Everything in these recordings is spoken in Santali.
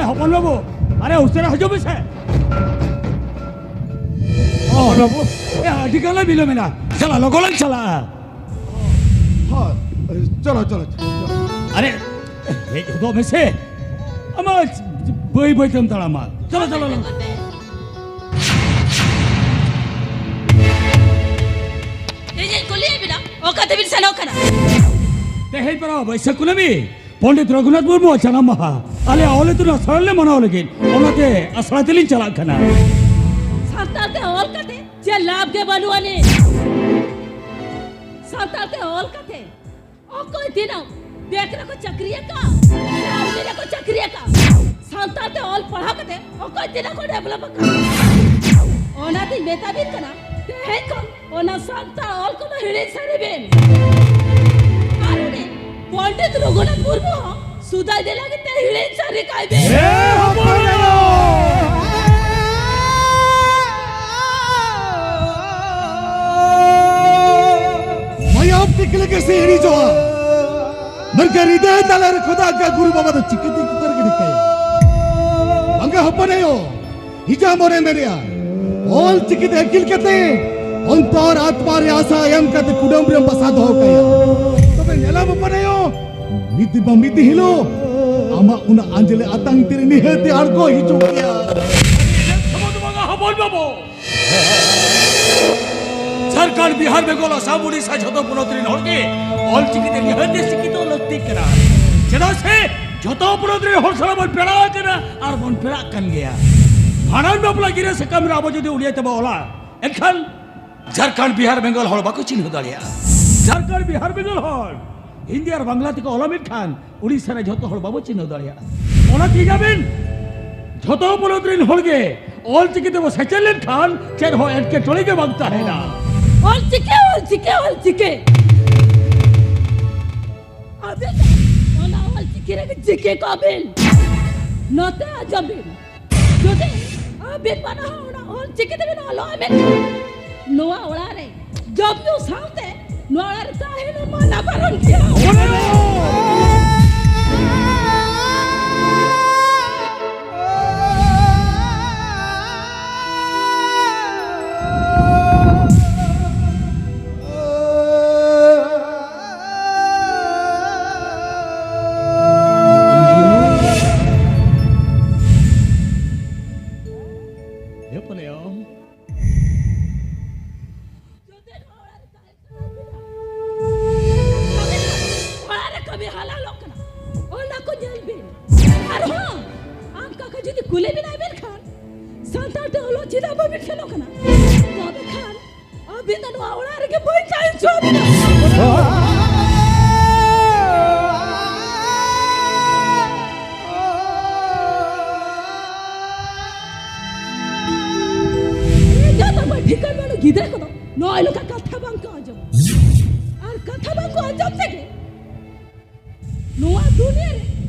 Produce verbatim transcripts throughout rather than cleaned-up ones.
ᱦᱚᱯᱚᱱ ᱵᱟᱹᱵᱩ, ᱟᱨᱮ ᱩᱥᱟᱹᱨᱟ ᱦᱤᱡᱩᱜ ᱢᱮᱥᱮ᱾ ᱦᱚᱯᱚᱱ ᱵᱟᱹᱵᱩ᱾ ᱮ, ᱟᱹᱰᱤ ᱜᱟᱱ ᱞᱮ ᱵᱤᱞᱚᱢ ᱮᱱᱟ᱾ ᱪᱟᱞᱟᱜ, ᱞᱚᱜᱚᱱ ᱞᱮ ᱪᱟᱞᱟᱜᱼᱟ᱾ ᱦᱳᱭ, ᱪᱚᱞᱚ, ᱪᱚᱞᱚ, ᱪᱚᱞᱚ᱾ ᱟᱨᱮ, ᱦᱮᱡ ᱦᱚᱫᱚᱜ ᱢᱮᱥᱮ᱾ ᱟᱢᱟ ᱵᱟᱹᱭ ᱵᱟᱹᱭ ᱛᱮᱢ ᱛᱟᱲᱟᱢᱟ᱾ ᱪᱚᱞᱚ, ᱪᱚᱞᱚ, ᱪᱚᱞᱚ᱾ ᱤᱧᱤᱧ ᱠᱩᱞᱤᱭᱮᱫ ᱵᱤᱱᱟ, ᱚᱠᱟ ᱛᱮᱵᱤᱱ ᱥᱮᱱᱚᱜ ᱠᱟᱱᱟ? ᱛᱮᱦᱮᱧ ᱯᱟᱨᱟ ᱵᱟᱹᱭᱥᱟᱹᱠᱷ ᱠᱩᱱᱟᱹᱢᱤ᱾ ᱯᱚᱱᱰᱤᱛ ᱨᱚᱜᱷᱩᱱᱟᱛᱷ ᱢᱩᱨᱢᱩᱣᱟᱜ ᱡᱟᱱᱟᱢ ᱢᱟᱦᱟ ᱟᱞᱮ ᱚᱞ ᱤᱛᱩᱱ ᱟᱥᱲᱟ ᱨᱮᱞᱮ ᱢᱟᱱᱟᱣ ᱞᱟᱹᱜᱤᱫ, ᱚᱱᱟᱛᱮ ᱟᱥᱲᱟ ᱛᱮᱞᱤᱧ ᱪᱟᱞᱟᱜ ᱠᱟᱱᱟ᱾ ᱥᱟᱱᱛᱟᱲ ᱛᱮ ᱚᱞ ᱠᱟᱛᱮ ᱪᱮᱫ ᱞᱟᱵᱷ ᱜᱮ ᱵᱟᱹᱱᱩᱜ ᱟᱹᱱᱤᱡ? ᱥᱟᱱᱛᱟᱲ ᱛᱮ ᱚᱞ ᱠᱟᱛᱮ ᱚᱠᱚᱭ ᱛᱤᱱᱟᱹᱜ ᱵᱮᱝᱠ ᱨᱮᱠᱚ ᱪᱟᱹᱠᱨᱤ ᱟᱠᱟᱫ, ᱥᱮ ᱟᱨᱢᱤ ᱨᱮᱠᱚ ᱪᱟᱹᱠᱨᱤ ᱟᱠᱟᱫ, ᱥᱟᱱᱛᱟᱲ ᱛᱮ ᱚᱞ ᱯᱟᱲᱦᱟᱣ ᱠᱟᱛᱮ ᱚᱠᱚᱭ ᱛᱤᱱᱟᱹᱜ ᱠᱚ ᱰᱮᱵᱷᱞᱚᱯ ᱟᱠᱟᱫ? ᱚᱱᱟᱛᱤᱧ ᱢᱮᱛᱟ ᱵᱤᱱ ᱠᱟᱱᱟ, ᱛᱮᱦᱮᱧ ᱠᱷᱚᱱ ᱚᱱᱟ ᱥᱟᱱᱛᱟᱲ ᱚᱞ ᱠᱚᱫᱚ ᱦᱤᱲᱤᱧ ᱥᱟᱹᱨᱤ ᱵᱤᱱ᱾ ᱟᱨ ᱩᱱᱤ ᱯᱚᱱᱰᱤᱛ ᱨᱚᱜᱷᱩᱱᱟᱛᱷ ᱢᱩᱨᱢᱩ ᱦᱚᱸ ᱥᱩᱫᱟᱭ ᱫᱮ ᱞᱟᱹᱜᱤᱫ ᱛᱮ ᱦᱤᱲᱤᱧ ᱥᱟᱹᱨᱤ ᱠᱟᱭ ᱵᱤᱱ᱾ ᱦᱮᱸ, ᱦᱚᱯᱚᱱ ᱟᱭᱳ᱾ ᱢᱟᱭᱟᱢ ᱛᱤᱠᱞᱤ ᱜᱮ ᱥᱮ ᱦᱤᱲᱤᱧᱚᱜᱼᱟ᱾ ᱢᱮᱱᱠᱷᱟᱱ ᱦᱨᱤᱫᱟᱹᱭ ᱛᱟᱞᱟ ᱨᱮ ᱠᱷᱚᱫᱟ ᱟᱡᱟᱜ ᱜᱩᱨᱩ ᱵᱟᱵᱟ ᱫᱚ ᱪᱤᱠᱟᱹᱛᱮ ᱪᱤᱛᱟᱹᱨ ᱜᱤᱰᱤ ᱠᱟᱭᱟ? ᱵᱟᱝᱟ ᱦᱚᱯᱚᱱ ᱟᱭᱳ, ᱦᱤᱡᱟ ᱢᱚᱱᱮ ᱢᱮᱱᱮᱜᱼᱟ, ᱚᱞ ᱪᱤᱠᱤ ᱛᱮ ᱟᱹᱠᱤᱞ ᱠᱟᱛᱮ ᱚᱱᱛᱚᱨ ᱟᱛᱢᱟ ᱨᱮ ᱟᱥᱟ ᱮᱢ ᱠᱟᱛᱮ ᱠᱩᱰᱟᱹᱢ ᱨᱮᱢ ᱵᱟᱥᱟ ᱫᱚᱦᱚ ᱠᱟᱭᱟ᱾ ᱛᱚᱵᱮ ᱧᱮᱞᱟᱢ ᱦᱚᱯᱚᱱ ᱟᱭᱳ, ᱢᱤᱫ ᱫᱤᱱ ᱵᱟᱝ ᱢᱤᱫ ᱫᱤᱱ ᱦᱤᱞᱳᱜ ᱟᱢᱟᱜ ᱚᱱᱟ ᱟᱸᱡᱽᱞᱮ ᱟᱛᱟᱝ ᱛᱤᱨᱮ ᱱᱤᱦᱟᱹᱛ ᱮ ᱟᱬᱜᱚ ᱦᱤᱡᱩᱜ ᱜᱮᱭᱟ᱾ ᱥᱚᱢᱚᱭ ᱫᱚ ᱵᱟᱝᱟ ᱦᱚᱯᱚᱱ ᱵᱟᱹᱵᱩ᱾ ᱡᱷᱟᱲᱠᱷᱚᱸᱰ, ᱵᱤᱦᱟᱨ, ᱵᱮᱝᱜᱚᱞ, ᱟᱥᱟᱢ, ᱩᱲᱤᱥᱥᱟ ᱡᱷᱚᱛᱚ ᱯᱚᱱᱚᱛ ᱨᱮᱱ ᱦᱚᱲ ᱜᱮ ᱚᱞ ᱪᱤᱠᱤ ᱛᱮ ᱱᱤᱦᱟᱹᱛ ᱜᱮ ᱥᱤᱠᱠᱷᱤᱛᱚ ᱞᱟᱹᱠᱛᱤ ᱠᱟᱱᱟ᱾ ᱪᱮᱫᱟᱜ ᱥᱮ ᱡᱷᱚᱛᱚ ᱯᱚᱱᱚᱛ ᱨᱮᱱ ᱦᱚᱲ ᱥᱟᱞᱟᱜ ᱵᱚᱱ ᱯᱮᱲᱟ ᱟᱠᱟᱱᱟ ᱟᱨ ᱵᱚᱱ ᱯᱮᱲᱟᱜ ᱠᱟᱱ ᱜᱮᱭᱟ᱾ ᱵᱷᱟᱸᱰᱟᱱ ᱵᱟᱯᱞᱟ ᱜᱤᱨᱟᱹ ᱥᱟᱠᱟᱢ ᱨᱮ ᱟᱵᱚ ᱡᱩᱫᱤ ᱩᱲᱤᱭᱟ ᱛᱮᱵᱚ ᱚᱞᱟ, ᱮᱱᱠᱷᱟᱱ ᱡᱷᱟᱲᱠᱷᱚᱸᱰ, ᱵᱤᱦᱟᱨ, ᱵᱮᱝᱜᱚᱞ ᱦᱚᱲ ᱵᱟᱠᱚ ᱪᱤᱱᱦᱟᱹᱣ ᱫᱟᱲᱮᱭᱟᱜᱼᱟ᱾ ᱡᱷᱟᱲᱠᱷᱚᱸᱰ, ᱵᱤᱦᱟᱨ, ᱵᱮᱝᱜᱚᱞ ᱦᱚᱲ ᱦᱤᱱᱫᱤ ᱟᱨ ᱵᱟᱝᱞᱟ ᱛᱮᱠᱚ ᱚᱞᱟ, ᱢᱮᱱᱠᱷᱟᱱ ᱩᱲᱤᱥᱥᱟ ᱨᱮ ᱡᱷᱚᱛᱚ ᱦᱚᱲ ᱵᱟᱵᱚ ᱪᱤᱱᱦᱟᱹᱣ ᱫᱟᱲᱮᱭᱟᱜᱼᱟ᱾ ᱚᱱᱟ ᱴᱷᱤᱠ ᱟᱵᱤᱱ, ᱡᱷᱚᱛᱚ ᱯᱚᱱᱚᱛ ᱨᱮᱱ ᱦᱚᱲ ᱜᱮ ᱚᱞ ᱪᱤᱠᱤ ᱛᱮᱵᱚ ᱥᱮᱪᱮᱫ ᱞᱮᱱᱠᱷᱟᱱ ᱪᱮᱫ ᱦᱚᱸ ᱮᱴᱠᱮᱴᱚᱬᱮ ᱜᱮ ᱵᱟᱝ ᱛᱟᱦᱮᱱᱟ᱾ ᱚᱞ ᱪᱤᱠᱤ, ᱚᱞ ᱪᱤᱠᱤ, ᱚᱞ ᱪᱤᱠᱤ᱾ ᱟᱵᱤᱱ ᱫᱚ ᱚᱱᱟ ᱚᱞ ᱪᱤᱠᱤ ᱨᱮᱜᱮ ᱪᱤᱠᱤ ᱠᱚᱜ ᱵᱤᱱ᱾ ᱱᱚᱛᱮ ᱟᱸᱡᱚᱢ ᱵᱤᱱ, ᱡᱩᱫᱤ ᱟᱹᱵᱤᱱ ᱵᱟᱱᱟ ᱦᱚᱲ ᱚᱱᱟ ᱚᱞ ᱪᱤᱠᱤ ᱛᱮᱵᱤᱱ ᱚᱞᱚᱜᱼᱟ ᱢᱮᱱᱠᱷᱟᱱ, ᱱᱚᱣᱟ ᱚᱲᱟᱜ ᱨᱮ ᱡᱚᱢ ᱧᱩ ᱥᱟᱶᱛᱮ ᱱᱚᱣᱟ ᱚᱲᱟᱜ ᱨᱮ ᱛᱟᱦᱮᱸ ᱦᱚᱸ ᱢᱟᱱᱟ ᱵᱟᱨᱚᱱ ᱜᱮᱭᱟ᱾ ᱡᱩᱫᱤ ᱠᱩᱞᱤ ᱵᱮᱱᱟᱭ ᱢᱮᱱᱠᱷᱟᱱ, ᱥᱟᱱᱛᱟᱲ ᱛᱮ ᱚᱞᱚᱜ ᱪᱮᱫᱟᱜ ᱵᱟᱵᱮᱱ ᱥᱮᱱᱚᱜ ᱠᱟᱱᱟ? ᱛᱚᱵᱮ ᱠᱷᱟᱱ ᱟᱹᱵᱤᱱ ᱫᱚ ᱱᱚᱣᱟ ᱚᱲᱟᱜ ᱨᱮᱜᱮ ᱵᱟᱹᱧ ᱛᱟᱦᱮᱸ ᱦᱚᱪᱚ ᱵᱤᱱᱟ᱾ ᱮᱸᱜᱟᱛ ᱟᱯᱟᱛ ᱴᱷᱤᱠᱟᱹᱱ ᱵᱟᱹᱱᱩᱜ ᱜᱤᱫᱽᱨᱟᱹ ᱠᱚᱫᱚ ᱱᱚᱜᱼᱚᱭ ᱱᱚᱝᱠᱟ ᱠᱟᱛᱷᱟ ᱵᱟᱝ ᱠᱚ ᱟᱸᱡᱚᱢᱟ᱾ ᱟᱨ ᱠᱟᱛᱷᱟ ᱵᱟᱝ ᱠᱚ ᱟᱸᱡᱚᱢ ᱛᱮᱜᱮ ᱱᱚᱣᱟ ᱫᱩᱱᱤᱭᱟᱹ ᱨᱮ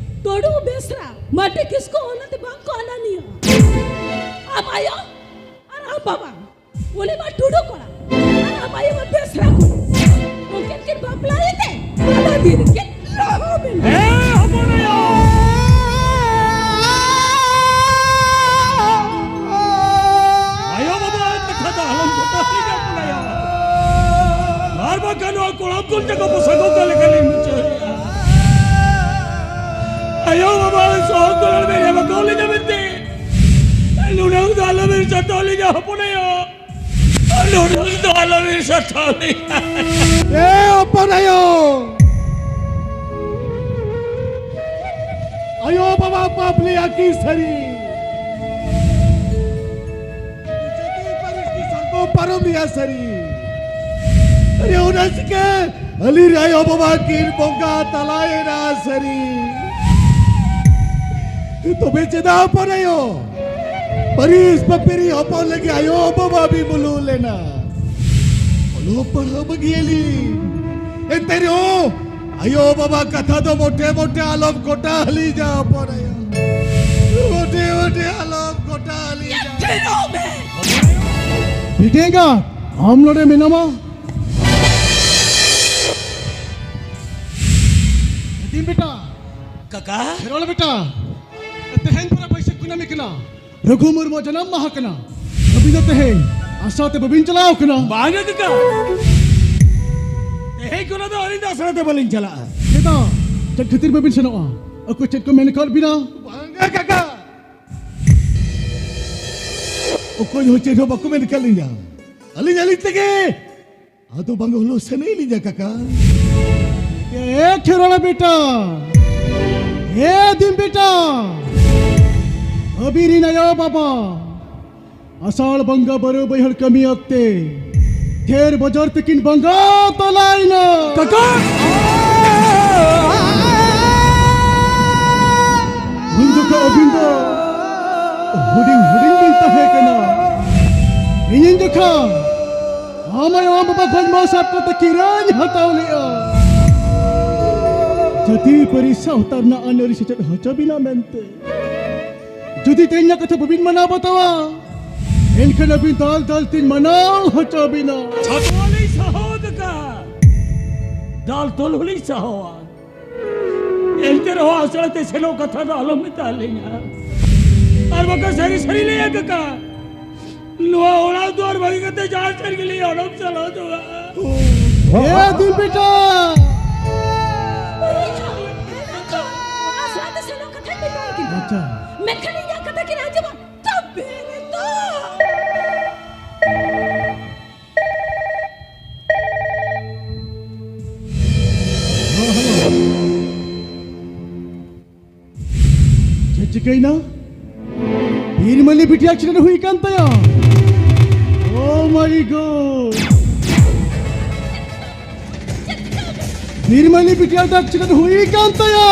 ᱴᱩᱰᱩ ᱵᱮᱥᱨᱟ ᱢᱟᱹᱴᱤ ᱠᱤᱥᱠᱩ ᱚᱱᱟᱛᱮ ᱵᱟᱝ ᱠᱚ ᱟᱱᱟᱱᱤᱭᱟ᱾ ᱟᱢ ᱟᱭᱳ ᱟᱨ ᱟᱢ ᱵᱟᱵᱟ, ᱩᱱᱤ ᱢᱟ ᱴᱩᱰᱩ ᱠᱚᱲᱟ ᱟᱨ ᱟᱢ ᱟᱭᱳ ᱢᱟ ᱵᱮᱥᱨᱟ ᱠᱩᱲᱤ᱾ ᱩᱱᱠᱤᱱ ᱠᱤᱱ ᱵᱟᱯᱞᱟ ᱞᱮᱱᱛᱮ ᱟᱫᱚ ᱫᱤᱱ ᱠᱤᱱ ᱞᱚᱦᱚᱢ ᱮᱱᱟ᱾ ᱮ ᱦᱚᱯᱚᱱ ᱟᱭᱳ! ᱟᱭᱳ ᱵᱟᱵᱟ ᱠᱟᱛᱷᱟ ᱫᱚ ᱟᱞᱚᱢ ᱜᱚᱴᱟ ᱞᱤᱧᱟ ᱦᱚᱯᱚᱱ ᱟᱭᱳ᱾ ᱟᱨ ᱵᱟᱝᱠᱷᱟᱱ ᱱᱚᱣᱟ ᱠᱚᱲᱟᱢ ᱠᱩᱞ ᱛᱮᱠᱚ ᱯᱚᱥᱟ ᱠᱚ ᱚᱠᱟ ᱞᱮᱠᱟ ᱞᱤᱧ ᱢᱩᱪᱟᱹᱫ ᱮᱫᱟ? ᱟᱭᱳ ᱵᱟᱵᱟ ᱥᱚᱦᱚᱫ ᱠᱚᱨᱚᱲ ᱢᱮ ᱵᱟᱠᱚ ᱞᱤᱧᱟ ᱢᱮᱱᱛᱮ᱾ ᱱᱩᱱᱟᱹᱝ ᱫᱚ ᱟᱞᱚᱵᱤᱱ ᱥᱟᱛᱟᱣ ᱞᱤᱧᱟ ᱦᱚᱯᱚᱱ ᱟᱭᱳ᱾ ᱱᱩᱱᱟᱹᱝ ᱫᱚ ᱟᱞᱚᱵᱤᱱ ᱥᱟᱛᱟᱣ ᱞᱤᱧᱟ᱾ ᱮ ᱦᱚᱯᱚᱱ ᱟᱭᱳ! ᱟᱭᱳ ᱵᱟᱵᱟ ᱯᱟᱯ ᱞᱮᱭᱟ ᱠᱤ ᱥᱟᱹᱨᱤ? ᱡᱟᱹᱛᱤ ᱯᱟᱹᱨᱤᱥ ᱠᱤ ᱥᱟᱝᱜᱚ ᱯᱟᱨᱚᱢ ᱞᱮᱭᱟ ᱥᱟᱹᱨᱤ? ᱟᱨᱮ ᱚᱱᱟ ᱪᱤᱠᱟᱹ ᱟᱹᱞᱤᱧ ᱟᱭᱳ ᱵᱟᱵᱟ ᱠᱤᱱ ᱵᱚᱸᱜᱟ ᱛᱟᱞᱟᱭᱮᱱᱟ ᱥᱟᱹᱨᱤ? ᱛᱚᱵᱮ ᱪᱮᱫᱟᱜ ᱦᱚᱯᱚᱱ ᱟᱭᱳ? ᱯᱟᱹᱨᱤᱥ ᱯᱟᱹᱯᱤᱨᱤ ᱦᱚᱯᱚᱱ ᱞᱟᱹᱜᱤᱫ ᱟᱭᱳ ᱵᱟᱵᱟ ᱵᱤᱱ ᱵᱩᱞᱩ ᱞᱮᱱᱟ᱾ ᱚᱞᱚᱜ ᱯᱟᱲᱦᱟᱣ ᱵᱟᱹᱜᱤᱭᱟᱞᱤᱧ᱾ ᱮᱱᱛᱮ ᱨᱮᱦᱚᱸ ᱟᱭᱳ ᱵᱟᱵᱟ ᱠᱟᱛᱷᱟ ᱫᱚ ᱢᱚᱴᱮ ᱢᱚᱴᱮ ᱟᱞᱚᱢ ᱜᱚᱴᱟ ᱟᱹᱞᱤᱧᱟ ᱦᱚᱯᱚᱱ ᱟᱭᱳ᱾ ᱢᱚᱴᱮ ᱢᱚᱴᱮ ᱟᱞᱚᱢ ᱜᱚᱴᱟ ᱟᱹᱞᱤᱧᱟ᱾ ᱵᱤᱴᱤ ᱮᱸᱜᱟᱛ, ᱟᱢ ᱱᱚᱰᱮ ᱢᱮᱱᱟᱢᱟ? ᱦᱟᱹᱛᱤᱢ ᱵᱮᱴᱟ᱾ ᱠᱟᱠᱟ᱾ ᱠᱷᱮᱨᱣᱟᱞ ᱵᱮᱴᱟ, ᱛᱮᱦᱮᱧ ᱯᱚᱨᱮ ᱵᱟᱹᱭᱥᱟᱹᱠᱷ ᱠᱩᱱᱟᱹᱢᱤ ᱠᱟᱱᱟ, ᱨᱚᱜᱷᱩ ᱢᱩᱨᱢᱩ ᱡᱟᱱᱟᱢ ᱢᱟᱦᱟ ᱠᱟᱱᱟ᱾ ᱟᱹᱵᱤᱱ ᱫᱚ ᱛᱮᱦᱮᱧ ᱟᱥᱲᱟ ᱛᱮ ᱵᱟᱹᱵᱤᱱ ᱪᱟᱞᱟᱣ ᱠᱟᱱᱟ? ᱵᱟᱝᱟ ᱠᱟᱠᱟ, ᱛᱮᱦᱮᱧ ᱠᱷᱚᱱᱟᱜ ᱫᱚ ᱟᱹᱞᱤᱧ ᱫᱚ ᱟᱥᱲᱟ ᱛᱮ ᱵᱟᱹᱞᱤᱧ ᱪᱟᱞᱟᱜᱼᱟ᱾ ᱪᱮᱫᱟᱜ? ᱪᱮᱫ ᱠᱷᱟᱹᱛᱤᱨ ᱵᱟᱹᱵᱤᱱ ᱥᱮᱱᱚᱜᱼᱟ? ᱚᱠᱚᱭ ᱪᱮᱫ ᱠᱚ ᱢᱮᱱ ᱟᱠᱟᱫ ᱵᱤᱱᱟ? ᱵᱟᱝᱟ ᱠᱟᱠᱟ, ᱚᱠᱚᱭ ᱦᱚᱸ ᱪᱮᱫ ᱦᱚᱸ ᱵᱟᱠᱚ ᱢᱮᱱ ᱟᱠᱟᱫ ᱞᱤᱧᱟ᱾ ᱟᱹᱞᱤᱧ ᱟᱹᱞᱤᱧ ᱛᱮᱜᱮ ᱟᱫᱚ ᱵᱟᱝ ᱦᱚᱞᱚ ᱥᱮᱱᱮᱡ ᱞᱤᱧᱟ ᱠᱟᱠᱟ᱾ ᱮ ᱠᱷᱮᱨᱣᱟᱞ ᱵᱮᱴᱟ, ᱮ ᱫᱤᱱ ᱵᱮᱴᱟ, ᱵᱤᱨᱤᱱ ᱟᱭᱳ ᱵᱟᱵᱟ ᱟᱥᱟᱲ ᱵᱚᱸᱜᱟ ᱵᱟᱨᱚ ᱵᱟᱹᱭᱦᱟᱹᱲ ᱠᱟᱹᱢᱤ ᱚᱠᱛᱮ ᱛᱷᱮᱨ ᱵᱚᱡᱚᱨ ᱛᱤᱠᱤᱱ ᱵᱚᱸᱜᱟ ᱛᱟᱞᱟᱭᱮᱱᱟ᱾ ᱠᱟᱠᱟ! ᱩᱱ ᱡᱚᱠᱷᱟ ᱟᱹᱵᱤᱱ ᱫᱚ ᱦᱩᱰᱤᱧ ᱦᱩᱰᱤᱧ ᱵᱤᱱ ᱛᱟᱦᱮᱸ ᱠᱟᱱᱟ᱾ ᱤᱧᱤᱧ ᱡᱚᱠᱷᱟ ᱟᱢ ᱟᱭᱳ ᱟᱢ ᱵᱟᱵᱟ ᱜᱚᱡ ᱢᱟ ᱥᱟᱵ ᱠᱟᱛᱮ ᱠᱤᱨᱟᱹᱧ ᱦᱟᱛᱟᱣ ᱞᱮᱜᱼᱟ᱾ ᱡᱟᱹᱛᱤ ᱯᱟᱹᱨᱤᱥ ᱥᱟᱶᱛᱟ ᱨᱮᱱᱟᱜ ᱟᱹᱱ ᱟᱹᱨᱤ ᱥᱮᱪᱮᱫ ᱦᱚᱪᱚ ᱵᱤᱱᱟ ᱢᱮᱱᱛᱮ᱾ ᱡᱩᱫᱤ ᱛᱮᱦᱮᱧᱟᱜ ᱠᱟᱛᱷᱟ ᱵᱟᱹᱵᱤᱱ ᱢᱟᱱᱟᱣ ᱵᱟᱛᱟᱣᱟ, ᱮᱱᱠᱷᱟᱱ ᱟᱹᱵᱤᱱ ᱫᱟᱞ ᱫᱟᱞ ᱛᱤᱧ ᱢᱟᱱᱟᱣ ᱦᱚᱪᱚ ᱵᱤᱱᱟ᱾ ᱪᱷᱟᱛᱣᱟᱞᱤᱧ ᱥᱟᱦᱟᱣ ᱠᱟᱠᱟ, ᱫᱟᱞ ᱛᱚᱞ ᱦᱚᱸᱞᱤᱧ ᱥᱟᱦᱟᱣᱟ᱾ ᱮᱱᱛᱮ ᱨᱮᱦᱚᱸ ᱟᱥᱲᱟ ᱛᱮ ᱥᱮᱱᱚᱜ ᱠᱟᱛᱷᱟ ᱫᱚ ᱟᱞᱚᱢ ᱢᱮᱛᱟ ᱞᱤᱧᱟ᱾ ᱟᱨ ᱵᱟᱠᱷᱟᱱ ᱥᱟᱹᱨᱤ ᱥᱟᱹᱨᱤ ᱞᱟᱹᱭᱟ ᱠᱟᱠᱟ, ᱱᱚᱣᱟ ᱚᱲᱟᱜ ᱫᱩᱣᱟᱹᱨ ᱵᱟᱹᱜᱤ ᱠᱟᱛᱮ ᱡᱟᱦᱟᱸ ᱥᱮᱫ ᱜᱮᱞᱤᱧ ᱚᱰᱚᱠ ᱪᱟᱞᱟᱣ ᱪᱟᱵᱟᱜᱼᱟ᱾ ᱮ ᱫᱤᱱ ᱵᱮᱴᱟ! ᱟᱥᱲᱟ ᱛᱮ ᱥᱮᱱᱚᱜ ᱠᱟᱛᱷᱟᱧ ᱢᱮᱛᱟᱭ ᱠᱟᱱᱟ᱾ ᱟᱪᱪᱷᱟ᱾ ᱢᱮᱱᱠᱷᱟᱱ ᱤᱧᱟᱹᱜ ᱠᱟᱛᱷᱟ ᱠᱤᱱ ᱟᱸᱡᱚᱢᱟ, ᱛᱚᱵᱮ ᱨᱮ ᱛᱚ᱾ ᱪᱮᱫ ᱪᱤᱠᱟᱹᱭᱮᱱᱟ? ᱵᱤᱨᱢᱟᱹᱞᱤ ᱵᱤᱴᱤ accident ᱦᱩᱭ ᱠᱟᱱ ᱛᱟᱭᱟ᱾ Oh my God! ᱵᱤᱨᱢᱟᱹᱞᱤ ᱵᱤᱴᱤᱭᱟᱜ ᱫᱚ accident ᱦᱩᱭ ᱠᱟᱱ ᱛᱟᱭᱟ᱾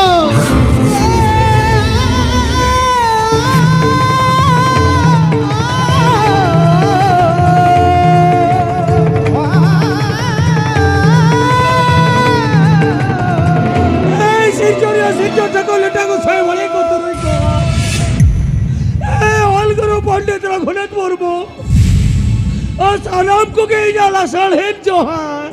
ᱮᱭ ᱥᱤᱨᱡᱚᱱᱤᱭᱟᱹ ᱥᱤᱨᱡᱚᱱ ᱴᱷᱟᱹᱠᱩᱨ ᱞᱮᱴᱟ ᱜᱚᱸᱥᱟᱭ ᱢᱚᱬᱮ ᱠᱚ ᱛᱩᱨᱩᱭ ᱠᱚ, ᱮᱭ ᱚᱞ ᱜᱩᱨᱩ ᱯᱚᱱᱰᱤᱛ ᱨᱚᱜᱷᱩᱱᱟᱛᱷ ᱢᱩᱨᱢᱩ, ᱟᱨ ᱥᱟᱱᱟᱢ ᱠᱚᱜᱮ ᱤᱧᱟᱹᱜ ᱞᱟᱥᱟᱲᱦᱮᱫ ᱡᱚᱦᱟᱨ᱾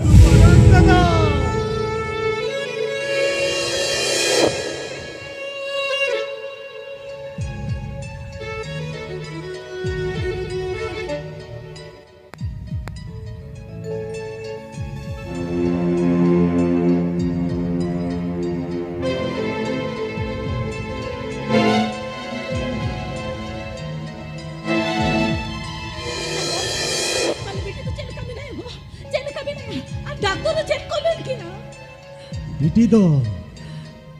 ᱛᱟᱦᱞᱮ ᱵᱤᱴᱤ ᱫᱚ ᱪᱮᱫ ᱞᱮᱠᱟ ᱢᱮᱱᱟᱭᱟ ᱜᱚ? ᱪᱮᱫ ᱞᱮᱠᱟ ᱢᱮᱱᱟᱭᱟ? ᱟᱨ ᱰᱟᱠᱛᱚᱨ ᱫᱚ ᱪᱮᱫ ᱠᱚ ᱢᱮᱱ ᱠᱤᱱᱟ? ᱵᱤᱴᱤ ᱫᱚ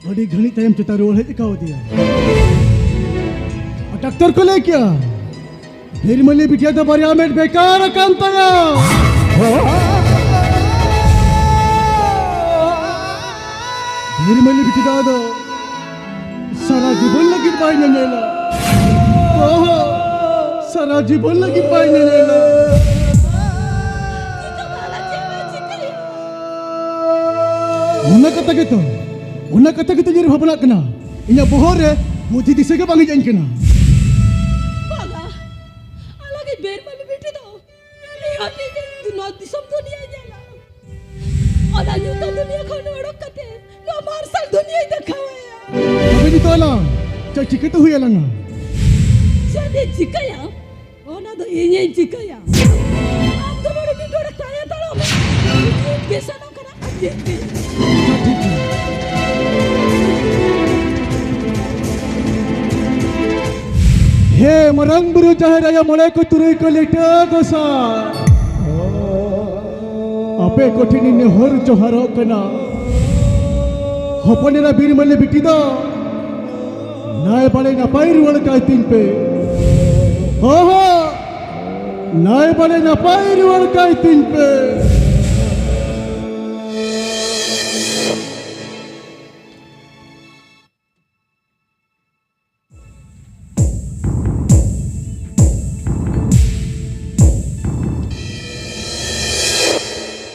ᱟᱹᱰᱤ ᱜᱷᱟᱹᱲᱤᱡ ᱛᱟᱭᱚᱢ ᱪᱮᱛᱟᱱ ᱨᱩᱣᱟᱹᱲ ᱦᱮᱡ ᱠᱟᱣᱫᱮᱭᱟ᱾ ᱟᱨ ᱰᱟᱠᱛᱚᱨ ᱠᱚ ᱞᱟᱹᱭ ᱠᱮᱜᱼᱟ, ᱵᱤᱨᱢᱟᱹᱞᱤ ᱵᱤᱴᱤᱭᱟᱜ ᱫᱚ ᱵᱟᱨᱭᱟ ᱢᱮᱫ ᱵᱮᱠᱟᱨ ᱟᱠᱟᱱ ᱛᱟᱭᱟ᱾ ᱵᱤᱨᱢᱟᱹᱞᱤ ᱵᱤᱴᱤ ᱫᱚ ᱟᱫᱚ ᱥᱟᱨᱟ ᱡᱤᱵᱚᱱ ᱞᱟᱹᱜᱤᱫ ᱵᱟᱭ ᱧᱮᱧᱮᱞᱟ᱾ ᱚᱦᱚ, ᱥᱟᱨᱟ ᱡᱤᱵᱚᱱ ᱞᱟᱹᱜᱤᱫ ᱵᱟᱭ ᱧᱮᱧᱮᱞᱟ᱾ ᱚᱱᱟ ᱠᱟᱛᱷᱟ ᱜᱮᱛᱚ, ᱚᱱᱟ ᱠᱟᱛᱷᱟ ᱜᱮᱛᱚ ᱩᱭᱦᱟᱹᱨ ᱵᱷᱟᱵᱽᱱᱟᱜ ᱠᱟᱱᱟ᱾ ᱤᱧᱟᱹᱜ ᱵᱚᱦᱚᱜ ᱨᱮ ᱵᱩᱫᱷᱤ ᱫᱤᱥᱟᱹ ᱜᱮ ᱵᱟᱝ ᱦᱮᱡ ᱟᱹᱧ ᱠᱟᱱᱟ᱾ ᱵᱟᱝᱟ, ᱟᱞᱟᱜᱤᱡ ᱵᱮᱨᱢᱟᱹᱞᱤ ᱵᱤᱴᱤ ᱫᱚ ᱱᱤᱦᱟᱹᱛ ᱜᱮ ᱱᱚᱣᱟ ᱫᱤᱥᱚᱢ ᱫᱩᱱᱤᱭᱟᱹᱭ ᱧᱮᱞᱟ᱾ ᱚᱱᱟ ᱧᱩᱛᱟᱹ ᱫᱩᱱᱤᱭᱟᱹ ᱠᱷᱚᱱ ᱚᱰᱚᱠ ᱠᱟᱛᱮ ᱱᱚᱣᱟ ᱢᱟᱨᱥᱟᱞ ᱫᱩᱱᱤᱭᱟᱹᱭ ᱫᱮᱠᱷᱟᱣᱟᱭᱟ᱾ ᱛᱚᱵᱮ ᱱᱤᱛᱚᱜ ᱟᱞᱟᱝ ᱪᱮᱫ ᱪᱤᱠᱟᱹᱛᱮ ᱦᱩᱭ ᱟᱞᱟᱝᱟ? ᱪᱮᱫ ᱮ ᱪᱤᱠᱟᱹᱭᱟ? ᱚᱱᱟ ᱫᱚ ᱤᱧᱤᱧ ᱪᱤᱠᱟᱹᱭᱟ᱾ ᱟᱢ ᱫᱚ ᱱᱚᱰᱮ ᱢᱤᱫ ᱦᱚᱲ ᱛᱟᱭᱟ ᱛᱟᱲᱟᱢ ᱢᱮ᱾ ᱤᱧ ᱵᱮᱥ ᱟᱞᱚᱢ ᱠᱟᱱᱟ, ᱟᱨ ᱪᱮᱫ ᱜᱮ᱾ ᱦᱮ ᱢᱟᱨᱟᱝ ᱵᱩᱨᱩ, ᱡᱟᱦᱮᱨ ᱟᱭᱳ, ᱢᱚᱬᱮ ᱠᱚ ᱛᱩᱨᱩᱭ ᱠᱚ ᱞᱤᱴᱟᱹ ᱜᱚᱸᱥᱟᱭ, ᱟᱯᱮ ᱠᱚᱴᱷᱮᱱ ᱤᱧ ᱱᱮᱦᱚᱨ ᱡᱚᱦᱟᱨᱚᱜ ᱠᱟᱱᱟ, ᱦᱚᱯᱚᱱ ᱮᱨᱟ ᱵᱤᱨᱢᱟᱹᱞᱤ ᱵᱤᱴᱤ ᱫᱚ ᱱᱟᱭ ᱵᱟᱲᱮ ᱱᱟᱯᱟᱭ ᱨᱩᱣᱟᱹᱲ ᱠᱟᱭ ᱛᱤᱧ ᱯᱮ᱾ ᱦᱚ ᱦᱚ, ᱱᱟᱭ ᱵᱟᱲᱮ ᱱᱟᱯᱟᱭ ᱨᱩᱣᱟᱹᱲ ᱠᱟᱭ ᱛᱤᱧ ᱯᱮ᱾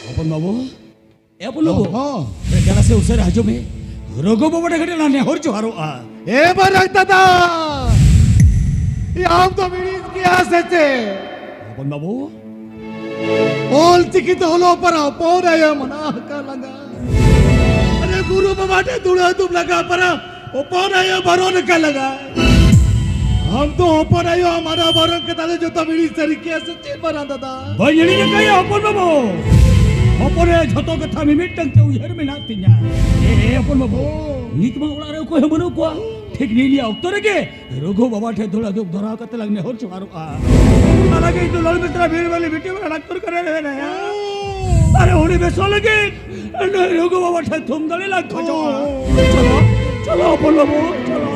ᱦᱚᱯᱚᱱ ᱵᱟᱹᱵᱩ, ᱮ ᱦᱚᱯᱚᱱ ᱵᱟᱹᱵᱩ, ᱦᱚᱸ᱾ ᱮ, ᱫᱮᱞᱟ ᱥᱮ ᱩᱥᱟᱹᱨᱟ ᱦᱤᱡᱩᱜ ᱢᱮ᱾ ᱨᱚᱜᱷᱩ ᱵᱟᱵᱟ ᱴᱷᱮᱱ ᱠᱟᱹᱴᱤᱡ ᱞᱟᱝ ᱱᱮᱦᱚᱨ ᱡᱚᱦᱟᱨᱚᱜᱼᱟ᱾ ᱮ ᱢᱟᱨᱟᱝ ᱫᱟᱫᱟ, ᱮ ᱟᱢ ᱫᱚᱢ ᱦᱤᱲᱤᱧ ᱠᱮᱭᱟ ᱥᱮ ᱪᱮᱫ? ᱦᱚᱯᱚᱱ ᱵᱟᱹᱵᱩ, ᱚᱞ ᱪᱤᱠᱤ ᱛᱮ ᱚᱞᱚᱜ ᱯᱟᱲᱦᱟᱣ ᱦᱚᱯᱚᱱ ᱟᱭᱳ ᱢᱟᱱᱟ ᱟᱠᱟᱫ ᱞᱟᱝᱟ᱾ ᱟᱨᱮ ᱜᱩᱨᱩ ᱵᱟᱵᱟ ᱴᱷᱮᱱ ᱫᱩᱲᱩᱵ ᱫᱩᱲᱩᱵ ᱞᱟᱜᱟ ᱯᱟᱨᱟ ᱦᱚᱯᱚᱱ ᱟᱭᱳ ᱵᱟᱨᱚᱱ ᱟᱠᱟᱫ ᱞᱟᱝᱟ᱾ ᱟᱢ ᱫᱚ ᱦᱚᱯᱚᱱ ᱟᱭᱳ ᱢᱟᱱᱟ ᱵᱟᱨᱚᱱ ᱠᱟᱛᱷᱟ ᱫᱚ ᱡᱚᱛᱚ ᱦᱤᱲᱤᱧ ᱥᱟᱹᱨᱤ ᱠᱮᱭᱟ ᱥᱮ ᱪᱮᱫ ᱢᱟᱨᱟᱝ ᱫᱟᱫᱟ? ᱵᱟᱹᱧ ᱦᱤᱲᱤᱧ ᱟᱠᱟᱫᱟ ᱦᱚᱯᱚᱱ ᱵᱟᱹᱵᱩ᱾ ᱦᱚᱯᱚᱱ ᱟᱭᱳ ᱡᱷᱚᱛᱚ ᱠᱟᱛᱷᱟ ᱢᱤᱢᱤᱫᱴᱟᱝ ᱛᱮ ᱩᱭᱦᱟᱹᱨ ᱢᱮᱱᱟᱜ ᱛᱤᱧᱟ᱾ ᱮ, ᱮ, ᱦᱚᱯᱚᱱ ᱵᱟᱹᱵᱩ, ᱱᱤᱛ ᱢᱟ ᱚᱲᱟᱜ ᱨᱮ ᱚᱠᱚᱭ ᱦᱚᱸ ᱵᱟᱹᱱᱩᱜ ᱠᱚᱣᱟ᱾ ᱴᱷᱤᱠ ᱱᱤᱭᱟᱹ ᱚᱠᱛᱚ ᱨᱮᱜᱮ ᱨᱚᱜᱷᱩ ᱵᱟᱵᱟ ᱴᱷᱮᱱ ᱫᱷᱩᱲᱟ ᱫᱷᱩᱯ ᱫᱷᱚᱨᱟᱣ ᱠᱟᱛᱮ ᱞᱟᱝ ᱱᱮᱦᱚᱨ ᱡᱚᱦᱟᱨᱚᱜᱼᱟ᱾ ᱟᱞᱟᱜᱤᱡ ᱫᱩᱞᱟᱹᱲ ᱢᱤᱥᱨᱟ ᱵᱤᱨᱵᱟᱞᱤ ᱵᱤᱴᱤ ᱢᱟ ᱰᱟᱠᱛᱚᱨ ᱠᱟᱱᱟᱭ ᱨᱮ ᱢᱮᱱᱟᱭᱟ᱾ ᱟᱨ ᱩᱱᱤ ᱵᱮᱥᱚᱜ ᱞᱟᱹᱜᱤᱫ ᱱᱩᱭ ᱨᱚᱜᱷᱩ ᱵᱟᱵᱟ ᱴᱷᱮᱱ ᱛᱷᱩᱢ ᱫᱟᱲᱮ ᱞᱟᱝ ᱠᱷᱚᱡᱚᱜᱼᱟ᱾ ᱪᱚᱞᱚ, ᱪᱚᱞᱚ ᱦᱚᱯᱚᱱ ᱵᱟᱹᱵᱩ, ᱪᱚᱞᱚ᱾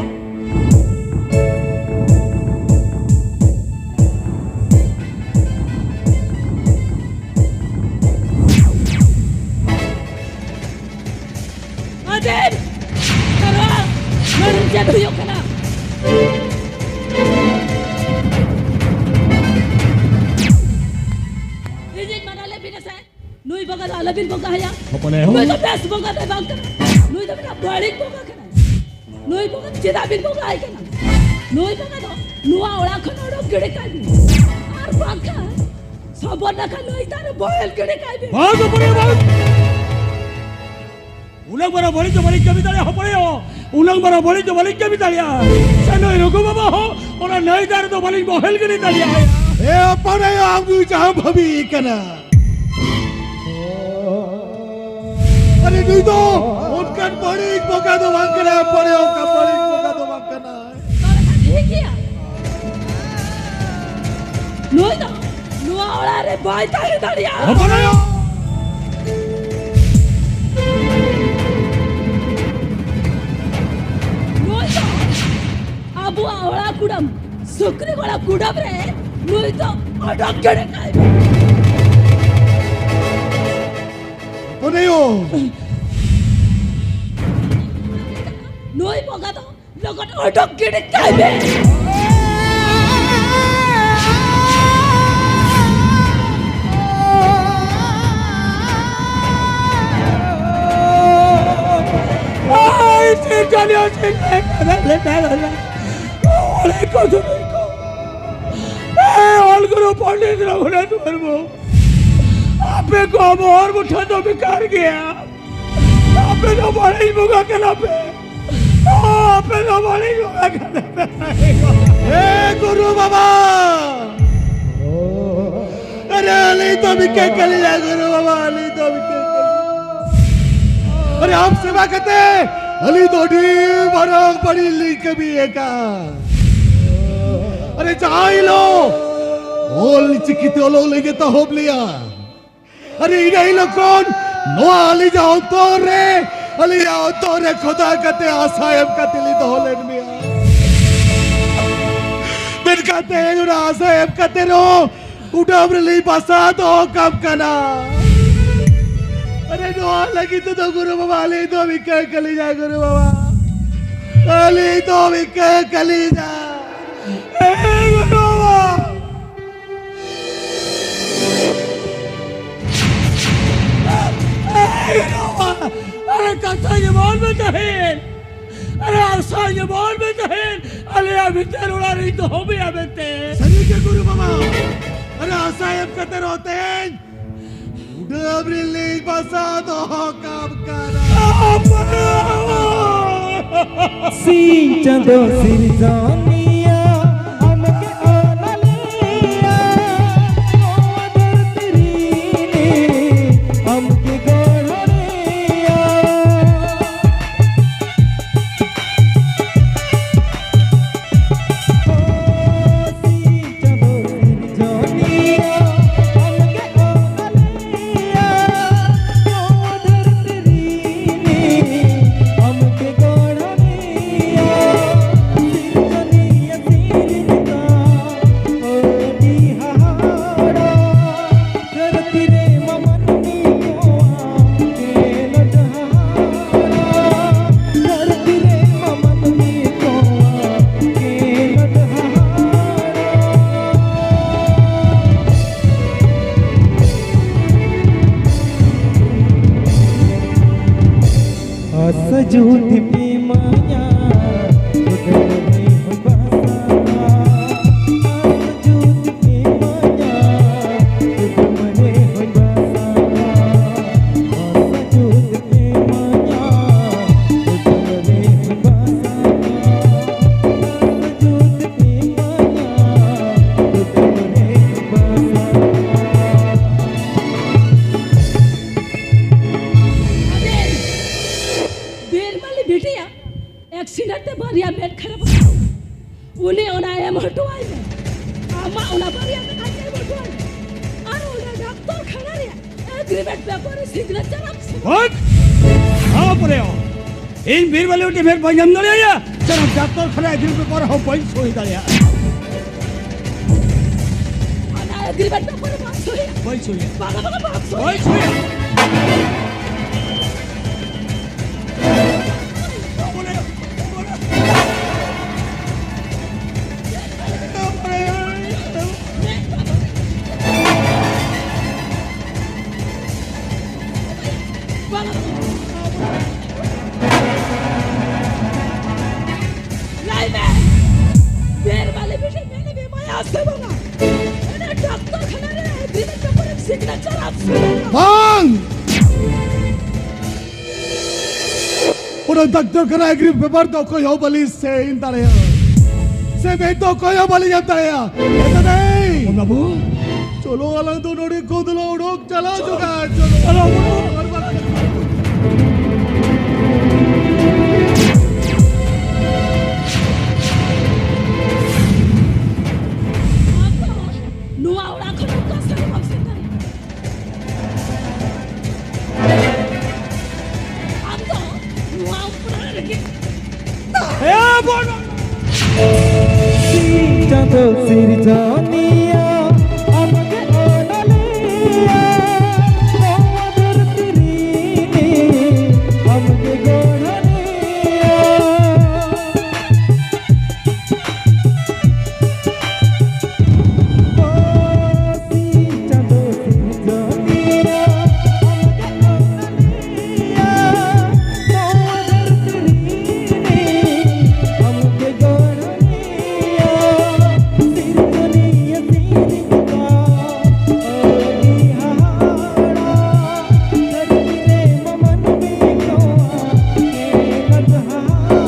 ᱪᱮᱫ ᱦᱩᱭᱩᱜ ᱠᱟᱱᱟ? ᱤᱧᱤᱧ ᱢᱟᱱᱟ ᱞᱮᱫ ᱵᱤᱱᱟ ᱥᱮ, ᱱᱩᱭ ᱵᱚᱸᱜᱟ ᱫᱚ ᱟᱞᱚᱵᱤᱱ ᱵᱚᱸᱜᱟ ᱟᱭᱟ᱾ ᱦᱚᱯᱚᱱ ᱟᱭᱳ᱾ ᱱᱩᱭ ᱫᱚ ᱵᱮᱥ ᱵᱚᱸᱜᱟ ᱫᱚ ᱵᱟᱝ ᱠᱟᱱᱟ᱾ ᱱᱩᱭ ᱫᱚ ᱢᱤᱫᱴᱟᱝ ᱵᱟᱹᱲᱤᱡ ᱵᱚᱸᱜᱟ ᱠᱟᱱᱟᱭ᱾ ᱱᱩᱭ ᱵᱚᱸᱜᱟ ᱪᱮᱫᱟᱜ ᱵᱤᱱ ᱵᱚᱸᱜᱟ ᱟᱭ ᱠᱟᱱᱟ? ᱱᱩᱭ ᱵᱚᱸᱜᱟ ᱫᱚ ᱱᱚᱣᱟ ᱚᱲᱟᱜ ᱠᱷᱚᱱ ᱚᱰᱚᱠ ᱜᱤᱰᱤ ᱠᱟᱭ ᱵᱤᱱ᱾ ᱟᱨ ᱵᱟᱝᱠᱷᱟᱱ ᱥᱚᱵᱚᱨ ᱱᱟᱠᱷᱟ ᱱᱟᱹᱭ ᱫᱟᱜ ᱨᱮ ᱵᱚᱦᱮᱞ ᱜᱤᱰᱤ ᱠᱟᱭ ᱵᱤᱱ᱾ ᱵᱟᱝ, ᱦᱚᱯᱚᱱ ᱟᱭᱳ, ᱵᱟᱝ᱾ ᱩᱱᱟᱹᱜ ᱢᱟᱨᱟᱝ ᱵᱟᱹᱲᱤᱡ ᱫᱚ ᱵᱟᱹᱞᱤᱧ ᱠᱟᱹᱢᱤ ᱫᱟᱲᱮᱭᱟᱜᱼᱟ, ᱦᱚᱯᱚᱱ ᱟᱭᱳ᱾ ᱩᱱᱟᱹᱜ ᱢᱟᱨᱟᱝ ᱵᱟᱹᱲᱤᱡ ᱫᱚ ᱵᱟᱹᱞᱤᱧ ᱠᱟᱹᱢᱤ ᱫᱟᱲᱮᱭᱟᱜᱼᱟ᱾ ᱥᱮ ᱱᱩᱭ ᱨᱩᱜᱩ ᱵᱟᱵᱟ ᱦᱚᱸ ᱚᱱᱟ ᱱᱟᱹᱭ ᱫᱟᱜ ᱨᱮᱫᱚ ᱵᱟᱹᱞᱤᱧ ᱵᱚᱦᱮᱞ ᱜᱤᱰᱤ ᱫᱟᱲᱮᱭᱟᱜᱼᱟ᱾ ᱮ ᱦᱚᱯᱚᱱ ᱟᱭᱳ, ᱟᱢ ᱫᱚ ᱡᱟᱦᱟᱸ ᱵᱷᱟᱹᱵᱤ ᱠᱟᱱᱟ᱾ ᱟᱨᱮ ᱱᱩᱭ ᱫᱚ ᱚᱱᱠᱟᱱ ᱵᱟᱹᱲᱤᱡ ᱵᱚᱸᱜᱟ ᱫᱚ ᱵᱟᱝ ᱠᱟᱱᱟ, ᱦᱚᱯᱚᱱ ᱟᱭᱳ, ᱚᱱᱠᱟᱱ ᱵᱟᱹᱲᱤᱡ ᱵᱚᱸᱜᱟ ᱫᱚ ᱵᱟᱝ ᱠᱟᱱᱟ᱾ ᱛᱚᱵᱮ ᱠᱷᱟᱱ ᱴᱷᱤᱠ ᱜᱮᱭᱟ᱾ ᱱᱩᱭ ᱫᱚ ᱱᱚᱣᱟ ᱚᱲᱟᱜ ᱨᱮ ᱵᱟᱭ ᱛᱟᱦᱮᱸ ᱫᱟᱲᱮᱭᱟᱜᱼᱟ᱾ ᱦᱚᱯᱚᱱ ᱟᱭᱳ! ᱱᱩᱭ ᱫᱚ ᱟᱵᱚᱣᱟᱜ ᱚᱲᱟᱜ ᱠᱩᱰᱟᱹᱢ, ᱥᱩᱠᱨᱤ ᱜᱚᱲᱟ ᱠᱩᱰᱟᱹᱢ ᱨᱮ ᱱᱩᱭ ᱫᱚ ᱚᱰᱚᱠ ᱜᱤᱰᱤ ᱠᱟᱭ ᱢᱮ᱾ ᱦᱚᱯᱚᱱ ᱟᱭᱳ! ᱱᱩᱭ ᱵᱚᱸᱜᱟ ᱫᱚ ᱞᱚᱜᱚᱱ ᱚᱰᱚᱠ ᱜᱤᱰᱤ ᱠᱟᱭ ᱢᱮ᱾ ᱟᱭ, ᱥᱤᱨᱡᱚᱱᱤᱭᱟᱹ, ᱥᱤᱨᱡᱚᱱᱤᱭᱟᱹ, ᱚᱞ ᱜᱩᱨᱩ ᱯᱚᱱᱰᱤᱛ ᱨᱚᱜᱷᱩᱱᱟᱛᱷ ᱢᱩᱨᱢᱩ, ᱟᱯᱮ ᱠᱚ ᱟᱵᱚ ᱦᱚᱲ ᱢᱩᱴᱷᱟᱹᱱ ᱫᱚ ᱵᱮᱠᱟᱨ ᱜᱮᱭᱟ᱾ ᱟᱯᱮ ᱫᱚ ᱵᱟᱹᱲᱤᱡ ᱵᱚᱸᱜᱟ ᱠᱟᱱᱟ ᱯᱮ᱾ ᱟᱯᱮ ᱫᱚ ᱵᱟᱹᱲᱤᱡ ᱵᱚᱸᱜᱟ ᱠᱟᱱᱟ ᱯᱮ᱾ ᱦᱮ ᱜᱩᱨᱩ ᱵᱟᱵᱟ! ᱟᱨᱮ ᱟᱹᱞᱤᱧ ᱫᱚ ᱵᱤᱠᱮ ᱠᱟᱹᱞᱤᱧᱟ ᱜᱩᱨᱩ ᱵᱟᱵᱟ, ᱟᱹᱞᱤᱧ ᱫᱚ ᱵᱤᱠᱮ ᱠᱟᱹᱞᱤᱧᱟ᱾ ᱟᱨᱮ ᱟᱢ ᱥᱮᱵᱟ ᱠᱟᱛᱮ ᱟᱹᱞᱤᱧ ᱫᱚ ᱟᱹᱰᱤ ᱢᱟᱨᱟᱝ ᱵᱟᱹᱲᱤᱡ ᱞᱤᱧ ᱠᱟᱹᱢᱤ ᱟᱠᱟᱫ᱾ ᱟᱨᱮ ᱡᱟᱦᱟᱸ ᱦᱤᱞᱳᱜ ᱚᱞ ᱪᱤᱠᱤ ᱛᱮ ᱚᱞᱚᱜ ᱞᱤᱧ ᱮᱛᱚᱦᱚᱵ ᱞᱮᱭᱟ, ᱟᱨᱮ ᱤᱱᱟᱹ ᱦᱤᱞᱳᱜ ᱠᱷᱚᱱ ᱱᱚᱣᱟ ᱟᱹᱞᱤᱧᱟᱜ ᱚᱱᱛᱚᱨ ᱨᱮ, ᱟᱹᱞᱤᱧᱟᱜ ᱚᱱᱛᱚᱨ ᱨᱮ ᱠᱷᱚᱫᱟ ᱠᱟᱛᱮ ᱟᱥᱟ ᱮᱢ ᱠᱟᱛᱮ ᱞᱤᱧ ᱫᱚᱦᱚ ᱞᱮᱫ ᱢᱮᱭᱟ᱾ ᱢᱮᱱᱠᱷᱟᱱ ᱛᱮᱦᱮᱧ ᱚᱱᱟ ᱟᱥᱟ ᱮᱢ ᱠᱟᱛᱮ ᱨᱮᱦᱚᱸ ᱠᱩᱰᱟᱹᱢ ᱨᱮᱞᱤᱧ ᱵᱟᱥᱟ ᱫᱚᱦᱚ ᱠᱟᱢ ᱠᱟᱱᱟ᱾ ᱟᱨᱮ ᱱᱚᱣᱟ ᱞᱟᱹᱜᱤᱫ ᱛᱮᱫᱚ ᱜᱩᱨᱩ ᱵᱟᱵᱟ ᱟᱹᱞᱤᱧ ᱫᱚ ᱵᱤᱠᱟᱹ ᱠᱟᱹᱞᱤᱧᱟ ᱜᱩᱨᱩ ᱵᱟᱵᱟ᱾ ᱠᱟᱹᱞᱤ ᱫᱚ ᱢᱤᱠᱟᱹ ᱠᱟᱹᱞᱤ ᱫᱟ᱾ ᱮ ᱜᱩᱨᱩ ᱵᱟᱵᱟ! ᱮ ᱜᱩᱨᱩ ᱵᱟᱵᱟ! ᱟᱨᱮ ᱠᱟᱛᱷᱟ ᱡᱮᱢᱚᱱ ᱢᱮ ᱛᱟᱦᱮᱸᱱ, ᱟᱨᱮ ᱟᱥᱟ ᱡᱮᱢᱚᱱ ᱢᱮ ᱛᱟᱦᱮᱸᱱ, ᱟᱞᱮᱭᱟᱜ ᱵᱷᱤᱛᱟᱹᱨ ᱚᱲᱟᱜ ᱨᱤᱧ ᱫᱚᱦᱚ ᱢᱮᱭᱟ ᱢᱮᱱᱛᱮ᱾ ᱥᱟᱹᱨᱤ ᱜᱮ ᱜᱩᱨᱩ ᱵᱟᱵᱟ, ᱟᱨᱮ ᱟᱥᱟ ᱮᱢ ᱠᱟᱛᱮ ᱨᱮᱦᱚᱸ ᱛᱮᱦᱮᱧ ᱩᱰᱟᱹᱵ ᱨᱮᱞᱤᱧ ᱵᱟᱥᱟ ᱫᱚᱦᱚ ᱠᱟᱢ ᱠᱟᱱᱟ᱾ ᱥᱤᱧ ᱪᱟᱸᱫᱚ ᱥᱤᱨᱡᱚᱱᱤᱭᱟᱹ, ᱟᱢᱜᱮ ᱚᱱᱚᱞᱤᱭᱟᱹ, ᱱᱚᱣᱟ ᱫᱷᱟᱹᱨᱛᱤ ᱨᱤᱱᱤᱡ ᱟᱢᱜᱮ ᱜᱚᱲᱦᱚᱱᱤᱭᱟᱹ᱾ ᱟᱥᱟ ᱡᱩᱫᱤᱢ ᱤᱢᱟᱹᱧᱟ, ᱠᱩᱫᱩᱢ ᱨᱮ ᱦᱚᱸᱧ ᱵᱟᱥᱟᱜᱼᱟ᱾ ᱟᱥᱟ ᱡᱩᱫᱤᱢ ᱤᱢᱟᱹᱧᱟ, ᱠᱩᱫᱩᱢ ᱨᱮ ᱦᱚᱸᱧ ᱵᱟᱥᱟᱜᱼᱟ᱾ ᱟᱥᱟ ᱡᱩᱫᱤᱢ ᱤᱢᱟᱹᱧᱟ, ᱠᱩᱫᱩᱢ ᱨᱮ ᱦᱚᱸᱧ ᱵᱟᱥᱟᱜᱼᱟ᱾ ᱟᱥᱟ ᱡᱩᱫᱤᱢ ᱤᱢᱟᱹᱧᱟ, ᱠᱩᱫᱩᱢ ᱨᱮ ᱦᱚᱸᱧ ᱵᱟᱥᱟᱜᱼᱟ᱾ ᱵᱤᱨ ᱢᱟᱹᱞᱤ ᱵᱤᱴᱤᱭᱟᱜ accident ᱛᱮ ᱵᱟᱨᱭᱟ ᱢᱮᱫ ᱠᱷᱟᱨᱟᱯ ᱟᱠᱟᱱᱟ᱾ ᱩᱱᱤ ᱚᱱᱟ ᱮᱢ ᱦᱚᱴᱚᱣᱟᱭ ᱢᱮ᱾ ᱟᱢᱟᱜ ᱚᱱᱟ ᱵᱟᱨᱭᱟ ᱢᱮᱫ ᱟᱡ ᱮᱢ ᱦᱚᱴᱚᱣᱟᱭ ᱢᱮ᱾ ᱟᱨ ᱚᱱᱟ ᱰᱟᱠᱛᱚᱨ ᱠᱷᱟᱱᱟ ᱨᱮᱭᱟᱜ agreement paper ᱨᱮ signature ᱟᱢ ᱥᱮ ᱵᱟᱝ? ᱦᱚᱴ! ᱛᱟᱯᱚᱨᱮ ᱦᱚᱸ ᱤᱧ ᱵᱤᱨ ᱢᱟᱹᱞᱤ ᱵᱤᱴᱤ ᱢᱮᱫ ᱵᱟᱹᱧ ᱮᱢ ᱫᱟᱲᱮᱭᱟᱭᱟ, ᱥᱮ ᱚᱱᱟ ᱰᱟᱠᱛᱚᱨ ᱠᱷᱟᱱᱟ agreement paper ᱦᱚᱸ ᱵᱟᱹᱧ ᱥᱳᱭ ᱫᱟᱲᱮᱭᱟᱜᱼᱟ᱾ ᱚᱱᱟ agreement paper ᱨᱮ ᱵᱟᱢ ᱥᱳᱭᱟ? ᱵᱟᱹᱧ ᱥᱳᱭᱟ᱾ ᱵᱟᱝᱟ, ᱵᱟᱝᱟ, ᱵᱟᱢ ᱥᱳᱭᱟ᱾ ᱵᱟᱹᱧ ᱥᱳᱭᱟ᱾ ᱵᱚᱞᱮ, ᱵᱚᱞᱮ᱾ ᱵᱮᱨ ᱵᱟᱞᱮ ᱵᱤᱥᱮ ᱢᱮᱱᱮ ᱵᱮᱢᱟᱭᱟ ᱥᱮ ᱵᱟᱝᱟ? ᱚᱱᱟ ᱰᱟᱠᱛᱚᱨ ᱠᱷᱟᱱᱟ ᱨᱮ ᱮᱜᱽᱨᱤᱢᱮᱱᱴ ᱯᱮᱯᱟᱨ ᱮᱢ ᱥᱤᱜᱽᱱᱮᱪᱟᱨ ᱟᱢ ᱥᱮ ᱵᱟᱝᱟ? ᱵᱟᱝ! ᱚᱱᱟ ᱰᱟᱠᱛᱚᱨ ᱠᱷᱟᱱᱟ ᱮᱜᱽᱨᱤᱢᱮᱱᱴ ᱯᱮᱯᱟᱨ ᱫᱚ ᱚᱠᱚᱭ ᱦᱚᱸ ᱵᱟᱞᱤᱧ ᱥᱮᱱ ᱫᱟᱲᱮᱭᱟᱜᱼᱟ᱾ ᱥᱮ ᱢᱮᱱ ᱫᱚ ᱚᱠᱚᱭ ᱦᱚᱸ ᱵᱟᱞᱤᱧ ᱮᱢ ᱫᱟᱲᱮᱭᱟᱜᱼᱟ᱾ ᱮ ᱫᱟᱫᱟᱭ! ᱵᱟᱹᱵᱩ, ᱪᱚᱞᱚ ᱟᱞᱟᱝ ᱫᱚ ᱱᱚᱰᱮ ᱠᱷᱚᱱ ᱫᱚᱞᱟᱝ ᱚᱰᱚᱠ ᱪᱟᱞᱟᱣ ᱪᱚᱜᱟ, ᱪᱚᱞᱚ᱾ ᱪᱚᱞᱚ, ᱵᱟᱹᱵᱩ᱾ ᱱᱚᱣᱟ ᱚᱲᱟᱜ ᱠᱷᱚᱱ ᱚᱠᱟ ᱥᱮᱫ ᱦᱚᱸ ᱵᱟᱢ ᱥᱮᱱ ᱫᱟᱲᱮᱭᱟᱜᱼᱟ᱾ ᱟᱢ ᱫᱚ ᱱᱚᱣᱟ ᱚᱲᱟᱜ ᱨᱮᱜᱮ ᱛᱟᱦᱮᱸ᱾ ᱥᱤᱧ ᱪᱟᱸᱫᱚ ᱥᱤᱨᱡᱚᱱᱤᱭᱟᱹ, ᱟᱢᱜᱮ ᱚᱱᱚᱞᱤᱭᱟᱹ, ᱱᱚᱣᱟ ᱫᱷᱟᱹᱨᱛᱤ ᱨᱤᱱᱤᱡ ᱟᱢᱜᱮ ᱜᱚᱲᱦᱚᱱᱤᱭᱟᱹ᱾ ᱥᱤᱧ ᱪᱟᱸᱫᱚ ᱥᱤᱨᱡᱚᱱᱤᱭᱟᱹ, ᱟᱢᱜᱮ ᱚᱱᱚᱞᱤᱭᱟᱹ, ᱱᱚᱣᱟ ᱫᱷᱟᱹᱨᱛᱤ ᱨᱤᱱᱤᱡ ᱟᱢᱜᱮ ᱜᱚᱲᱦᱚᱱᱤᱭᱟᱹ᱾ ᱥᱤᱨᱡᱚᱱᱤᱭᱟᱹ ᱥᱤᱨᱡᱚᱱᱤᱭᱟᱹ, ᱟᱹᱰᱤ ᱦᱟᱦᱟᱲᱟ, ᱫᱷᱟᱹᱨᱛᱤ ᱨᱮ ᱢᱟ ᱢᱟᱹᱱᱢᱤ ᱠᱚᱣᱟᱜ ᱜᱮ ᱞᱟᱡ ᱦᱟᱦᱟᱲᱟ᱾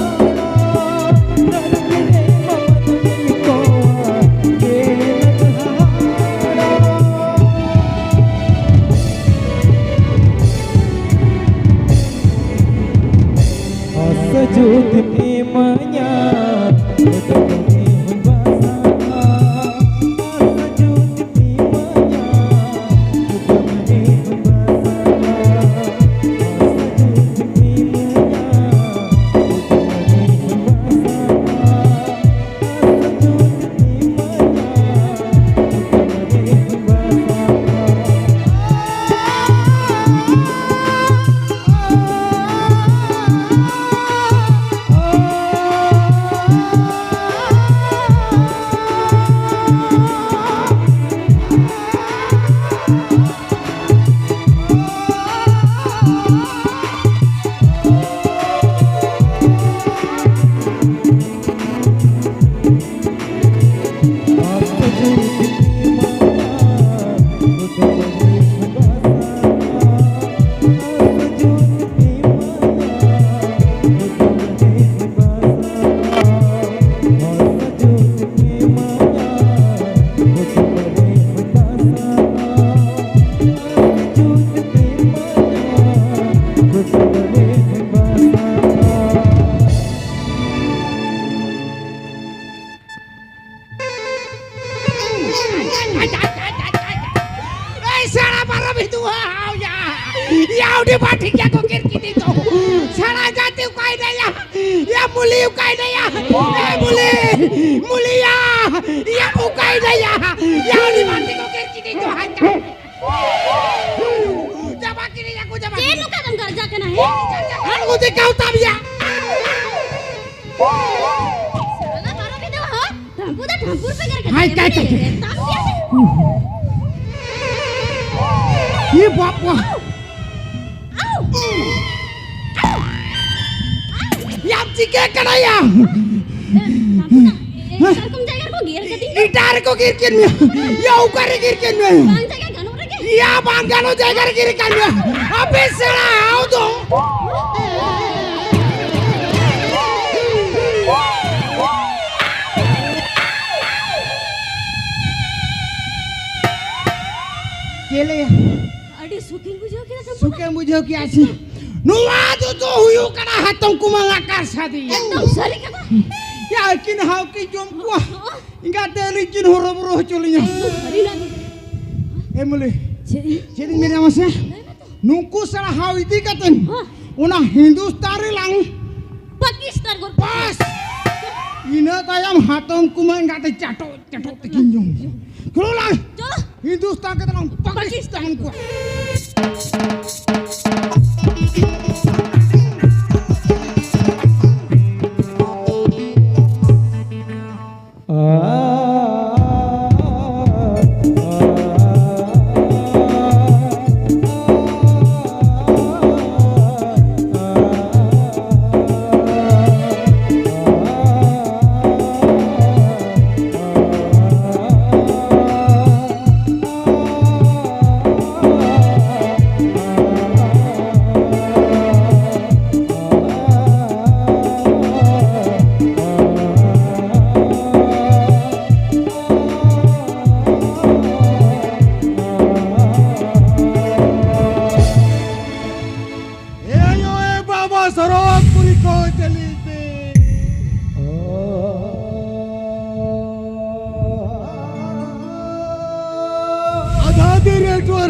ᱡᱩᱫᱤᱢ ᱤᱢᱟᱹᱧᱟ, ᱠᱩᱫᱩᱢ ᱤᱧ ᱵᱟᱥᱟᱜᱼᱟ᱾ ᱟᱥ ᱡᱩᱫᱤᱢ ᱤᱢᱟᱹᱧᱟ, ᱠᱩᱫᱩᱢ ᱤᱧ ᱵᱟᱥᱟᱜᱼᱟ᱾ ᱟᱥ ᱡᱩᱫᱤᱢ ᱤᱢᱟᱹᱧᱟ, ᱠᱩᱫᱩᱢ ᱤᱧ ᱵᱟᱥᱟᱜᱼᱟ᱾ ᱮᱭ ᱥᱮᱬᱟ ᱵᱟᱨᱚ ᱵᱤᱫᱩ ᱦᱟᱣ ᱭᱟ᱾ ᱭᱟ ᱩᱰᱤ ᱵᱟᱴᱷᱤ ᱠᱮ ᱠᱚ ᱠᱤᱨ ᱠᱤᱫᱤ ᱛᱚ᱾ ᱥᱮᱬᱟ ᱡᱟᱛᱤ ᱚᱠᱟᱭ ᱱᱟᱭᱟ? ᱭᱟ ᱢᱩᱞᱤ ᱚᱠᱟᱭ ᱱᱟᱭᱟ? ᱮ ᱢᱩᱞᱤ, ᱢᱩᱞᱤ ᱭᱟ᱾ ᱭᱟ ᱚᱠᱟᱭ ᱱᱟᱭᱟ? ᱭᱟ ᱩᱰᱤ ᱵᱟᱴᱷᱤ ᱠᱚ ᱠᱤᱨ ᱠᱤᱫᱤ ᱛᱚ ᱦᱟᱱ᱾ ᱡᱟᱵᱟ ᱠᱤᱨᱤ ᱭᱟ ᱠᱚ ᱡᱟᱵᱟ ᱪᱮᱫ ᱠᱤᱨᱤ᱾ ᱱᱚᱝᱠᱟ ᱫᱚᱢ ᱜᱟᱨᱡᱟ ᱠᱟᱱᱟ, ᱦᱮᱸ? ᱦᱟᱱ ᱠᱚ ᱫᱮ ᱠᱟᱣ ᱛᱟᱵ ᱭᱟ᱾ ᱥᱟᱞᱟ ᱵᱟᱨᱚ ᱵᱤᱫᱩ ᱦᱚ᱾ ᱴᱷᱟᱢᱯᱩ ᱫᱚ ᱴᱷᱟᱢᱯᱩᱨ ᱯᱮ ᱜᱮᱨ ᱠᱟᱫᱮᱭᱟ, ᱦᱟᱭ, ᱠᱟᱭ, ᱢᱟᱱᱮ, ᱠᱟᱭ, ᱠᱟᱭ᱾ ᱛᱟᱢ ᱜᱮᱭᱟ ᱥᱮ? ᱤᱭᱟᱹ ᱵᱟᱯ ᱵᱟ᱾ ᱟᱣ! ᱟᱣ! ᱟᱣ! ᱭᱟᱢ ᱪᱤᱠᱟᱹ ᱠᱟᱱᱟ ᱭᱟ? ᱮ, ᱴᱷᱟᱢᱯᱩ ᱫᱚ, ᱮ, ᱮᱴᱟᱜ ᱨᱚᱠᱚᱢ ᱡᱟᱭᱜᱟ ᱨᱮᱠᱚ ᱜᱮᱨ ᱠᱟᱫᱤᱧ ᱫᱚ᱾ ᱮᱴᱟᱜ ᱨᱮᱠᱚ ᱜᱮᱨ ᱠᱮᱫ ᱢᱮᱭᱟ᱾ ᱭᱟ, ᱚᱠᱟᱨᱮ ᱜᱮᱨ ᱠᱮᱫ ᱢᱮᱭᱟ? ᱵᱟᱝ ᱡᱟᱭᱜᱟ ᱜᱟᱱᱚᱜ ᱨᱮᱜᱮ᱾ ᱭᱟ, ᱵᱟᱝ ᱜᱟᱱᱚᱜ ᱡᱟᱭᱜᱟ ᱨᱮ ᱜᱮᱨ ᱠᱟᱱ ᱢᱮᱭᱟ᱾ ᱟᱯᱮ ᱥᱮᱬᱟ ᱦᱟᱣ ᱫᱚ᱾ ᱪᱮᱫ ᱞᱟᱹᱭᱟ? ᱟᱹᱰᱤ ᱥᱩᱠᱤᱧ ᱵᱩᱡᱷᱟᱹᱣ ᱠᱮᱫᱟ ᱪᱟᱢᱯᱩ ᱫᱟ᱾ ᱥᱩᱠᱮᱢ ᱵᱩᱡᱷᱟᱹᱣ ᱠᱮᱜᱼᱟ ᱥᱮ? ᱱᱚᱣᱟ ᱫᱚ, ᱫᱚ ᱦᱩᱭᱩᱜ ᱠᱟᱱᱟ ᱦᱟᱛᱚᱢ ᱠᱩᱢᱟᱹᱝ ᱟᱠᱟᱨ ᱥᱟᱫᱤ᱾ ᱮᱠᱫᱚᱢ ᱥᱟᱹᱨᱤ ᱠᱟᱛᱷᱟ᱾ ᱭᱟ, ᱟᱹᱠᱤᱱ ᱦᱟᱣ ᱠᱤᱱ ᱡᱚᱢ ᱠᱚᱣᱟ᱾ ᱦᱚᱸ᱾ ᱮᱸᱜᱟᱛᱮ ᱟᱹᱞᱤᱧ ᱠᱤᱱ ᱦᱚᱨᱚᱵᱚᱨᱚ ᱦᱚᱪᱚ ᱞᱤᱧᱟ᱾ ᱮᱠᱫᱚᱢ ᱥᱟᱹᱨᱤ ᱱᱚᱣᱟ ᱫᱚ᱾ ᱮ ᱢᱩᱞᱤ, ᱪᱮᱫ? ᱪᱮᱫ ᱤᱧ ᱢᱮᱱᱟ ᱢᱟᱥᱮ? ᱞᱟᱹᱭ ᱢᱮ ᱛᱚ᱾ ᱱᱩᱠᱩ ᱥᱮᱬᱟ ᱦᱟᱣ ᱤᱫᱤ ᱠᱟᱛᱮ ᱦᱚᱸ᱾ ᱚᱱᱟ ᱦᱤᱱᱫᱩᱥᱛᱟᱱ ᱨᱮ ᱞᱟᱝ ᱯᱟᱠᱤᱥᱛᱟᱱ ᱜᱚᱞᱯᱚ᱾ ᱵᱟᱥ! ᱤᱱᱟᱹ ᱛᱟᱭᱚᱢ ᱦᱟᱛᱚᱢ ᱠᱩᱢᱟᱹᱝ ᱮᱸᱜᱟᱛᱮ ᱪᱟᱴᱚᱜ ᱪᱟᱴᱚᱜ ᱛᱮᱠᱤᱱ ᱡᱚᱢ᱾ ᱪᱚᱞᱚ ᱞᱟᱝ ᱪᱚᱞᱚ᱾ ᱦᱤᱱᱫᱩᱥᱛᱟᱱ ᱠᱟᱛᱮ ᱞᱟᱝ ᱯᱟᱠᱤᱥᱛᱟᱱ ᱠᱚᱣᱟ᱾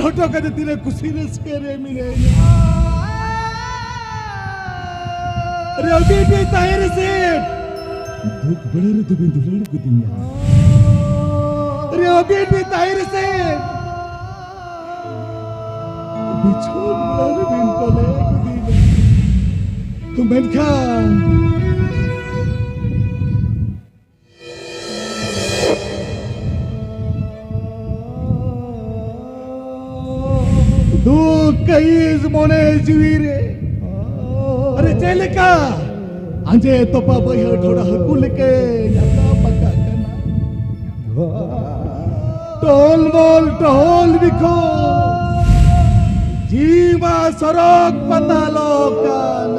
ᱦᱚᱴᱚ ᱠᱟᱛᱮ ᱛᱤᱱᱟᱹᱜ ᱠᱩᱥᱤ ᱨᱟᱹᱥᱠᱟᱹ ᱨᱮ ᱢᱤᱱᱟᱹᱧᱟ᱾ ᱟᱨᱮ ᱟᱹᱵᱤᱱ ᱵᱤᱱ ᱛᱟᱦᱮᱸ ᱨᱮᱥᱮ ᱫᱩᱠ ᱵᱮᱲᱟ ᱨᱮ ᱫᱚᱵᱤᱱ ᱫᱩᱞᱟᱹᱲ ᱜᱚᱫᱤᱧᱟ᱾ ᱟᱨᱮ ᱟᱹᱵᱤᱱ ᱵᱤᱱ ᱛᱟᱦᱮᱸ ᱨᱮᱥᱮ ᱵᱤᱪᱷᱚᱱ ᱵᱮᱲᱟ ᱨᱮᱵᱤᱱ ᱠᱚᱞᱮ ᱜᱚᱫᱤᱧᱟ᱾ ᱛᱚ ᱢᱮᱱᱠᱷᱟᱱ ᱫᱩᱠ ᱠᱟᱹᱦᱤᱥ ᱢᱚᱱᱮ ᱡᱤᱣᱤ ᱨᱮ᱾ ᱟᱨᱮ ᱪᱮᱫ ᱞᱮᱠᱟ ᱟᱸᱡᱮᱫ ᱛᱚᱯᱟ ᱵᱟᱹᱭᱦᱟᱹᱲ ᱰᱷᱚᱲᱟ ᱦᱟᱹᱠᱩ ᱞᱮᱠᱟ ᱧᱟᱯᱟᱢ ᱟᱠᱟᱫ ᱠᱟᱱᱟ᱾ ᱴᱚᱞ ᱢᱚᱞ ᱴᱚᱦᱚᱞ ᱵᱤᱠᱷᱚ ᱡᱤᱣᱤ ᱢᱟ ᱥᱚᱨᱚᱜ ᱯᱟᱛᱟᱞᱚᱜ ᱠᱟᱱ᱾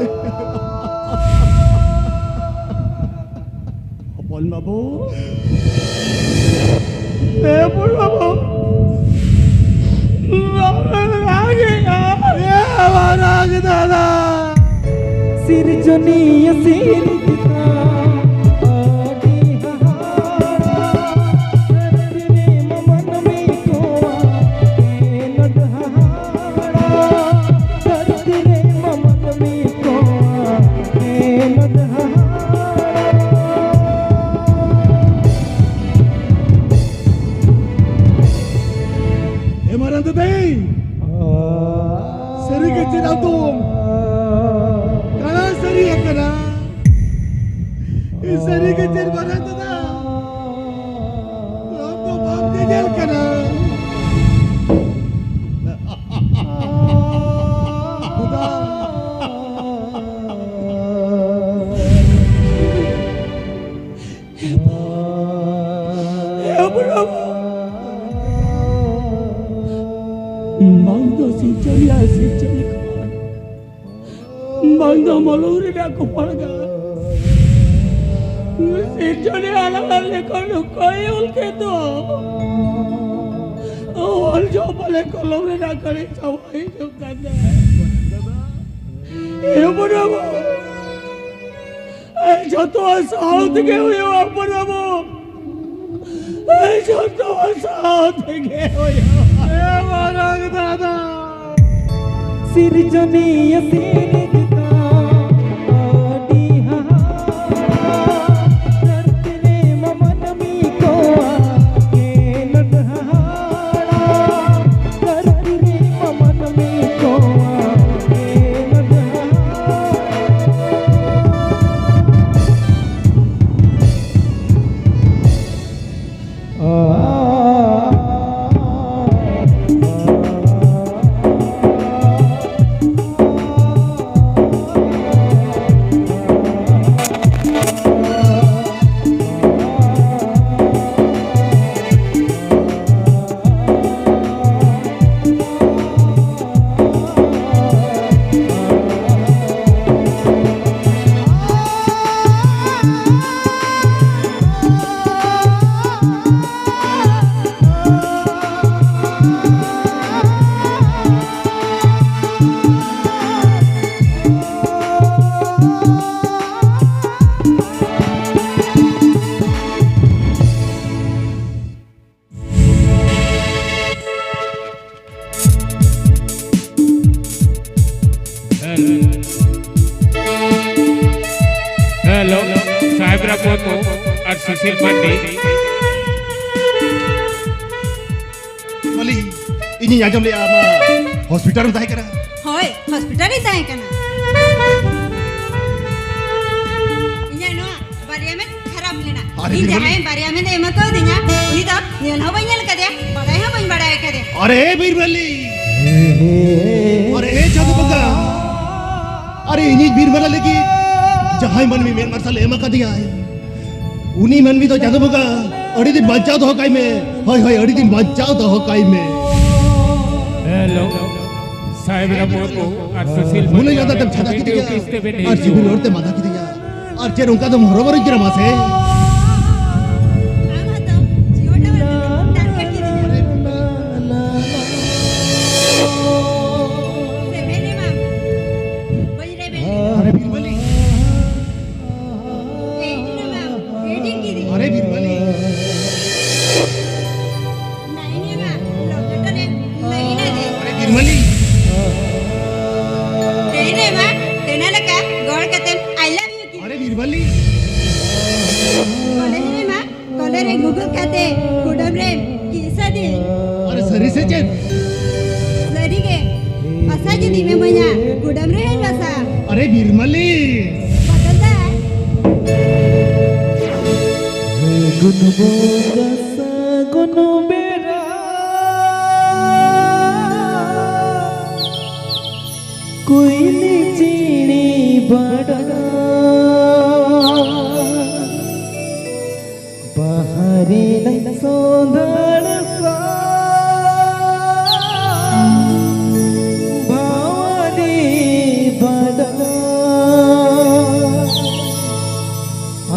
ᱦᱚᱯᱚᱱ ᱵᱟᱹᱵᱩ, ᱦᱮ ᱦᱚᱯᱚᱱ ᱵᱟᱹᱵᱩ, ᱵᱟᱵᱟ ᱨᱟᱜᱮᱜᱼᱟ᱾ ᱮ ᱵᱟᱵᱟ ᱨᱟᱜ ᱫᱟᱫᱟ᱾ ᱥᱤᱨᱡᱚᱱᱤᱭᱟᱹ ᱥᱤᱨᱡᱚᱱᱤᱭᱟᱹ ᱟᱹᱰᱤ ᱦᱟᱦᱟᱲᱟ, ᱫᱷᱟᱹᱨᱛᱤ ᱨᱮ ᱢᱟᱹᱱᱢᱤ ᱠᱚᱣᱟᱜ ᱠᱷᱮᱞᱳᱰ ᱦᱟᱦᱟᱲᱟ, ᱫᱷᱟᱹᱨᱛᱤ ᱨᱮ ᱢᱟᱹᱱᱢᱤ ᱠᱚᱣᱟᱜ ᱠᱷᱮᱞᱳᱰ ᱦᱟᱦᱟᱲᱟ᱾ ᱮ ᱢᱟᱨᱟᱝ ᱫᱟᱫᱟᱭ, ᱥᱟᱹᱨᱤ ᱜᱮ ᱪᱮᱫ ᱟᱫᱚᱢ ᱠᱟᱬᱟ ᱥᱟᱹᱨᱤ ᱟᱠᱟᱱᱟ? ᱮ ᱥᱟᱹᱨᱤ ᱜᱮ ᱪᱮᱫ ᱢᱟᱨᱟᱝ ᱫᱟᱫᱟ, ᱟᱢ ᱫᱚ ᱵᱟᱢ ᱧᱮᱧᱮᱞ ᱠᱟᱱᱟ? ᱫᱟᱫᱟ᱾ ᱦᱮ ᱯᱨᱚᱵᱷᱩ, ᱵᱟᱝ ᱫᱚ ᱥᱤᱨᱡᱚᱱᱤᱭᱟᱹ ᱥᱤᱨᱡᱚᱱᱤ ᱠᱷᱚᱱ, ᱵᱟᱝ ᱫᱚ ᱢᱚᱞᱚᱝ ᱨᱮᱱᱟᱜ ᱠᱚᱯᱟᱲ ᱜᱟ᱾ ᱥᱤᱨᱡᱚᱱᱤᱭᱟᱹ ᱟᱞᱟᱝ ᱞᱮᱠᱟ ᱱᱚᱝᱠᱟᱭ ᱚᱞ ᱠᱮᱫ ᱫᱚ᱾ ᱚᱞ ᱡᱚᱦᱚᱜ ᱯᱟᱞᱮ ᱠᱚᱞᱚᱢ ᱨᱮᱱᱟᱜ ᱠᱟᱹᱲᱤ ᱪᱟᱵᱟ ᱦᱤᱡᱩᱜ ᱠᱟᱱᱟ᱾ ᱦᱮ ᱯᱨᱚᱵᱷᱩ, ᱮ, ᱡᱷᱚᱛᱚᱣᱟᱜ ᱥᱟᱶ ᱛᱮᱜᱮ ᱦᱩᱭᱩᱜᱼᱟ, ᱯᱨᱚᱵᱷᱩ᱾ ᱮ, ᱡᱷᱚᱛᱚᱣᱟᱜ ᱥᱟᱶ ᱛᱮᱜᱮ ᱦᱩᱭᱩᱜᱼᱟ᱾ ᱮ ᱢᱟᱨᱟᱝ ᱫᱟᱫᱟ᱾ ᱥᱤᱨᱡᱚᱱᱤᱭᱟᱹ ᱥᱤᱨᱡᱚᱱ ᱟᱹᱰᱤ ᱦᱟᱦᱟᱲᱟ, ᱫᱷᱟᱹᱨᱛᱤ ᱨᱮ ᱢᱟ ᱢᱟᱹᱱᱢᱤ ᱠᱚᱣᱟᱜ ᱠᱷᱮᱞᱳᱰ ᱦᱟᱦᱟᱲᱟ, ᱫᱷᱟᱹᱨᱛᱤ ᱨᱮ ᱢᱟ ᱢᱟᱹᱱᱢᱤ ᱠᱚᱣᱟᱜ ᱠᱷᱮᱞᱳᱰ ᱦᱟᱦᱟᱲᱟ᱾ ᱦᱮᱞᱳ, ᱥᱟᱦᱮᱵᱽ ᱨᱟᱢ ᱢᱩᱨᱢᱩ ᱟᱨ ᱥᱩᱥᱤᱞ ᱢᱟᱱᱰᱤ᱾ ᱢᱟᱹᱞᱤ, ᱤᱧᱤᱧ ᱟᱸᱡᱚᱢ ᱞᱮᱜᱼᱟ ᱟᱢ ᱦᱚᱥᱯᱤᱴᱟᱞ ᱨᱮᱢ ᱛᱟᱦᱮᱸ ᱠᱟᱱᱟ᱾ ᱦᱳᱭ, ᱦᱚᱥᱯᱤᱴᱟᱞ ᱨᱤᱧ ᱛᱟᱦᱮᱸ ᱠᱟᱱᱟ᱾ ᱤᱧᱟᱹᱜ ᱱᱚᱣᱟ ᱵᱟᱨᱭᱟ ᱢᱮᱫ ᱠᱷᱟᱨᱟᱯ ᱞᱮᱱᱟ᱾ ᱟᱨᱮ ᱤᱧ ᱵᱤᱨᱵᱟᱞᱤ᱾ ᱡᱟᱦᱟᱸᱭ ᱵᱟᱨᱭᱟ ᱢᱮᱫ ᱮ ᱮᱢ ᱟᱠᱟᱣᱫᱤᱧᱟ, ᱩᱱᱤ ᱫᱚ ᱧᱮᱞ ᱦᱚᱸ ᱵᱟᱹᱧ ᱧᱮᱞ ᱟᱠᱟᱫᱮᱭᱟ, ᱵᱟᱰᱟᱭ ᱦᱚᱸ ᱵᱟᱹᱧ ᱵᱟᱰᱟᱭ ᱟᱠᱟᱫᱮᱭᱟ᱾ ᱟᱨᱮ ᱵᱤᱨᱵᱟᱞᱤ! ᱟᱨᱮ ᱪᱟᱸᱫᱚ ᱵᱚᱸᱜᱟ! ᱟᱨᱮ ᱤᱧᱤᱡ ᱵᱤᱨᱵᱟᱞᱟ ᱞᱟᱹᱜᱤᱫ ᱡᱟᱦᱟᱸᱭ ᱢᱟᱹᱱᱢᱤ ᱢᱮᱫ ᱢᱟᱨᱥᱟᱞ ᱮ ᱮᱢ ᱟᱠᱟᱫᱮᱭᱟᱭ, ᱩᱱᱤ ᱢᱟᱹᱱᱢᱤ ᱫᱚ ᱪᱟᱸᱫᱚ ᱵᱚᱸᱜᱟ ᱟᱹᱰᱤ ᱫᱤᱱ ᱵᱟᱧᱪᱟᱣ ᱫᱚᱦᱚ ᱠᱟᱭ ᱢᱮ᱾ ᱦᱳᱭ, ᱦᱳᱭ, ᱟᱹᱰᱤ ᱫᱤᱱ ᱵᱟᱧᱪᱟᱣ ᱫᱚᱦᱚ ᱠᱟᱭ ᱢᱮ᱾ ᱦᱮᱞᱳ, ᱥᱟᱦᱮᱵᱽ ᱨᱟᱢ ᱢᱩᱨᱢᱩ ᱟᱨ ᱥᱩᱥᱤᱞ ᱢᱩᱞᱟᱹ ᱢᱟᱱᱰᱤ ᱞᱟᱸᱫᱟ ᱛᱮᱢ ᱪᱷᱟᱫᱟ ᱠᱤᱫᱤᱧᱟ ᱰᱤᱭᱩᱴᱤ ᱛᱮᱵᱮᱱ ᱟᱨ ᱦᱤᱡᱩᱜ᱾ ᱡᱤᱵᱤᱱ ᱨᱚᱲ ᱛᱮ ᱢᱟᱫᱟ ᱠᱤᱫᱤᱧᱟ᱾ ᱟᱨ ᱪᱮᱫ ᱚᱱᱠᱟ ᱫᱚᱢ ᱦᱚᱨᱚᱵᱚᱨᱚᱧ ᱠᱟᱱᱟ ᱢᱟᱥᱮ? ᱟᱢ ᱦᱚᱸᱛᱚ ᱡᱤᱭᱚᱱ ᱨᱮ ᱵᱟᱹᱧ ᱨᱮᱵᱮᱱ ᱮᱢᱟᱢ᱾ ᱵᱟᱹᱧ ᱨᱮᱵᱮᱱ ᱮᱢᱟᱢ᱾ ᱟᱨᱮ ᱵᱤᱨᱵᱟᱞᱤ᱾ ᱟᱨᱮ ᱵᱤᱨᱵᱟᱞᱤ᱾ ᱱᱟᱭᱤᱱ ᱮᱢᱟᱢ᱾ ᱞᱚᱠᱮᱴ ᱨᱮ ᱨᱮ ᱜᱩᱜᱩᱞ ᱠᱟᱛᱮ ᱠᱩᱰᱟᱹᱢ ᱨᱮᱢ ᱠᱤᱥᱟᱹᱫᱤᱧ᱾ ᱟᱨᱮ, ᱥᱟᱹᱨᱤ ᱥᱮ ᱪᱮᱫ? ᱥᱟᱹᱨᱤ ᱜᱮ᱾ ᱯᱟᱥᱟ ᱡᱩᱫᱤᱢ ᱤᱢᱟᱹᱧᱟ, ᱠᱩᱰᱟᱹᱢ ᱨᱮᱦᱚᱸᱧ ᱵᱟᱥᱟ᱾ ᱟᱨᱮ ᱵᱤᱨᱢᱟᱞᱤ! ᱵᱟᱫᱚᱞ ᱫᱟ᱾ ᱯᱷᱟᱹᱜᱩᱱ ᱵᱚᱸᱜᱟ ᱥᱟᱹᱜᱩᱱ ᱵᱮᱲᱟ, ᱠᱩᱭᱞᱤ ᱪᱤᱲᱤ ᱵᱟᱰᱟ, ᱵᱟᱦᱟ ᱨᱮᱱᱟᱜ ᱥᱚᱸᱫᱷᱟᱲ ᱥᱟᱲ, ᱵᱟᱣᱟᱨᱤ ᱵᱟᱰᱟ᱾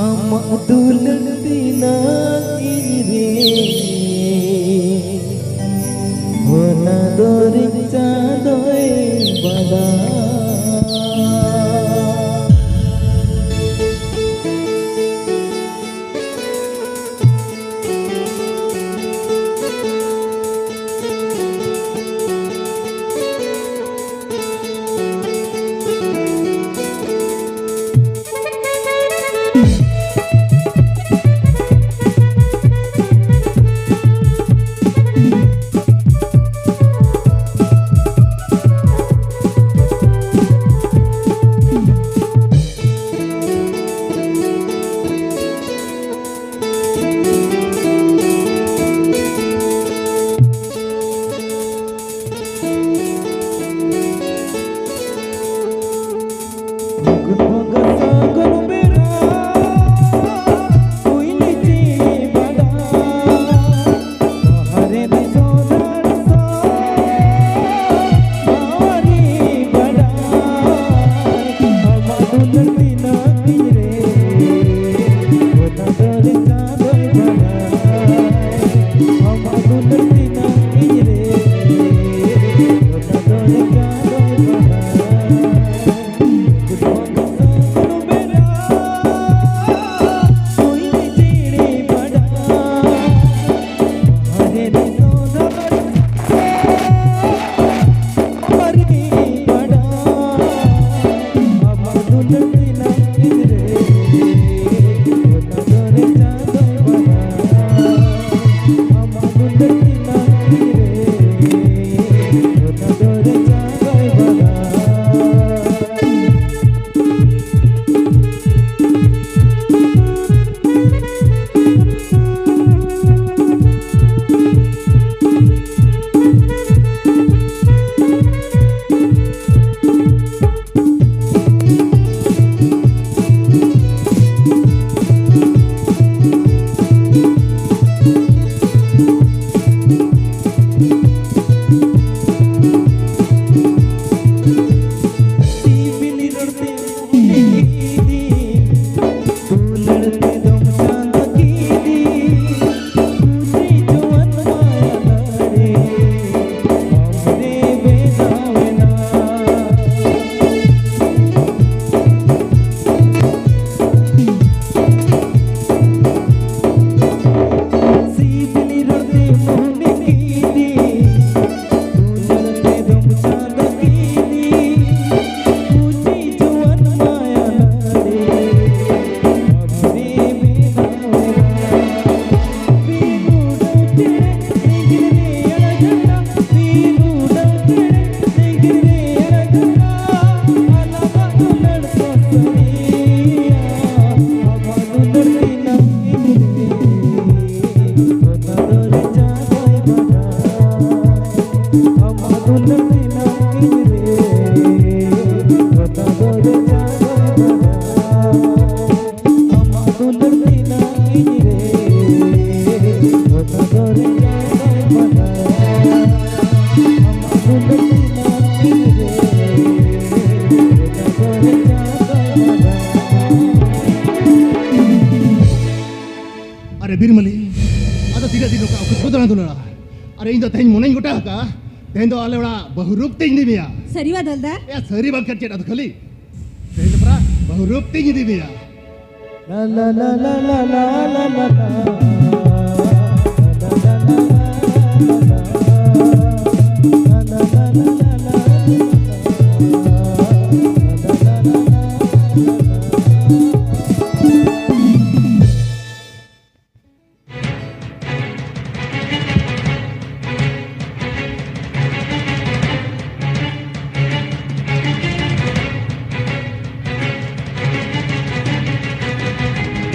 ᱟᱢᱟᱜ ᱫᱩᱞᱟᱹᱲ ᱛᱤᱱᱟᱹᱜ ᱤᱧ ᱨᱮ, ᱚᱱᱟ ᱫᱚ ᱨᱤᱧ ᱪᱟᱸᱫᱚᱭ ᱵᱟᱰᱟᱭ᱾ ᱵᱤᱨᱢᱟᱹᱞᱤ, ᱟᱫᱚ ᱛᱤᱱᱟᱹᱜ ᱫᱤᱱ ᱱᱚᱝᱠᱟ ᱚᱠᱚᱭ ᱠᱚ ᱫᱟᱬᱟ ᱫᱩᱞᱟᱹᱲᱟ? ᱟᱨ ᱤᱧ ᱫᱚ ᱛᱮᱦᱮᱧ ᱢᱚᱱᱮᱧ ᱜᱚᱴᱟ ᱟᱠᱟᱫᱼᱟ, ᱛᱮᱦᱮᱧ ᱫᱚ ᱟᱞᱮ ᱚᱲᱟᱜ ᱵᱟᱹᱦᱩ ᱨᱩᱯ ᱛᱮᱧ ᱤᱫᱤ ᱢᱮᱭᱟ᱾ ᱥᱟᱹᱨᱤ ᱵᱟ ᱫᱟᱫᱟ? ᱮ, ᱥᱟᱹᱨᱤ ᱵᱟᱝᱠᱷᱟᱱ ᱪᱮᱫ ᱟᱫᱚ ᱠᱷᱟᱹᱞᱤ? ᱛᱮᱦᱮᱧ ᱫᱚ ᱯᱟᱨᱟ ᱵᱟᱹᱦᱩ ᱨᱩᱯ ᱛᱮᱧ ᱤᱫᱤ ᱢᱮᱭᱟ᱾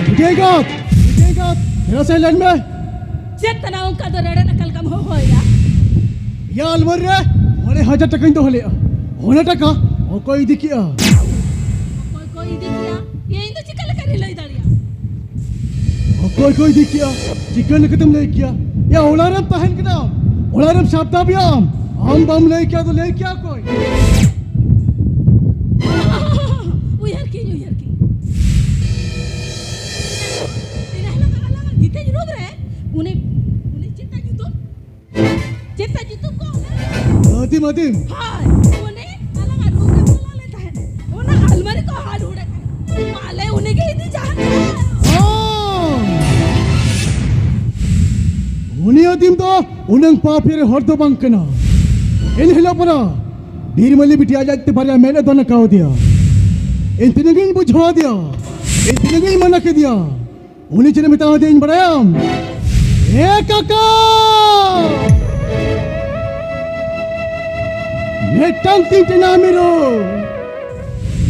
ᱵᱤᱴᱤ ᱮᱸᱜᱟᱛ! ᱵᱤᱴᱤ ᱮᱸᱜᱟᱛ! ᱯᱷᱮᱨᱟ ᱥᱮᱫ ᱞᱮᱱ ᱢᱮ᱾ ᱪᱮᱫ ᱛᱟᱱᱟ ᱚᱱᱠᱟ ᱫᱚ ᱨᱮᱲᱮᱫ ᱟᱠᱟᱞ ᱠᱟᱢ ᱦᱚᱦᱚᱭᱟ? ᱭᱟ ᱟᱞᱢᱟᱨ ᱨᱮ ᱢᱚᱬᱮ ᱦᱟᱡᱟᱨ ᱴᱟᱠᱟᱧ ᱫᱚᱦᱚ ᱞᱮᱫᱼᱟ, ᱚᱱᱟ ᱴᱟᱠᱟ ᱚᱠᱚᱭ ᱤᱫᱤ ᱠᱮᱜᱼᱟ? ᱚᱠᱚᱭ ᱠᱚ ᱤᱫᱤ ᱠᱮᱜᱼᱟ? ᱤᱧ ᱫᱚ ᱪᱤᱠᱟ ᱞᱮᱠᱟᱨᱤᱧ ᱞᱟᱹᱭ ᱫᱟᱲᱮᱭᱟᱜᱼᱟ? ᱚᱠᱚᱭ ᱠᱚ ᱤᱫᱤ ᱠᱮᱜᱼᱟ? ᱪᱤᱠᱟᱹ ᱞᱮᱠᱟᱛᱮᱢ ᱞᱟᱹᱭ ᱠᱮᱭᱟ? ᱭᱟ, ᱚᱲᱟᱜ ᱨᱮᱢ ᱛᱟᱦᱮᱱ ᱠᱟᱱᱟ, ᱚᱲᱟᱜ ᱨᱮᱢ ᱥᱟᱵ ᱫᱟᱵ ᱮᱭᱟ ᱟᱢ᱾ ᱟᱢ ᱵᱟᱢ ᱞᱟᱹᱭ ᱠᱮᱭᱟ, ᱟᱫᱚ ᱞᱟᱹᱭ ᱠᱮᱭᱟ ᱚᱠᱚᱭ? ᱩᱭᱦᱟᱹᱨ ᱠᱤᱧ, ᱩᱭᱦᱟᱹᱨ ᱠᱤᱧ᱾ ᱤᱱᱟᱹ ᱦᱤᱞᱳᱜ ᱟᱞᱟᱝ ᱜᱤᱛᱟᱹᱧ ᱨᱩᱢ ᱨᱮ ᱩᱱᱤ, ᱩᱱᱤ ᱪᱮᱫ ᱛᱟᱭ ᱧᱩᱛᱩᱢ? ᱪᱮᱫ ᱛᱟᱭ ᱧᱩᱛᱩᱢ ᱠᱚ? ᱟᱹᱫᱤᱢ, ᱟᱹᱫᱤᱢ᱾ ᱦᱳᱭ, ᱩᱱᱤ ᱟᱞᱟᱝᱟᱜ ᱨᱩᱢ ᱨᱮ ᱵᱚᱞᱚ ᱞᱮᱱ ᱛᱟᱦᱮᱸᱫ᱾ ᱚᱱᱟ ᱟᱞᱢᱟᱨᱤ ᱠᱚ ᱦᱟᱲ ᱦᱩᱲᱟᱹ ᱠᱟᱱᱟ᱾ ᱢᱟᱞᱮ ᱩᱱᱤ ᱜᱮ ᱤᱫᱤ ᱡᱟᱦᱟᱸ ᱠᱟᱱᱟ᱾ ᱦᱚᱸ᱾ ᱩᱱᱤ ᱟᱹᱫᱤᱢ ᱫᱚ ᱩᱱᱟᱹᱝ ᱯᱟᱯᱤ ᱨᱮ ᱦᱚᱲ ᱫᱚ ᱵᱟᱝ ᱠᱟᱱᱟ᱾ ᱮᱱ ᱦᱤᱞᱳᱜ ᱯᱚᱨᱟ ᱵᱤᱨᱢᱟᱹᱞᱤ ᱵᱤᱴᱤ ᱟᱡ ᱟᱡ ᱛᱮ ᱵᱟᱨᱭᱟ ᱢᱮᱫ ᱮ ᱫᱚᱱ ᱟᱠᱟᱣᱫᱮᱭᱟ᱾ ᱤᱧ ᱛᱤᱱᱟᱹᱜ ᱤᱧ ᱵᱩᱡᱷᱟᱹᱣ ᱟᱫᱮᱭᱟ, ᱤᱧ ᱛᱤᱱᱟᱹᱜ ᱤᱧ ᱢᱟᱱᱟ ᱠᱮᱫᱮᱭᱟ, ᱩᱱᱤ ᱪᱮᱫ ᱮ ᱢᱮᱛᱟ ᱫᱤᱧᱟᱹᱧ ᱵᱟᱲᱟᱭᱟᱢ? ᱮ ᱠᱟᱠᱟ! ᱢᱤᱫᱴᱟᱝ ᱛᱤᱧ ᱴᱮᱱᱟ ᱢᱤᱨᱩ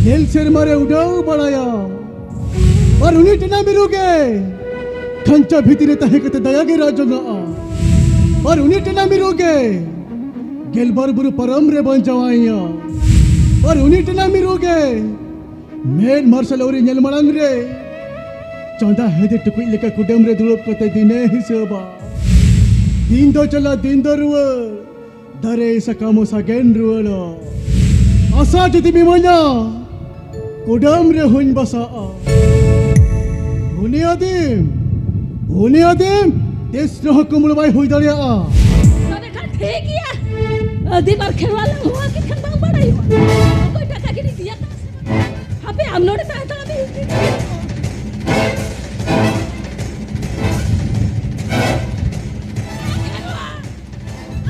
ᱧᱮᱞ ᱥᱮᱨᱢᱟ ᱨᱮ ᱩᱰᱟᱹᱣ ᱵᱟᱲᱟᱭᱟ᱾ ᱟᱨ ᱩᱱᱤ ᱴᱮᱱᱟ ᱢᱤᱨᱩ ᱜᱮ ᱠᱷᱟᱧᱪᱟ ᱵᱷᱤᱛᱤᱨ ᱨᱮ ᱛᱟᱦᱮᱸ ᱠᱟᱛᱮ ᱫᱟᱭᱟ ᱜᱮ ᱨᱟᱡᱽ ᱡᱚᱝᱟᱜᱼᱟ᱾ ᱟᱨ ᱩᱱᱤ ᱴᱮᱱᱟ ᱢᱤᱨᱩ ᱜᱮ ᱜᱮᱞᱵᱟᱨ ᱵᱩᱨᱩ ᱯᱟᱨᱚᱢ ᱨᱮ ᱵᱟᱧᱪᱟᱣᱟᱭᱟ᱾ ᱟᱨ ᱩᱱᱤ ᱴᱮᱱᱟ ᱢᱤᱨᱩ ᱜᱮ ᱢᱮᱫ ᱢᱟᱨᱥᱟᱞ ᱟᱹᱣᱨᱤ ᱧᱮᱞ ᱢᱟᱲᱟᱝ ᱨᱮ ᱪᱟᱸᱫᱟ ᱦᱮᱸᱫᱮ ᱴᱩᱠᱩᱡ ᱞᱮᱠᱟ ᱠᱩᱰᱟᱹᱢ ᱨᱮ ᱫᱩᱲᱩᱵ ᱠᱟᱛᱮ ᱫᱤᱱᱮ ᱦᱤᱥᱟᱹᱵᱟ᱾ ᱫᱤᱱ ᱫᱚ ᱪᱟᱞᱟᱜ, ᱫᱤᱱ ᱫᱚ ᱨᱩᱣᱟᱹᱲ, ᱫᱟᱨᱮ ᱥᱟᱠᱟᱢ ᱦᱚᱸ ᱥᱟᱜᱮᱱ ᱨᱩᱣᱟᱹᱲᱟ᱾ ᱟᱥᱟ ᱡᱩᱫᱤᱢ ᱤᱢᱟᱹᱧᱟ, ᱠᱩᱰᱟᱹᱢ ᱨᱮ ᱦᱚᱸᱧ ᱵᱟᱥᱟᱜᱼᱟ᱾ ᱩᱱᱤ ᱟᱹᱫᱤᱢ ᱩᱱᱤ ᱟᱹᱫᱤᱢ ᱛᱤᱥ ᱨᱮᱦᱚᱸ ᱠᱩᱢᱵᱽᱲᱩ ᱵᱟᱭ ᱦᱩᱭ ᱫᱟᱲᱮᱭᱟᱜᱼᱟ᱾ ᱛᱚᱵᱮ ᱠᱷᱟᱱ ᱴᱷᱤᱠ ᱜᱮᱭᱟ᱾ ᱟᱹᱫᱤᱢ ᱟᱨ ᱠᱷᱮᱨᱣᱟᱞ ᱞᱟᱝ ᱦᱚᱦᱚ ᱟᱹᱠᱤᱱ ᱠᱷᱟᱱ ᱵᱟᱝ ᱵᱟᱲᱟᱭᱚᱜᱼᱟ ᱚᱠᱚᱭ ᱴᱟᱠᱟ ᱠᱤᱱ ᱤᱫᱤᱭᱟ᱾ ᱦᱟᱯᱮ, ᱟᱢ ᱱᱚᱰᱮ ᱛᱟᱦᱮᱸ ᱛᱟᱲᱟᱢ ᱢᱮ᱾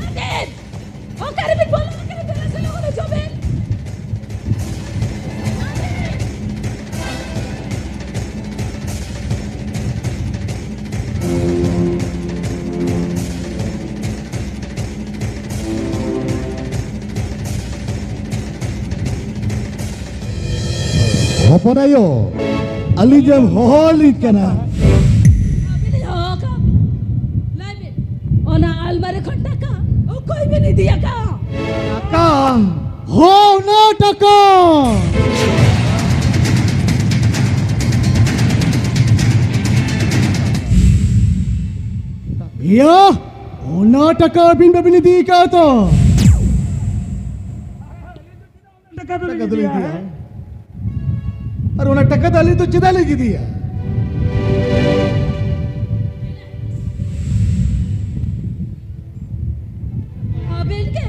ᱟᱫᱮᱨ! ᱚᱠᱟᱨᱮ ᱵᱤᱱ ᱵᱚᱞᱚ ᱟᱠᱟᱱᱟ? ᱫᱮᱞᱟ ᱥᱮ ᱞᱚᱜᱚᱱ ᱦᱤᱡᱩᱜ ᱵᱤᱱ᱾ ᱦᱚᱯᱚᱱ ᱟᱭᱳ, ᱟᱹᱞᱤᱧ ᱮᱢ ᱦᱚᱦᱚ ᱟᱹᱞᱤᱧ ᱠᱟᱱᱟ᱾ ᱟᱹᱵᱤᱱ ᱦᱚᱦᱚ ᱟᱠᱟᱫ ᱵᱤᱱ? ᱞᱟᱹᱭ ᱵᱤᱱ, ᱚᱱᱟ ᱟᱞᱢᱟᱨᱤ ᱠᱷᱚᱱ ᱴᱟᱠᱟ ᱚᱠᱚᱭ ᱵᱤᱱ ᱤᱫᱤ ᱟᱠᱟᱫᱼᱟ? ᱴᱟᱠᱟ? ᱦᱚᱸ, ᱚᱱᱟ ᱴᱟᱠᱟ᱾ ᱤᱭᱟ, ᱚᱱᱟ ᱴᱟᱠᱟ ᱟᱹᱵᱤᱱ ᱵᱟᱹᱵᱤᱱ ᱤᱫᱤ ᱟᱠᱟᱫᱼᱟ ᱛᱚ? ᱴᱟᱠᱟ ᱫᱚᱞᱤᱧ ᱴᱟᱠᱟ ᱫᱚᱞᱤᱧ ᱤᱫᱤᱭᱟ᱾ ᱤᱫᱤᱭᱟ᱾ ᱟᱨ ᱚᱱᱟ ᱴᱟᱠᱟ ᱫᱚ ᱟᱹᱞᱤᱧ ᱫᱚ ᱪᱮᱫᱟᱜ ᱞᱤᱧ ᱤᱫᱤᱭᱟ? ᱟᱵᱮᱱ ᱜᱮ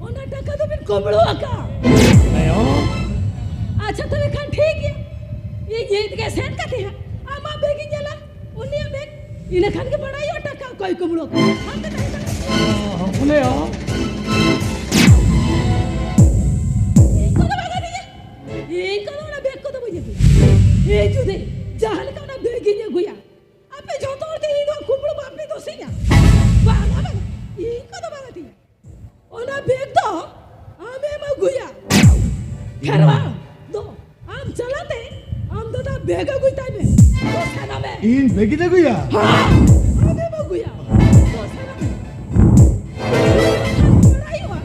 ᱚᱱᱟ ᱴᱟᱠᱟ ᱫᱚᱵᱮᱱ ᱠᱩᱢᱵᱽᱲᱩ ᱟᱠᱟᱫᱼᱟ᱾ ᱟᱭᱳ᱾ ᱟᱪᱪᱷᱟ, ᱛᱚᱵᱮ ᱠᱷᱟᱱ ᱴᱷᱤᱠ ᱜᱮᱭᱟ, ᱤᱧ ᱱᱤᱛ ᱜᱮ ᱥᱮᱱ ᱠᱟᱛᱮ ᱦᱟᱸᱜ ᱟᱢᱟᱜ ᱵᱮᱜᱽ ᱤᱧ ᱧᱮᱞᱟ᱾ ᱩᱱᱤᱭᱟᱜ ᱵᱮᱜᱽ, ᱤᱱᱟᱹ ᱠᱷᱟᱱ ᱜᱮ ᱵᱟᱲᱟᱭᱚᱜᱼᱟ ᱴᱟᱠᱟ ᱚᱠᱚᱭ ᱠᱩᱢᱵᱽᱲᱩ ᱟᱠᱟᱫᱟ᱾ ᱦᱟᱱᱛᱮ ᱛᱟᱦᱮᱸ ᱠᱟᱱᱟ᱾ ᱚ, ᱩᱱᱤ ᱦᱚᱸ᱾ ᱤᱧ ᱠᱚᱫᱚ ᱵᱟᱝ ᱤᱫᱤᱭᱟ᱾ ᱤᱧ ᱠᱚᱫᱚ ᱚᱱᱟ ᱵᱮᱜᱽ ᱠᱚᱫᱚ ᱵᱟᱹᱧ ᱟᱹᱜᱩᱭᱟ᱾ ᱤᱧ ᱡᱩᱫᱤ ᱡᱟᱦᱟᱸ ᱞᱮᱠᱟ ᱚᱱᱟ ᱵᱮᱜᱽ ᱤᱧ ᱟᱹᱜᱩᱭᱟ, ᱟᱯᱮ ᱡᱚᱛᱚ ᱦᱚᱲ ᱛᱮ ᱤᱧ ᱫᱚ ᱠᱩᱢᱵᱽᱲᱩ ᱵᱟᱯᱮ ᱫᱳᱥᱤᱧᱟ᱾ ᱵᱟᱝᱟ, ᱵᱟᱝᱟ, ᱤᱧ ᱠᱚᱫᱚ ᱵᱟᱝ ᱤᱫᱤᱭᱟ᱾ ᱚᱱᱟ ᱵᱮᱜᱽ ᱫᱚ ᱟᱢᱮᱢ ᱟᱹᱜᱩᱭᱟ᱾ ᱠᱷᱮᱨᱣᱟᱲ ᱫᱚ ᱟᱢ ᱪᱟᱞᱟᱛᱮ ᱟᱢ ᱫᱟᱫᱟ ᱵᱮᱜᱽ ᱟᱹᱜᱩᱭ ᱛᱟᱭ ᱢᱮ᱾ ᱫᱚ ᱥᱟᱱᱟᱢᱮ᱾ ᱤᱧ ᱵᱮᱜᱽ ᱤᱧ ᱟᱹᱜᱩᱭᱟ? ᱦᱮᱸ, ᱟᱢᱮᱢ ᱟᱹᱜᱩᱭᱟ᱾ ᱫᱚ ᱥᱟᱱᱟᱢᱮ᱾ ᱵᱟᱲᱟᱭᱚᱜᱼᱟ᱾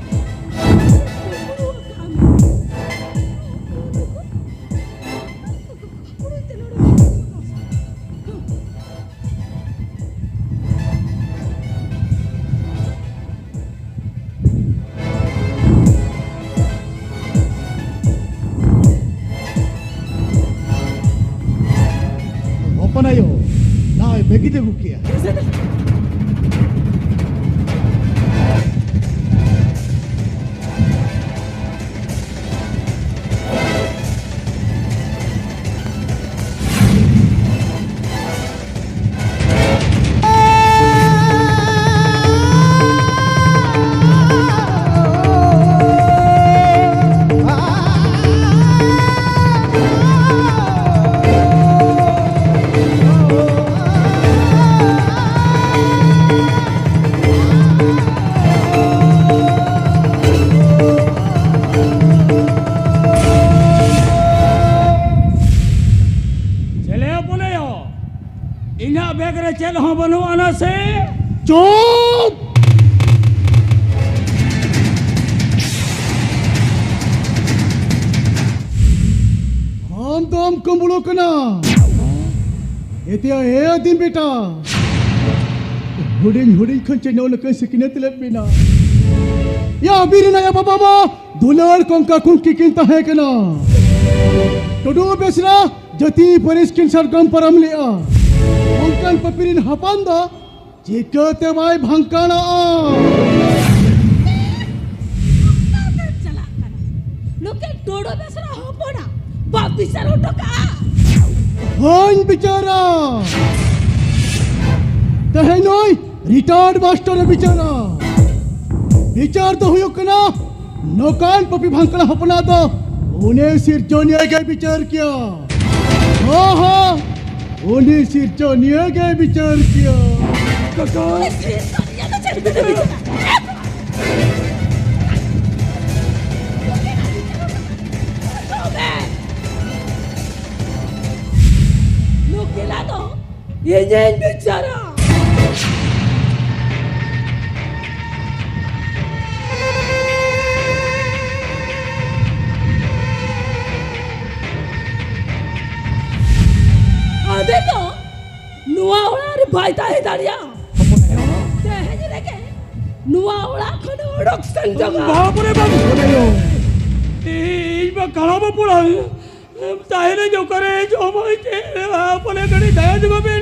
ᱦᱚᱯᱚᱱ ᱟᱭᱳ, ᱦᱳᱭ, ᱵᱷᱟᱹᱜᱤ ᱛᱮ ᱟᱹᱜᱩ ᱠᱮᱜᱼᱟ᱾ ᱪᱮᱞᱮ ᱦᱚᱯᱚᱱ ᱟᱭᱳ, ᱤᱧᱟᱹᱜ ᱵᱮᱜᱽ ᱨᱮ ᱪᱮᱫ ᱦᱚᱸ ᱵᱟᱹᱱᱩᱜ ᱟᱱᱟ ᱥᱮ? ᱪᱩᱯ! ᱟᱢ ᱫᱚᱢ ᱠᱩᱢᱵᱽᱲᱩ ᱠᱟᱱᱟ᱾ ᱮᱛᱮᱭᱟ, ᱮ ᱟᱹᱫᱤᱢ ᱵᱮᱴᱟ, ᱦᱩᱰᱤᱧ ᱦᱩᱰᱤᱧ ᱠᱷᱚᱱ ᱪᱮ ᱱᱚᱜᱼᱚ ᱱᱚᱝᱠᱟᱧ ᱥᱤᱠᱷᱱᱟᱹᱛ ᱞᱮᱫ ᱵᱮᱱᱟ᱾ ᱭᱟ ᱵᱤᱨ ᱨᱮᱱᱟᱜ ᱭᱟ ᱵᱟᱵᱟ ᱢᱟ ᱫᱩᱞᱟᱹᱲ ᱠᱚᱝᱠᱟ ᱠᱩᱝᱠᱤ ᱠᱤᱱ ᱛᱟᱦᱮᱸ ᱠᱟᱱᱟ᱾ ᱴᱩᱰᱩ ᱵᱮᱥᱨᱟ ᱡᱟᱹᱛᱤ ᱯᱟᱹᱨᱤᱥ ᱠᱤᱱ ᱥᱟᱨᱜᱟᱢ ᱯᱟᱨᱚᱢ ᱞᱮᱜᱼᱟ᱾ ᱚᱱᱠᱟᱱ ᱯᱟᱹᱯᱤ ᱨᱤᱱ ᱦᱚᱯᱚᱱ ᱫᱚ ᱪᱤᱠᱟᱹᱛᱮ ᱵᱟᱭ ᱵᱷᱟᱝᱠᱟᱲᱚᱜᱼᱟ? ᱚᱠᱟᱛᱮᱢ ᱪᱟᱞᱟᱜ ᱠᱟᱱᱟ? ᱱᱩᱠᱤᱱ ᱴᱩᱰᱩ ᱵᱮᱥᱨᱟ ᱦᱚᱯᱚᱱᱟᱜ ᱵᱟᱢ ᱵᱤᱪᱟᱹᱨ ᱦᱚᱴᱚ ᱠᱟᱜᱼᱟ? ᱦᱚᱧ ᱵᱤᱪᱟᱹᱨᱟ᱾ ᱛᱮᱦᱮᱧ ᱱᱩᱭ ᱨᱤᱴᱟᱭᱟᱨᱰ ᱢᱟᱥᱴᱟᱨ ᱮ ᱵᱤᱪᱟᱹᱨᱟ᱾ ᱵᱤᱪᱟᱹᱨ ᱫᱚ ᱦᱩᱭᱩᱜ ᱠᱟᱱᱟ, ᱱᱚᱝᱠᱟᱱ ᱯᱟᱹᱯᱤ ᱵᱷᱟᱝᱠᱲᱟ ᱦᱚᱯᱚᱱᱟᱜ ᱫᱚ ᱩᱱᱤ ᱥᱤᱨᱡᱚᱱᱤᱭᱟᱹ ᱜᱮ ᱵᱤᱪᱟᱹᱨ ᱠᱮᱭᱟ᱾ ᱦᱚᱸ, ᱦᱚᱸ, ᱩᱱᱤ ᱥᱤᱨᱡᱚᱱᱤᱭᱟᱹ ᱜᱮ ᱵᱤᱪᱟᱹᱨ ᱠᱮᱭᱟ᱾ ᱠᱟᱠᱟ᱾ ᱩᱱᱤ ᱥᱤᱨᱡᱚᱱᱤᱭᱟᱹ ᱫᱚ ᱪᱮᱫ ᱞᱮᱠᱟᱛᱮ ᱵᱤᱪᱟᱹᱨᱟ? ᱱᱩᱠᱤᱱᱟᱜ ᱫᱚ ᱤᱧᱤᱧ ᱵᱤᱪᱟᱹᱨᱟ᱾ ᱟᱫᱮ ᱫᱚ ᱱᱚᱣᱟ ᱚᱲᱟᱜ ᱨᱮ ᱵᱟᱭ ᱛᱟᱦᱮᱸ ᱫᱟᱲᱮᱭᱟᱜᱼᱟ᱾ ᱛᱮᱦᱮᱧ ᱨᱮᱜᱮ ᱱᱚᱣᱟ ᱚᱲᱟᱜ ᱠᱷᱚᱱ ᱚᱰᱚᱠ ᱥᱮᱱ ᱡᱚᱝᱟ᱾ ᱵᱟᱯ ᱨᱮ ᱵᱟᱯ᱾ ᱤᱧ ᱢᱟ ᱠᱟᱲᱟ ᱵᱟᱯᱞᱟ᱾ ᱛᱟᱦᱮᱱᱟᱹᱧ ᱚᱠᱟᱨᱮ? ᱡᱚᱢᱟᱹᱧ ᱪᱮᱫ? ᱦᱚᱯᱚᱱ ᱮ ᱠᱟᱹᱴᱤᱡ ᱫᱟᱭᱟ ᱧᱚᱜ ᱵᱮᱱ᱾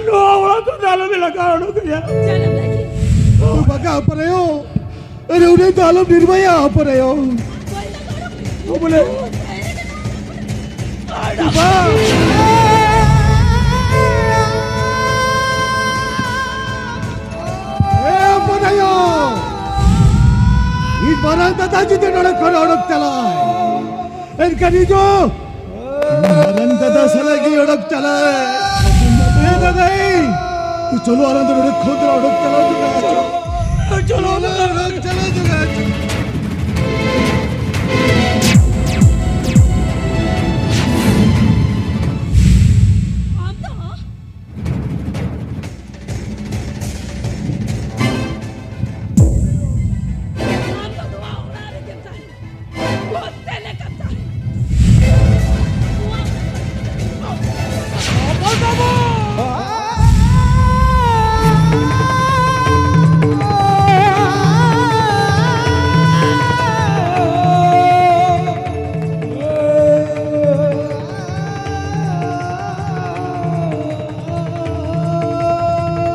ᱱᱚᱣᱟ ᱚᱲᱟᱜ ᱠᱷᱚᱱ ᱫᱚ ᱟᱞᱚᱢ ᱞᱟᱜᱟ ᱚᱰᱚᱠ ᱠᱟᱹᱧᱟ᱾ ᱵᱟᱜᱟ ᱦᱚᱯᱚᱱ ᱟᱭᱳ, ᱟᱨᱮ ᱩᱱᱤ ᱫᱚ ᱟᱞᱚᱢ ᱱᱤᱨᱢᱟᱹᱭᱟ ᱦᱚᱯᱚᱱ ᱟᱭᱳ᱾ ᱵᱚᱞᱮ ᱵᱟ᱾ ᱮ ᱦᱚᱯᱚᱱ ᱟᱭᱳ, ᱤᱧ ᱢᱟᱨᱟᱝ ᱫᱟᱫᱟ ᱡᱩᱫᱤ ᱱᱚᱰᱮ ᱠᱷᱚᱱ ᱚᱰᱚᱠ ᱪᱟᱞᱟᱜᱼᱟᱭ, ᱮᱱᱠᱷᱟᱱ ᱤᱧ ᱫᱚ ᱢᱟᱨᱟᱝ ᱫᱟᱫᱟ ᱥᱟᱞᱟᱜ ᱜᱮ ᱚᱰᱚᱠ ᱪᱟᱞᱟᱜᱼᱟᱭ᱾ ᱮ ᱫᱟᱫᱟᱭ, ᱛᱩ ᱪᱚᱞᱚ ᱟᱞᱟᱝ ᱫᱚ ᱱᱚᱰᱮ ᱠᱷᱚᱱ ᱫᱚ ᱚᱰᱚᱠ ᱪᱟᱞᱟᱣ ᱡᱚᱝᱟ᱾ ᱪᱚᱞᱚ, ᱚᱰᱚᱠ ᱪᱟᱞᱟᱣ ᱡᱚᱝᱟ᱾ ᱟᱢ ᱫᱚ? ᱟᱢ ᱫᱚ ᱱᱚᱣᱟ ᱚᱲᱟᱜ ᱨᱮᱜᱮᱢ ᱛᱟᱦᱮᱱᱟ᱾ ᱚᱱᱛᱮ ᱞᱮᱠᱟᱢ ᱛᱟᱦᱮᱱᱟ᱾ ᱱᱚᱣᱟ ᱚᱵᱚᱞ ᱵᱟᱹᱵᱩ!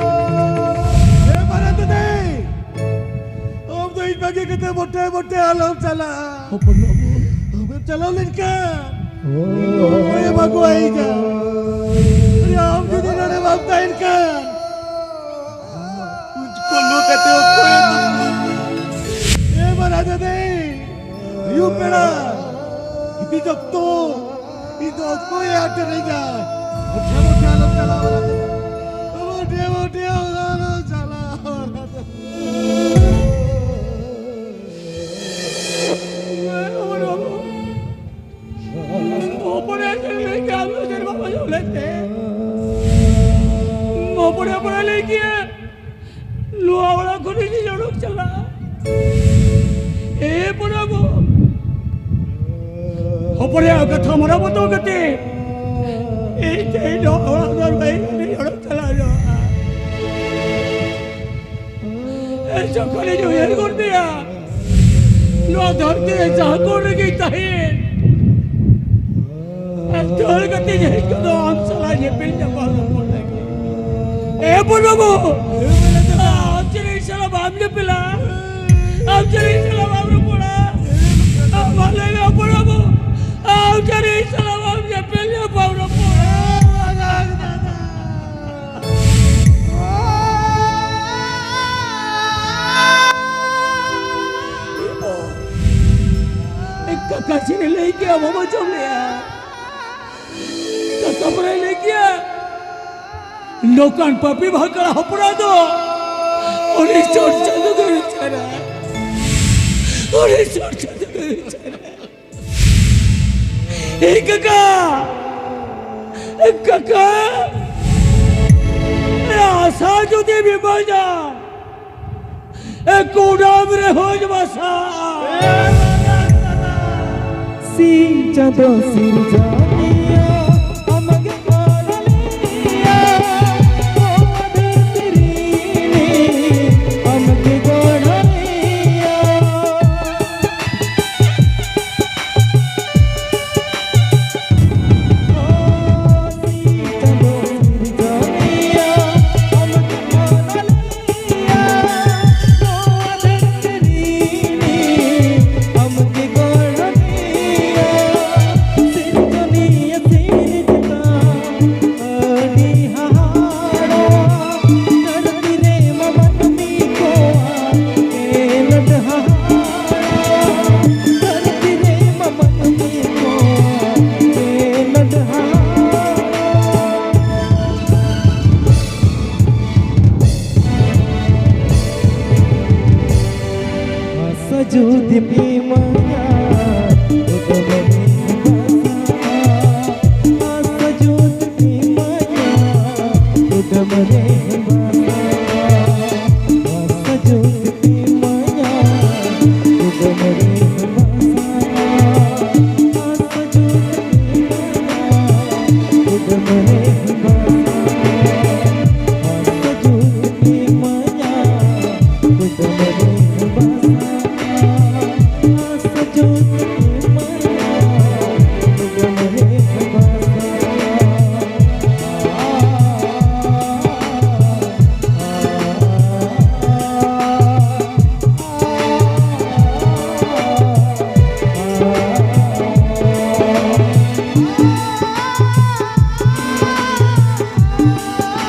ᱮ ᱢᱟᱨᱟᱝ ᱫᱟᱫᱟ! ᱟᱢ ᱫᱚ ᱤᱧ ᱵᱟᱹᱜᱤ ᱠᱟᱛᱮ ᱢᱚᱴᱮ ᱢᱚᱴᱮ ᱟᱞᱚᱢ ᱪᱟᱞᱟᱜᱼᱟ᱾ ᱦᱚᱯᱚᱱ ᱵᱟᱹᱵᱩ᱾ ᱟᱢᱮᱢ ᱪᱟᱞᱟᱣ ᱞᱮᱱᱠᱷᱟᱱ ᱚᱠᱚᱭᱮ ᱵᱟᱹᱜᱩ ᱟᱭᱟ? ᱟᱢ ᱡᱩᱫᱤ ᱱᱚᱰᱮ ᱵᱟᱢ ᱛᱟᱦᱮᱱ ᱠᱷᱟᱱ, ᱩᱱ ᱠᱚᱞᱚ ᱠᱟᱛᱮ ᱚᱠᱚᱭᱮ ᱛᱩᱯᱩ? ᱮ ᱢᱟᱨᱟᱝ ᱫᱟᱫᱟ, ᱟᱹᱭᱩᱵ ᱵᱮᱲᱟ ᱜᱤᱛᱤᱡ ᱚᱠᱛᱚ ᱤᱧ ᱫᱚ ᱚᱠᱚᱭᱮ ᱟᱴᱮᱨᱤᱧᱟ? ᱢᱚᱴᱮ ᱢᱚᱴᱮ ᱟᱞᱚᱢ ᱪᱟᱞᱟᱣ ᱵᱟᱲᱟ ᱫᱟᱲᱮᱭᱟᱜᱼᱟ᱾ ᱢᱚᱴᱮ ᱢᱚᱴᱮ ᱟᱞᱚᱢ ᱪᱟᱞᱟᱣ ᱵᱟᱲᱟ ᱫᱟᱲᱮᱭᱟᱜᱼᱟ᱾ ᱦᱚᱯᱚᱱ ᱮ ᱞᱟᱹᱭ ᱠᱮᱫᱟ, ᱟᱢ ᱫᱚ ᱪᱮᱫ ᱵᱟᱢ ᱟᱸᱡᱚᱢ ᱞᱮᱫ ᱛᱮ? ᱦᱚᱯᱚᱱ ᱮ, ᱦᱚᱯᱚᱱ ᱮ ᱞᱟᱹᱭ ᱠᱮᱫᱟ, ᱱᱚᱣᱟ ᱚᱲᱟᱜ ᱠᱷᱚᱱ ᱤᱧ ᱚᱰᱚᱠ ᱪᱟᱞᱟᱜᱼᱟ᱾ ᱮ ᱯᱚᱨᱟᱵᱚ, ᱦᱚᱯᱚᱱ ᱮᱨᱟ ᱠᱟᱛᱷᱟ ᱢᱟᱱᱟᱣ ᱵᱟᱛᱟᱣ ᱠᱟᱛᱮ ᱤᱧ ᱛᱮᱦᱮᱧ ᱱᱚᱣᱟ ᱚᱲᱟᱜ ᱫᱩᱣᱟᱹᱨ ᱵᱟᱹᱜᱤ ᱠᱟᱛᱮ ᱤᱧ ᱚᱰᱚᱠ ᱪᱟᱞᱟᱣ ᱮᱱᱟ᱾ ᱮ ᱡᱚᱠᱷᱚᱱ ᱤᱧ ᱩᱭᱦᱟᱹᱨ ᱜᱚᱫ ᱢᱮᱭᱟ, ᱱᱚᱣᱟ ᱫᱷᱟᱹᱨᱛᱤ ᱨᱮ ᱡᱟᱦᱟᱸ ᱠᱚᱨᱮ ᱜᱮᱧ ᱛᱟᱦᱮᱸ, ᱟᱨ ᱫᱟᱹᱲ ᱠᱟᱛᱮ ᱤᱧ ᱦᱮᱡ ᱜᱚᱫᱚᱜᱼᱟ ᱟᱢ ᱥᱟᱞᱟᱜ ᱧᱮᱯᱮᱞ ᱧᱟᱯᱟᱢ ᱨᱚᱯᱚᱲ ᱞᱟᱹᱜᱤᱫ᱾ ᱦᱚᱯᱚᱱ ᱵᱟᱹᱵᱩ, ᱟᱢ ᱪᱮᱫ ᱤᱧ ᱥᱟᱞᱟᱜ ᱵᱟᱢ ᱧᱮᱯᱮᱞᱟ? ᱟᱢ ᱪᱮᱫ ᱤᱧ ᱥᱟᱞᱟᱜ ᱵᱟᱢ ᱨᱚᱯᱚᱲᱟ? ᱟᱢ ᱢᱟ ᱞᱟᱹᱭ ᱢᱮ ᱦᱚᱯᱚᱱ ᱵᱟᱹᱵᱩ, ᱟᱢ ᱪᱮᱫ ᱤᱧ ᱥᱟᱞᱟᱜ ᱵᱟᱢ ᱧᱮᱯᱮᱞ ᱧᱟᱯᱟᱢ ᱨᱚᱯᱚᱲᱟ? ᱠᱟᱠᱟ ᱪᱮᱫ ᱮ ᱞᱟᱹᱭ ᱠᱮᱜᱼᱟ, ᱵᱟᱢ ᱟᱸᱡᱚᱢ ᱞᱮᱜᱼᱟ? ᱠᱟᱠᱟ ᱯᱟᱨᱟᱭ ᱞᱟᱹᱭ ᱠᱮᱜᱼᱟ, ᱱᱚᱝᱠᱟᱱ ᱯᱟᱯᱤ ᱵᱷᱟᱠᱲᱟ ᱦᱚᱯᱚᱱᱟ ᱫᱚ ᱩᱱᱤ ᱪᱚᱴ ᱪᱟᱸᱫᱚ ᱜᱮ ᱵᱤᱪᱟᱹᱨᱟ᱾ ᱩᱱᱤ ᱪᱚᱴ ᱪᱟᱸᱫᱚ ᱜᱮ ᱵᱤᱪᱟᱹᱨᱟ᱾ ᱮ ᱠᱟᱠᱟ, ᱮ ᱠᱟᱠᱟ, ᱮ ᱟᱥᱟ ᱡᱩᱫᱤᱢ ᱤᱢᱟᱹᱧᱟ, ᱮ ᱠᱩᱰᱟᱹᱢ ᱨᱮᱦᱚᱸᱧ ᱵᱟᱥᱟᱜᱼᱟ᱾ ᱥᱤᱧ ᱪᱟᱸᱫᱚ ᱥᱤᱨᱡᱚᱱᱤᱭᱟᱹ, ᱟᱢᱜᱮ ᱜᱚᱲᱚᱞᱤᱭᱟᱹ, ᱱᱚᱣᱟ ᱫᱷᱟᱹᱨᱛᱤ ᱨᱤᱱᱤᱡ, ᱟᱢᱜᱮ ᱜᱚᱲᱚᱞᱤᱭᱟᱹ᱾ ᱟᱥᱟ ᱡᱩᱫᱤᱢ ᱤᱢᱟᱹᱧᱟ, ᱠᱩᱫᱩᱢ ᱨᱮ ᱵᱟᱥᱟ᱾ ᱟᱥᱟ ᱡᱩᱫᱤᱢ ᱤᱢᱟᱹᱧᱟ, ᱠᱩᱫᱩᱢ ᱨᱮ ᱵᱟᱥᱟ᱾ ᱟᱥᱟ ᱡᱩᱫᱤᱢ ᱤᱢᱟᱹᱧᱟ, ᱠᱩᱫᱩᱢ ᱨᱮ ᱵᱟᱥᱟ᱾ ᱟᱥᱟ ᱡᱩᱫᱤᱢ ᱤᱢᱟᱹᱧᱟ, ᱠᱩᱫᱩᱢ ᱨᱮ ᱵᱟᱥᱟ᱾ ᱟᱥᱟ ᱡᱩᱫᱤᱢ ᱤᱢᱟᱹᱧᱟ, ᱠᱩᱫᱩᱢ ᱨᱮ ᱵᱟᱥᱟ᱾ ᱟᱥᱟ ᱡᱩᱫᱤᱢ ᱤᱢᱟᱹᱧᱟ, ᱠᱩᱫᱩᱢ ᱨᱮ ᱵᱟᱥᱟ᱾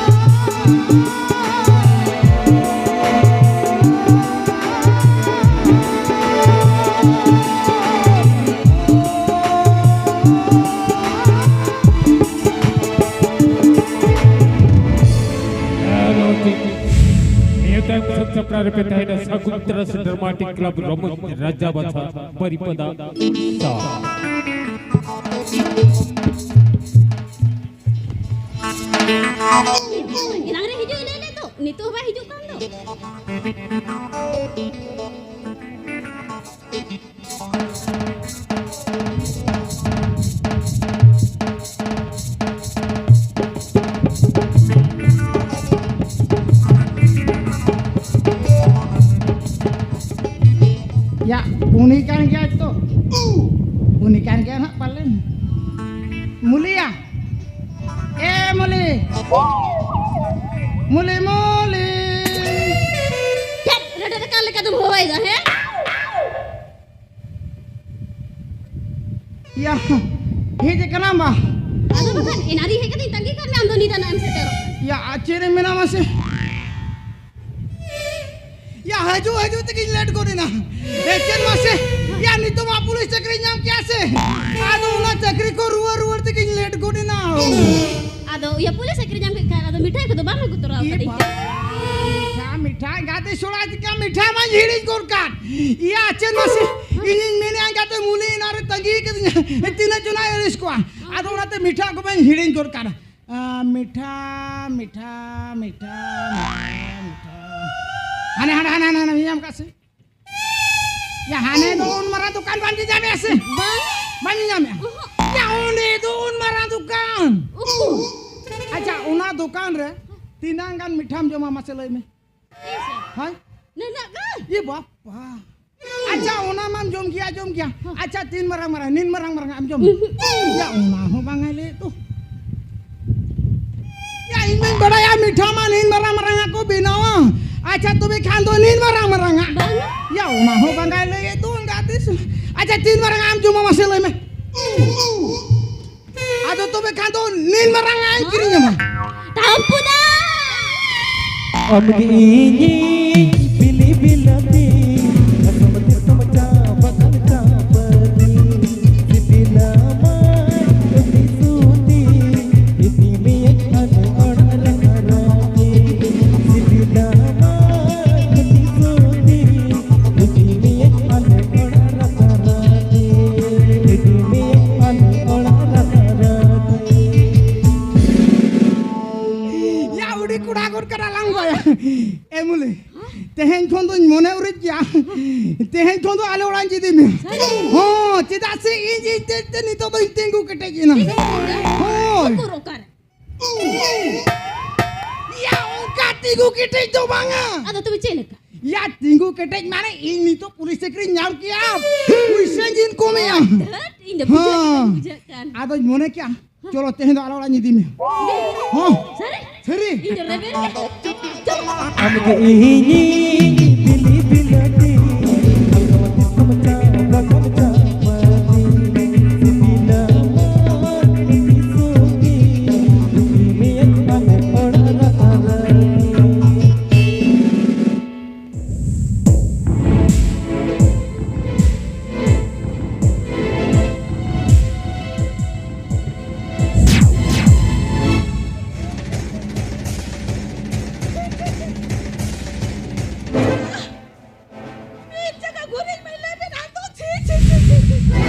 ᱥᱟᱹᱛ ᱥᱟᱯᱲᱟᱣ ᱨᱮᱯᱮ ᱛᱟᱦᱮᱱᱟ ᱥᱟᱹᱜᱩᱱ ᱛᱟᱨᱟᱥ ᱰᱨᱟᱢᱟᱴᱤᱠ ᱠᱞᱟᱵᱽ ᱨᱚᱢᱚᱡᱽ ᱨᱟᱡᱟ ᱵᱟᱥᱟ ᱵᱟᱨᱤᱯᱟᱫᱟ ᱩᱲᱤᱥᱥᱟ᱾ ᱮᱱᱟᱝ ᱨᱮ ᱦᱤᱡᱩᱜ ᱞᱟᱹᱭ ᱞᱮᱫ ᱫᱚ, ᱱᱤᱛᱚᱜ ᱦᱚᱸ ᱵᱟᱭ ᱦᱤᱡᱩᱜ ᱠᱟᱱ ᱫᱚ᱾ ᱭᱟ, ᱩᱱᱤ ᱠᱟᱱ ᱜᱮᱭᱟᱭ ᱛᱚ᱾ ᱩᱱᱤ ᱠᱟᱱ ᱜᱮᱭᱟᱭ ᱱᱟᱦᱟᱜ ᱯᱟᱞᱮᱱ᱾ ᱢᱩᱞᱤᱭᱟ᱾ ᱮ ᱢᱩᱞᱤ᱾ ᱢᱩᱞᱤ, ᱢᱩᱞᱤ᱾ ᱪᱮᱫ ᱨᱮᱰᱮ ᱨᱟᱠᱟᱵ ᱞᱮᱠᱟ ᱫᱚᱢ ᱦᱚᱦᱚᱭᱮᱫᱟ, ᱦᱮᱸ? ᱭᱟ, ᱦᱮᱡ ᱟᱠᱟᱱᱟᱢ ᱵᱟ? ᱟᱫᱚ ᱵᱟᱠᱷᱟᱱ ᱮᱱᱟᱝ ᱨᱮ ᱦᱮᱡ ᱠᱟᱛᱮᱧ ᱛᱟᱺᱜᱤ ᱠᱟᱜ ᱢᱮ, ᱟᱢ ᱫᱚ ᱱᱤᱛ ᱟᱱᱟᱜ ᱮᱢ ᱥᱮᱴᱮᱨᱚᱜ ᱠᱟᱱᱟ᱾ ᱭᱟ, ᱟᱨ ᱪᱮᱫ ᱨᱮ ᱢᱮᱱᱟᱢᱟ ᱥᱮ? ᱭᱟ, ᱦᱤᱡᱩᱜ, ᱦᱤᱡᱩᱜ ᱛᱮᱜᱮᱧ ᱞᱮᱴ ᱜᱚᱫ ᱮᱱᱟ᱾ ᱮ, ᱪᱮᱫ ᱢᱟᱥᱮ? ᱭᱟ, ᱱᱤᱛᱚᱜ ᱢᱟ ᱯᱩᱞᱤᱥ ᱪᱟᱹᱠᱨᱤᱧ ᱧᱟᱢ ᱠᱮᱜᱼᱟ ᱥᱮ? ᱟᱫᱚ ᱚᱱᱟ ᱪᱟᱹᱠᱨᱤ ᱠᱚ ᱨᱩᱣᱟᱹᱲ, ᱨᱩᱣᱟᱹᱲ ᱛᱮᱜᱮᱧ ᱞᱮᱴ ᱜᱚᱫ ᱮᱱᱟ᱾ ᱟᱫᱚ, ᱭᱟ, ᱯᱩᱞᱤᱥ ᱪᱟᱹᱠᱨᱤ ᱧᱟᱢ ᱠᱮᱫ ᱠᱷᱟᱱ, ᱟᱫᱚ ᱢᱤᱴᱷᱟᱭ ᱠᱚᱫᱚ ᱵᱟᱢ ᱟᱹᱜᱩ ᱛᱚᱨᱟ ᱤ ᱟᱠᱟᱫᱤᱧ ᱵᱟ-, ᱛᱮ? ᱢᱤᱴᱷᱟ, ᱢᱤᱴᱷᱟ, ᱜᱟᱛᱮ ᱥᱚᱲᱟ ᱪᱤᱠᱟ ᱢᱤᱴᱷᱟ ᱢᱟᱧ ᱦᱤᱲᱤᱧ ᱜᱚᱫ ᱠᱟᱫ᱾ ᱭᱟ, ᱪᱮᱫ ᱢᱟᱥᱮ? ᱤᱧᱤᱧ ᱢᱮᱱᱮᱜᱼᱟ, ᱜᱟᱛᱮ ᱢᱩᱞᱤ ᱮᱱᱟᱝ ᱨᱮ ᱛᱟᱺᱜᱤ ᱠᱟᱹᱫᱤᱧᱟ᱾ ᱛᱤᱱᱟᱹᱜ ᱪᱚ ᱱᱟᱜ ᱮᱲᱮᱥ ᱠᱚᱣᱟ᱾ ᱟᱫᱚ ᱚᱱᱟᱛᱮ ᱢᱤᱴᱷᱟ ᱠᱚ ᱵᱟᱹᱧ ᱦᱤᱲᱤᱧ ᱜᱚᱫ ᱠᱟᱫᱟ᱾ ᱟ, ᱢᱤᱴᱷᱟ, ᱢᱤᱴᱷᱟ, ᱢᱤᱴᱷᱟ, ᱢᱤᱴᱷᱟ᱾ ᱦᱟᱱᱮ, ᱦᱟᱱᱮ, ᱦᱟᱱᱮ, ᱦᱟᱱᱮ, ᱦᱟᱱᱮ, ᱧᱟᱢ ᱠᱟᱜ ᱥᱮ? ᱭᱟ, ᱦᱟᱱᱮ ᱫᱚ ᱩᱱ ᱢᱟᱨᱟᱝ ᱫᱚᱠᱟᱱ ᱵᱟᱢ ᱧᱮᱧᱟᱢᱮᱜᱼᱟ ᱥᱮ? ᱵᱟᱝ᱾ ᱵᱟᱢ ᱧᱮᱧᱟᱢᱮᱜᱼᱟ? ᱚᱦᱚᱸᱜ᱾ ᱭᱟ, ᱚᱸᱰᱮ ᱫᱚ ᱩᱱ ᱢᱟᱨᱟᱝ ᱫᱚᱠᱟᱱ᱾ ᱩᱠᱩ᱾ ᱟᱪᱪᱷᱟ, ᱚᱱᱟ ᱫᱚᱠᱟᱱ ᱨᱮ ᱛᱤᱱᱟᱹᱝ ᱜᱟᱱ ᱢᱤᱴᱷᱟᱢ ᱡᱚᱢᱟ, ᱢᱟᱥᱮ ᱞᱟᱹᱭ ᱢᱮ? ᱦᱳᱭ? ᱱᱩᱱᱟᱹᱜ ᱜᱟᱱ? ᱮ ᱵᱟᱯᱟ᱾ ᱟᱪᱪᱷᱟ, ᱚᱱᱟ ᱢᱟᱢ ᱡᱚᱢ ᱜᱮᱭᱟ, ᱡᱚᱢ ᱜᱮᱭᱟ᱾ ᱦᱚᱸ᱾ ᱟᱪᱪᱷᱟ, ᱛᱤᱱ ᱢᱟᱨᱟᱝ ᱢᱟᱨᱟᱝ, ᱱᱤᱱ ᱢᱟᱨᱟᱝ ᱢᱟᱨᱟᱝ ᱟᱜ ᱮᱢ ᱡᱚᱢ? ᱩᱦᱩᱸ᱾ ᱭᱟ, ᱚᱱᱟ ᱦᱚᱸ ᱵᱟᱝ ᱮ ᱞᱟᱹᱭᱮᱫ ᱫᱚ᱾ ᱭᱟ, ᱤᱧ ᱢᱟᱧ ᱵᱟᱲᱟᱭᱟ ᱢᱤᱴᱷᱟ ᱢᱟ ᱱᱤᱱ ᱢᱟᱨᱟᱝ ᱢᱟᱨᱟᱝ ᱟᱜ ᱠᱚ ᱵᱮᱱᱟᱣᱟ᱾ ᱟᱪᱪᱷᱟ, ᱛᱚᱵᱮ ᱠᱷᱟᱱ ᱫᱚ ᱱᱤᱱ ᱢᱟᱨᱟᱝ ᱢᱟᱨᱟᱝ ᱟᱜ᱾ ᱵᱟᱝ᱾ ᱭᱟ, ᱚᱱᱟ ᱦᱚᱸ ᱵᱟᱝ ᱮ ᱞᱟᱹᱭᱮᱫ ᱫᱚ, ᱮᱸᱜᱟᱛ ᱛᱤᱥ᱾ ᱟᱪᱪᱷᱟ, ᱛᱤᱱ ᱢᱟᱨᱟᱝ ᱟᱜ ᱮᱢ ᱡᱚᱢᱟ, ᱢᱟᱥᱮ ᱞᱟᱹᱭ ᱢᱮ᱾ ᱟᱫᱚ ᱛᱚᱵᱮ ᱠᱷᱟᱱ ᱫᱚ ᱱᱤᱱ ᱢᱟᱨᱟᱝ ᱟᱜ ᱤᱧ ᱠᱤᱨᱤᱧ ᱟᱢᱟ᱾ ᱴᱟᱢᱯᱩ ᱫᱟ! ᱟᱢᱜᱮ ᱤᱧᱤᱡ ᱵᱤᱞᱤ ᱵᱤᱞᱟᱹᱛᱤ, ᱦᱟᱥᱟᱢ ᱫᱤᱥᱚᱢ ᱪᱟ ᱵᱟᱜᱟᱱ ᱪᱟ ᱯᱟᱹᱛᱤ᱾ ᱥᱤᱵᱤᱞᱟᱢᱟ ᱟᱹᱰᱤ ᱥᱩᱫᱤ, ᱤᱫᱤ ᱢᱮᱭᱟᱹᱧ ᱦᱟᱱᱮ ᱚᱲᱟᱜ ᱨᱮ ᱟᱨᱚ ᱛᱤ᱾ ᱥᱤᱵᱤᱞᱟᱢᱟ ᱜᱚᱫ ᱠᱟᱱᱟ ᱞᱟᱝ ᱵᱟᱭᱟ᱾ ᱮ ᱢᱩᱞᱤ, ᱛᱮᱦᱮᱧ ᱠᱷᱚᱱ ᱫᱚᱧ ᱢᱚᱱᱮ ᱩᱨᱤᱡ ᱜᱮᱭᱟ᱾ ᱛᱮᱦᱮᱧ ᱠᱷᱚᱱ ᱫᱚ ᱟᱞᱮ ᱚᱲᱟᱜ ᱤᱧ ᱤᱫᱤ ᱢᱮᱭᱟ᱾ ᱦᱚᱸ, ᱪᱮᱫᱟᱜ ᱥᱮ ᱤᱧ, ᱤᱧ ᱛᱮ, ᱛᱮ ᱱᱤᱛᱚᱜ ᱫᱚᱧ ᱛᱤᱸᱜᱩ ᱠᱮᱴᱮᱡ ᱮᱱᱟ᱾ ᱦᱳᱭ᱾ ᱩᱠᱩᱨ ᱚᱠᱟᱨᱮ? ᱭᱟ, ᱚᱱᱠᱟ ᱛᱤᱸᱜᱩ ᱠᱮᱴᱮᱡ ᱫᱚ ᱵᱟᱝᱟ᱾ ᱟᱫᱚ ᱛᱚᱵᱮ ᱪᱮᱫ ᱞᱮᱠᱟ? ᱭᱟ, ᱛᱤᱸᱜᱩ ᱠᱮᱴᱮᱡ ᱢᱟᱱᱮ ᱤᱧ ᱱᱤᱛᱚᱜ ᱯᱩᱞᱤᱥ ᱪᱟᱹᱠᱨᱤᱧ ᱧᱟᱢ ᱠᱮᱭᱟ, ᱯᱩᱭᱥᱟᱹᱧ ᱤᱱᱠᱚᱢᱮᱭᱟ᱾ ᱫᱷᱟᱹᱴ, ᱤᱧ ᱫᱚ ᱵᱩᱡᱷᱟᱹᱜ ᱠᱟᱱ, ᱦᱮᱸ᱾ ᱵᱩᱡᱷᱟᱹᱜ ᱠᱟᱱ᱾ ᱟᱫᱚᱧ ᱢᱚᱱᱮ ᱠᱮᱜᱼᱟ, ᱪᱚᱞᱚ ᱛᱮᱦᱮᱧ ᱫᱚ ᱟᱞᱮ ᱚᱲᱟᱜ ᱤᱧ ᱤᱫᱤ ᱢᱮᱭᱟ᱾ ᱦᱚᱸ᱾ ᱥᱟᱹᱨᱤ? ᱥᱟᱹᱨᱤ᱾ ᱤᱧ ᱫᱚ ᱨᱮᱵᱮᱱ ᱜᱮ᱾ ᱪᱚᱞᱚ, ᱪᱚᱞᱚ᱾ ᱟᱢᱜᱮ ᱤᱧᱤᱡ ᱵᱤᱞᱤ ᱵᱤᱞᱟᱹᱛᱤ, ᱟᱢ ᱫᱚ ᱛᱤᱥ ᱠᱚᱢ ᱪᱟᱵᱟ, ᱠᱚᱢ ᱪᱟᱵᱟ, ᱥᱤᱵᱤᱞᱟ ᱢᱟ ᱛᱤᱥᱚᱜ ᱜᱮ, ᱤᱫᱤ ᱢᱮᱭᱟᱹᱧ ᱟᱞᱮ ᱚᱲᱟᱜ ᱨᱮ᱾ ᱢᱤᱫ ᱡᱟᱭᱜᱟ ᱜᱩᱨᱤᱡ ᱢᱮ, ᱞᱮᱵᱮᱫ ᱟᱢ ᱫᱚ, ᱪᱷᱤ, ᱪᱷᱤ, ᱪᱷᱤ᱾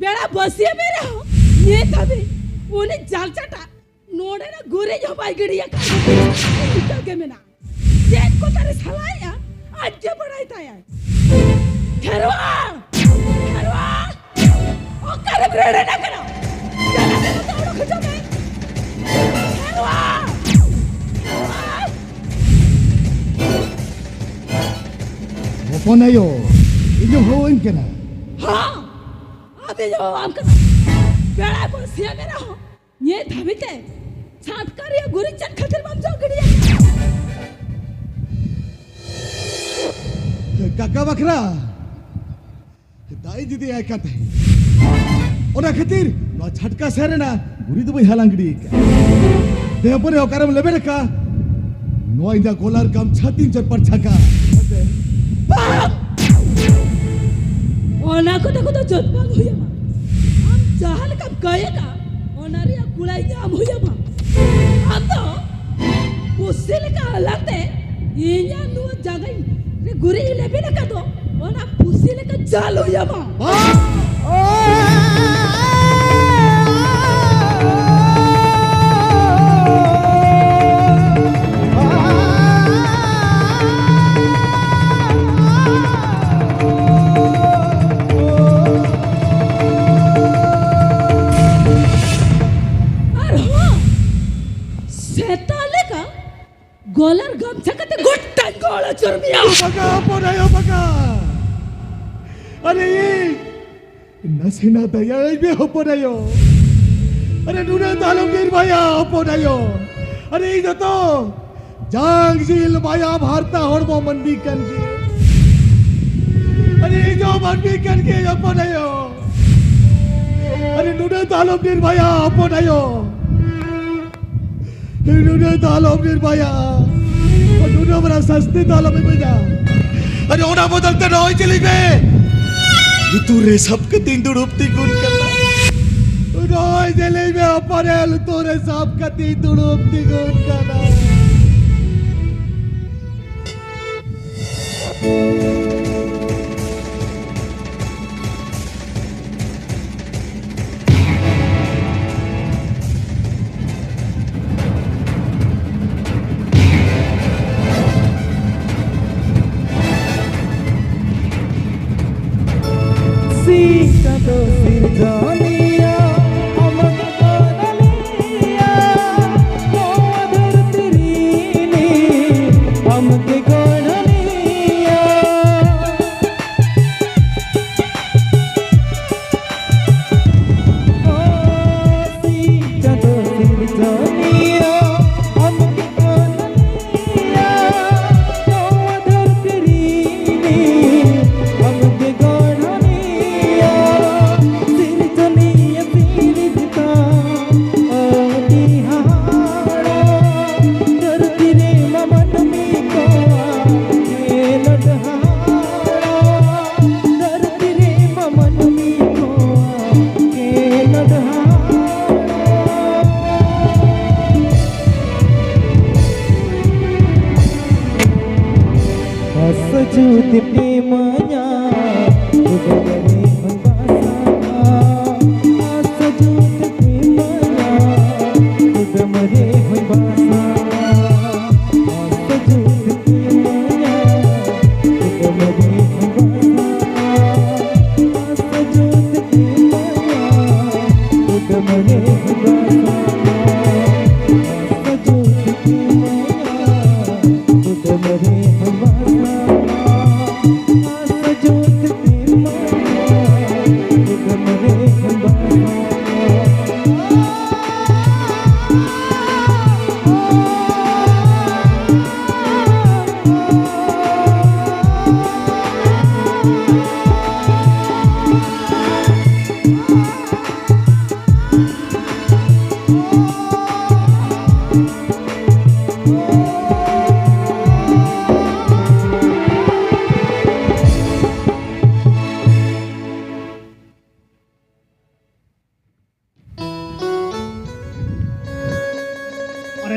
ᱵᱮᱲᱟ ᱵᱟᱹᱥᱭᱟᱹᱢ ᱮᱱ ᱨᱮᱦᱚᱸ ᱱᱤᱛ ᱦᱟᱹᱵᱤᱡ ᱩᱱᱤ ᱡᱟᱞᱪᱟᱴᱟ ᱱᱚᱰᱮᱱᱟᱜ ᱜᱩᱨᱤᱡ ᱦᱚᱸ ᱵᱟᱭ ᱜᱤᱰᱤ ᱟᱠᱟᱫ᱾ ᱤᱱᱠᱟᱹ ᱜᱮ ᱢᱮᱱᱟᱜᱼᱟ᱾ ᱪᱮᱫ ᱠᱚ ᱛᱟᱨᱮ ᱥᱟᱞᱟᱭᱮᱜᱼᱟ, ᱟᱡ ᱜᱮ ᱵᱟᱲᱟᱭ ᱛᱟᱭᱟᱭ᱾ ᱠᱷᱮᱨᱣᱟᱲ! ᱠᱷᱮᱨᱣᱟᱲ! ᱚᱠᱟᱨᱮᱢ ᱨᱟᱹᱲᱮᱫ ᱠᱟᱱᱟ? ᱪᱟᱞᱟᱜ ᱠᱟᱱᱟ ᱛᱚ, ᱚᱰᱚᱠ ᱦᱚᱪᱚ ᱢᱮ᱾ ᱠᱷᱮᱨᱣᱟᱲ! ᱠᱷᱮᱨᱣᱟᱲ! ᱦᱚᱯᱚᱱ ᱟᱭᱳ, ᱤᱧ ᱦᱚᱦᱚᱣᱟᱹᱧ ᱠᱟᱱᱟ᱾ ᱦᱚᱸ! ᱟᱫᱚᱧ ᱦᱚᱦᱚᱣᱟᱢ ᱠᱟᱱᱟ᱾ ᱵᱮᱲᱟ ᱵᱟᱹᱥᱭᱟᱹᱢ ᱮᱱ ᱨᱮᱦᱚᱸ ᱱᱤᱭᱟᱹ ᱫᱷᱟᱹᱵᱤᱡ ᱛᱮ ᱪᱷᱟᱴᱠᱟ ᱨᱮᱭᱟᱜ ᱜᱩᱨᱤᱡ ᱪᱮᱫ ᱠᱷᱟᱹᱛᱤᱨ ᱵᱟᱢ ᱡᱚᱜ ᱜᱤᱰᱤᱭᱟ? ᱠᱟᱠᱟ ᱵᱟᱠᱷᱨᱟ ᱫᱟᱜ ᱤᱧ ᱤᱫᱤᱭᱟᱭ ᱠᱟᱱ ᱛᱟᱦᱮᱸᱫ᱾ ᱚᱱᱟ ᱠᱷᱟᱹᱛᱤᱨ ᱱᱚᱣᱟ ᱪᱷᱟᱴᱠᱟ ᱥᱮᱫ ᱨᱮᱱᱟᱜ ᱜᱩᱨᱤᱡ ᱫᱚ ᱵᱟᱹᱧ ᱦᱟᱞᱟᱝ ᱜᱤᱰᱤ ᱟᱠᱟᱫ᱾ ᱫᱮᱦᱮ ᱯᱚᱨᱮ ᱚᱠᱟᱨᱮᱢ ᱞᱮᱵᱮᱫ ᱟᱠᱟᱫ? ᱱᱚᱣᱟ ᱤᱧᱟᱹᱜ ᱜᱚᱞᱟᱨ ᱜᱟᱢᱪᱷᱟ ᱛᱤᱧ ᱪᱚᱨᱯᱟᱨ ᱪᱷᱟᱠᱟ᱾ ᱵᱟᱝ! ᱚᱱᱟ ᱠᱚᱫᱚ ᱠᱚᱫᱚ ᱡᱚᱛ ᱵᱟᱝ ᱦᱩᱭ ᱟᱢᱟ᱾ ᱟᱢ ᱡᱟᱦᱟᱸ ᱞᱮᱠᱟᱢ ᱠᱟᱹᱭ ᱟᱠᱟᱫ, ᱚᱱᱟ ᱨᱮᱭᱟᱜ ᱠᱩᱲᱟᱹᱭ ᱧᱟᱢ ᱦᱩᱭ ᱟᱢᱟ᱾ ᱟᱢ ᱫᱚ ᱯᱩᱥᱤ ᱞᱮᱠᱟ ᱦᱟᱞᱟᱝ ᱛᱮ ᱤᱧᱟᱜ ᱱᱚᱣᱟ ᱡᱟᱸᱜᱟ ᱨᱮ ᱜᱩᱨᱤᱡ ᱤᱧ ᱞᱮᱵᱮᱫ ᱟᱠᱟᱫ ᱫᱚ, ᱚᱱᱟ ᱯᱩᱥᱤ ᱞᱮᱠᱟ ᱡᱟᱞ ᱦᱩᱭ ᱟᱢᱟ᱾ ᱵᱟᱝ! ᱠᱚᱞᱟᱨ ᱜᱟᱢᱪᱷᱟ ᱠᱟᱛᱮ ᱜᱚᱴᱟᱧ ᱜᱚᱲ ᱟᱹᱪᱩᱨ ᱢᱮᱭᱟ᱾ ᱵᱟᱠᱟ, ᱦᱚᱯᱚᱱ ᱟᱭᱳ, ᱵᱟᱠᱟ᱾ ᱟᱨᱮ ᱤᱧ ᱱᱟᱥᱮᱱᱟᱜ ᱫᱟᱭᱟ ᱟᱹᱧ ᱢᱮ, ᱦᱚᱯᱚᱱ ᱟᱭᱳ᱾ ᱟᱨᱮ ᱱᱩᱱᱟᱹᱜ ᱫᱚ ᱟᱞᱚᱢ ᱱᱤᱨᱵᱷᱟᱭᱟ, ᱦᱚᱯᱚᱱ ᱟᱭᱳ᱾ ᱟᱨᱮ ᱤᱧ ᱫᱚ ᱛᱚ ᱡᱟᱝ ᱡᱤᱞ ᱢᱟᱭᱟᱢ ᱦᱟᱨᱛᱟ ᱦᱚᱲᱢᱚ ᱢᱟᱹᱱᱢᱤ ᱠᱟᱱ ᱜᱮ᱾ ᱟᱨᱮ ᱤᱧ ᱫᱚ ᱢᱟᱹᱱᱢᱤ ᱠᱟᱱ ᱜᱮ, ᱦᱚᱯᱚᱱ ᱟᱭᱳ᱾ ᱟᱨᱮ ᱱᱩᱱᱟᱹᱜ ᱫᱚ ᱟᱞᱚᱢ ᱱᱤᱨᱵᱷᱟᱭᱟ, ᱦᱚᱯᱚᱱ ᱟᱭᱳ᱾ ᱱᱩᱱᱟᱹᱜ ᱫᱚ ᱟᱞᱚᱢ ᱱᱤᱨᱵᱷᱟᱭᱟ᱾ ᱱᱩᱱᱟᱹᱜ ᱢᱟᱨᱟᱝ ᱥᱟᱥᱛᱤ ᱫᱚ ᱟᱞᱚᱢ ᱤᱢᱟᱹᱧᱟ᱾ ᱟᱨᱮ ᱚᱱᱟ ᱵᱚᱫᱚᱞ ᱛᱮ ᱱᱚᱜᱼᱚᱭ ᱪᱮᱫ ᱞᱟᱹᱭ ᱢᱮ, ᱞᱩᱛᱩᱨ ᱨᱮ ᱥᱟᱵ ᱠᱟᱛᱮᱧ ᱫᱩᱲᱩᱵ ᱛᱤᱸᱜᱩᱱ ᱠᱟᱱᱟ᱾ ᱱᱚᱜᱼᱚᱭ ᱡᱮ ᱞᱟᱹᱭ ᱢᱮ ᱦᱚᱯᱚᱱ ᱟᱭᱳ, ᱞᱩᱛᱩᱨ ᱨᱮ ᱥᱟᱵ ᱠᱟᱛᱮᱧ ᱫᱩᱲᱩᱵ ᱛᱤᱸᱜᱩᱱ ᱠᱟᱱᱟ᱾ ᱥᱤᱧ ᱪᱟᱸᱫᱚ ᱥᱤᱨᱡᱚᱱᱤᱭᱟᱹ, ᱟᱢ ᱜᱮ ᱜᱚᱲᱚᱱᱤᱭᱟᱹ, ᱱᱚᱣᱟ ᱫᱷᱟᱹᱨᱛᱤ ᱨᱤᱱᱤᱡ ᱟᱢ ᱜᱮ ᱜᱚᱲᱚᱱᱤᱭᱟᱹ᱾ ᱥᱤᱧ ᱪᱟᱸᱫᱚ ᱥᱤᱨᱡᱚᱱᱤᱭᱟᱹ, ᱟᱢ ᱜᱮ ᱜᱚᱲᱚᱱᱤᱭᱟᱹ, ᱱᱚᱣᱟ ᱫᱷᱟᱹᱨᱛᱤ ᱨᱤᱱᱤᱡ ᱟᱢ ᱜᱮ ᱜᱚᱲᱚᱱᱤᱭᱟᱹ᱾ ᱥᱤᱨᱡᱚᱱᱤᱭᱟᱹ ᱥᱤᱨᱡᱚᱱᱤᱭᱟᱹ ᱟᱹᱰᱤ ᱦᱟᱦᱟᱲᱟ, ᱫᱷᱟᱹᱨᱛᱤ ᱨᱮ ᱢᱟ ᱢᱟᱹᱱᱢᱤ ᱠᱚᱣᱟᱜ ᱠᱷᱮᱞᱳᱰ ᱦᱟᱦᱟᱲᱟ, ᱫᱷᱟᱹᱨᱛᱤ ᱨᱮ ᱢᱟ ᱢᱟᱹᱱᱢᱤ ᱠᱚᱣᱟᱜ ᱠᱷᱮᱞᱳᱰ ᱦᱟᱦᱟᱲᱟ᱾ ᱟᱥ ᱡᱩᱫᱤᱢ ᱤᱢᱟᱹᱧᱟ, ᱠᱩᱫᱩᱢ ᱨᱮ ᱦᱚᱸᱧ ᱵᱟᱥᱟᱜᱼᱟ᱾ ᱟᱥ ᱡᱩᱫᱤᱢ ᱤᱢᱟᱹᱧᱟ, ᱠᱩᱫᱩᱢ ᱨᱮ ᱦᱚᱸᱧ ᱵᱟᱥᱟᱜᱼᱟ᱾ ᱟᱥ ᱡᱩᱫᱤᱢ ᱤᱢᱟᱹᱧᱟ, ᱠᱩᱫᱩᱢ ᱨᱮ ᱦᱚᱸᱧ ᱵᱟᱥᱟᱜᱼᱟ᱾ ᱟᱥ ᱡᱩᱫᱤᱢ ᱤᱢᱟᱹᱧᱟ, ᱠᱩᱫᱩᱢ ᱨᱮ ᱦᱚᱸᱧ ᱵᱟᱥᱟᱜᱼᱟ᱾ ᱟᱥ ᱡᱩᱫᱤᱢ ᱤᱢᱟᱹᱧᱟ,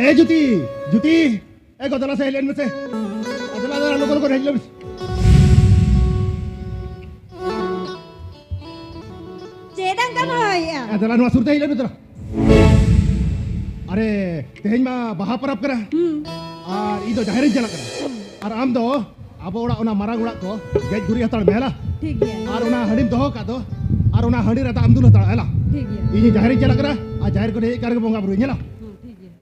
ᱮ ᱡᱩᱛᱤ, ᱡᱩᱛᱤ, ᱮ ᱜᱚ ᱫᱮᱞᱟ ᱥᱮ ᱦᱮᱡ ᱞᱮᱱ ᱢᱮᱥᱮ᱾ ᱮ ᱫᱮᱞᱟ, ᱫᱮᱞᱟ, ᱞᱚᱜᱚᱱ, ᱞᱚᱜᱚᱱ ᱦᱮᱡ ᱞᱮᱱ ᱢᱮᱥᱮ᱾ ᱪᱮᱫ ᱟᱢ ᱫᱚᱢ ᱦᱚᱦᱚᱭᱮᱜᱼᱟ? ᱮ ᱫᱮᱞᱟ, ᱱᱚᱣᱟ ᱥᱩᱨ ᱛᱮ ᱦᱮᱡ ᱞᱮᱱ ᱢᱮ ᱫᱮᱞᱟ᱾ ᱟᱨᱮ, ᱛᱮᱦᱮᱧ ᱢᱟ ᱵᱟᱦᱟ ᱯᱚᱨᱚᱵᱽ ᱠᱟᱱᱟ᱾ ᱦᱩᱸ᱾ ᱟᱨ ᱤᱧ ᱫᱚ ᱡᱟᱦᱮᱨ ᱤᱧ ᱪᱟᱞᱟᱜ ᱠᱟᱱᱟ᱾ ᱟᱨ ᱟᱢ ᱫᱚ ᱟᱵᱚ ᱚᱲᱟᱜ, ᱚᱱᱟ ᱢᱟᱨᱟᱝ ᱚᱲᱟᱜ ᱠᱚ ᱜᱮᱡ ᱜᱩᱨᱤᱡ ᱦᱟᱛᱟᱲ ᱢᱮ, ᱦᱮᱞᱟ? ᱴᱷᱤᱠ ᱜᱮᱭᱟ᱾ ᱟᱨ ᱚᱱᱟ ᱦᱟᱺᱰᱤᱢ ᱫᱚᱦᱚ ᱠᱟᱜ ᱫᱚ, ᱟᱨ ᱚᱱᱟ ᱦᱟᱺᱰᱤ ᱨᱮ ᱫᱟᱜ ᱮᱢ ᱫᱩᱞ ᱦᱟᱛᱟᱲᱟ, ᱦᱮᱞᱟ? ᱴᱷᱤᱠ ᱜᱮᱭᱟ᱾ ᱤᱧ ᱡᱟᱦᱮᱨ ᱤᱧ ᱪᱟᱞᱟᱜ ᱠᱟᱱᱟ, ᱟᱨ ᱡᱟᱦᱮᱨ ᱠᱷᱚᱱ ᱦᱮᱡ ᱠᱟᱛᱮ ᱜᱮ ᱵᱚᱸᱜᱟ ᱵᱩᱨᱩᱧ, ᱦᱮᱞᱟ? ᱦᱩᱸ, ᱴᱷᱤᱠ ᱜᱮᱭᱟ᱾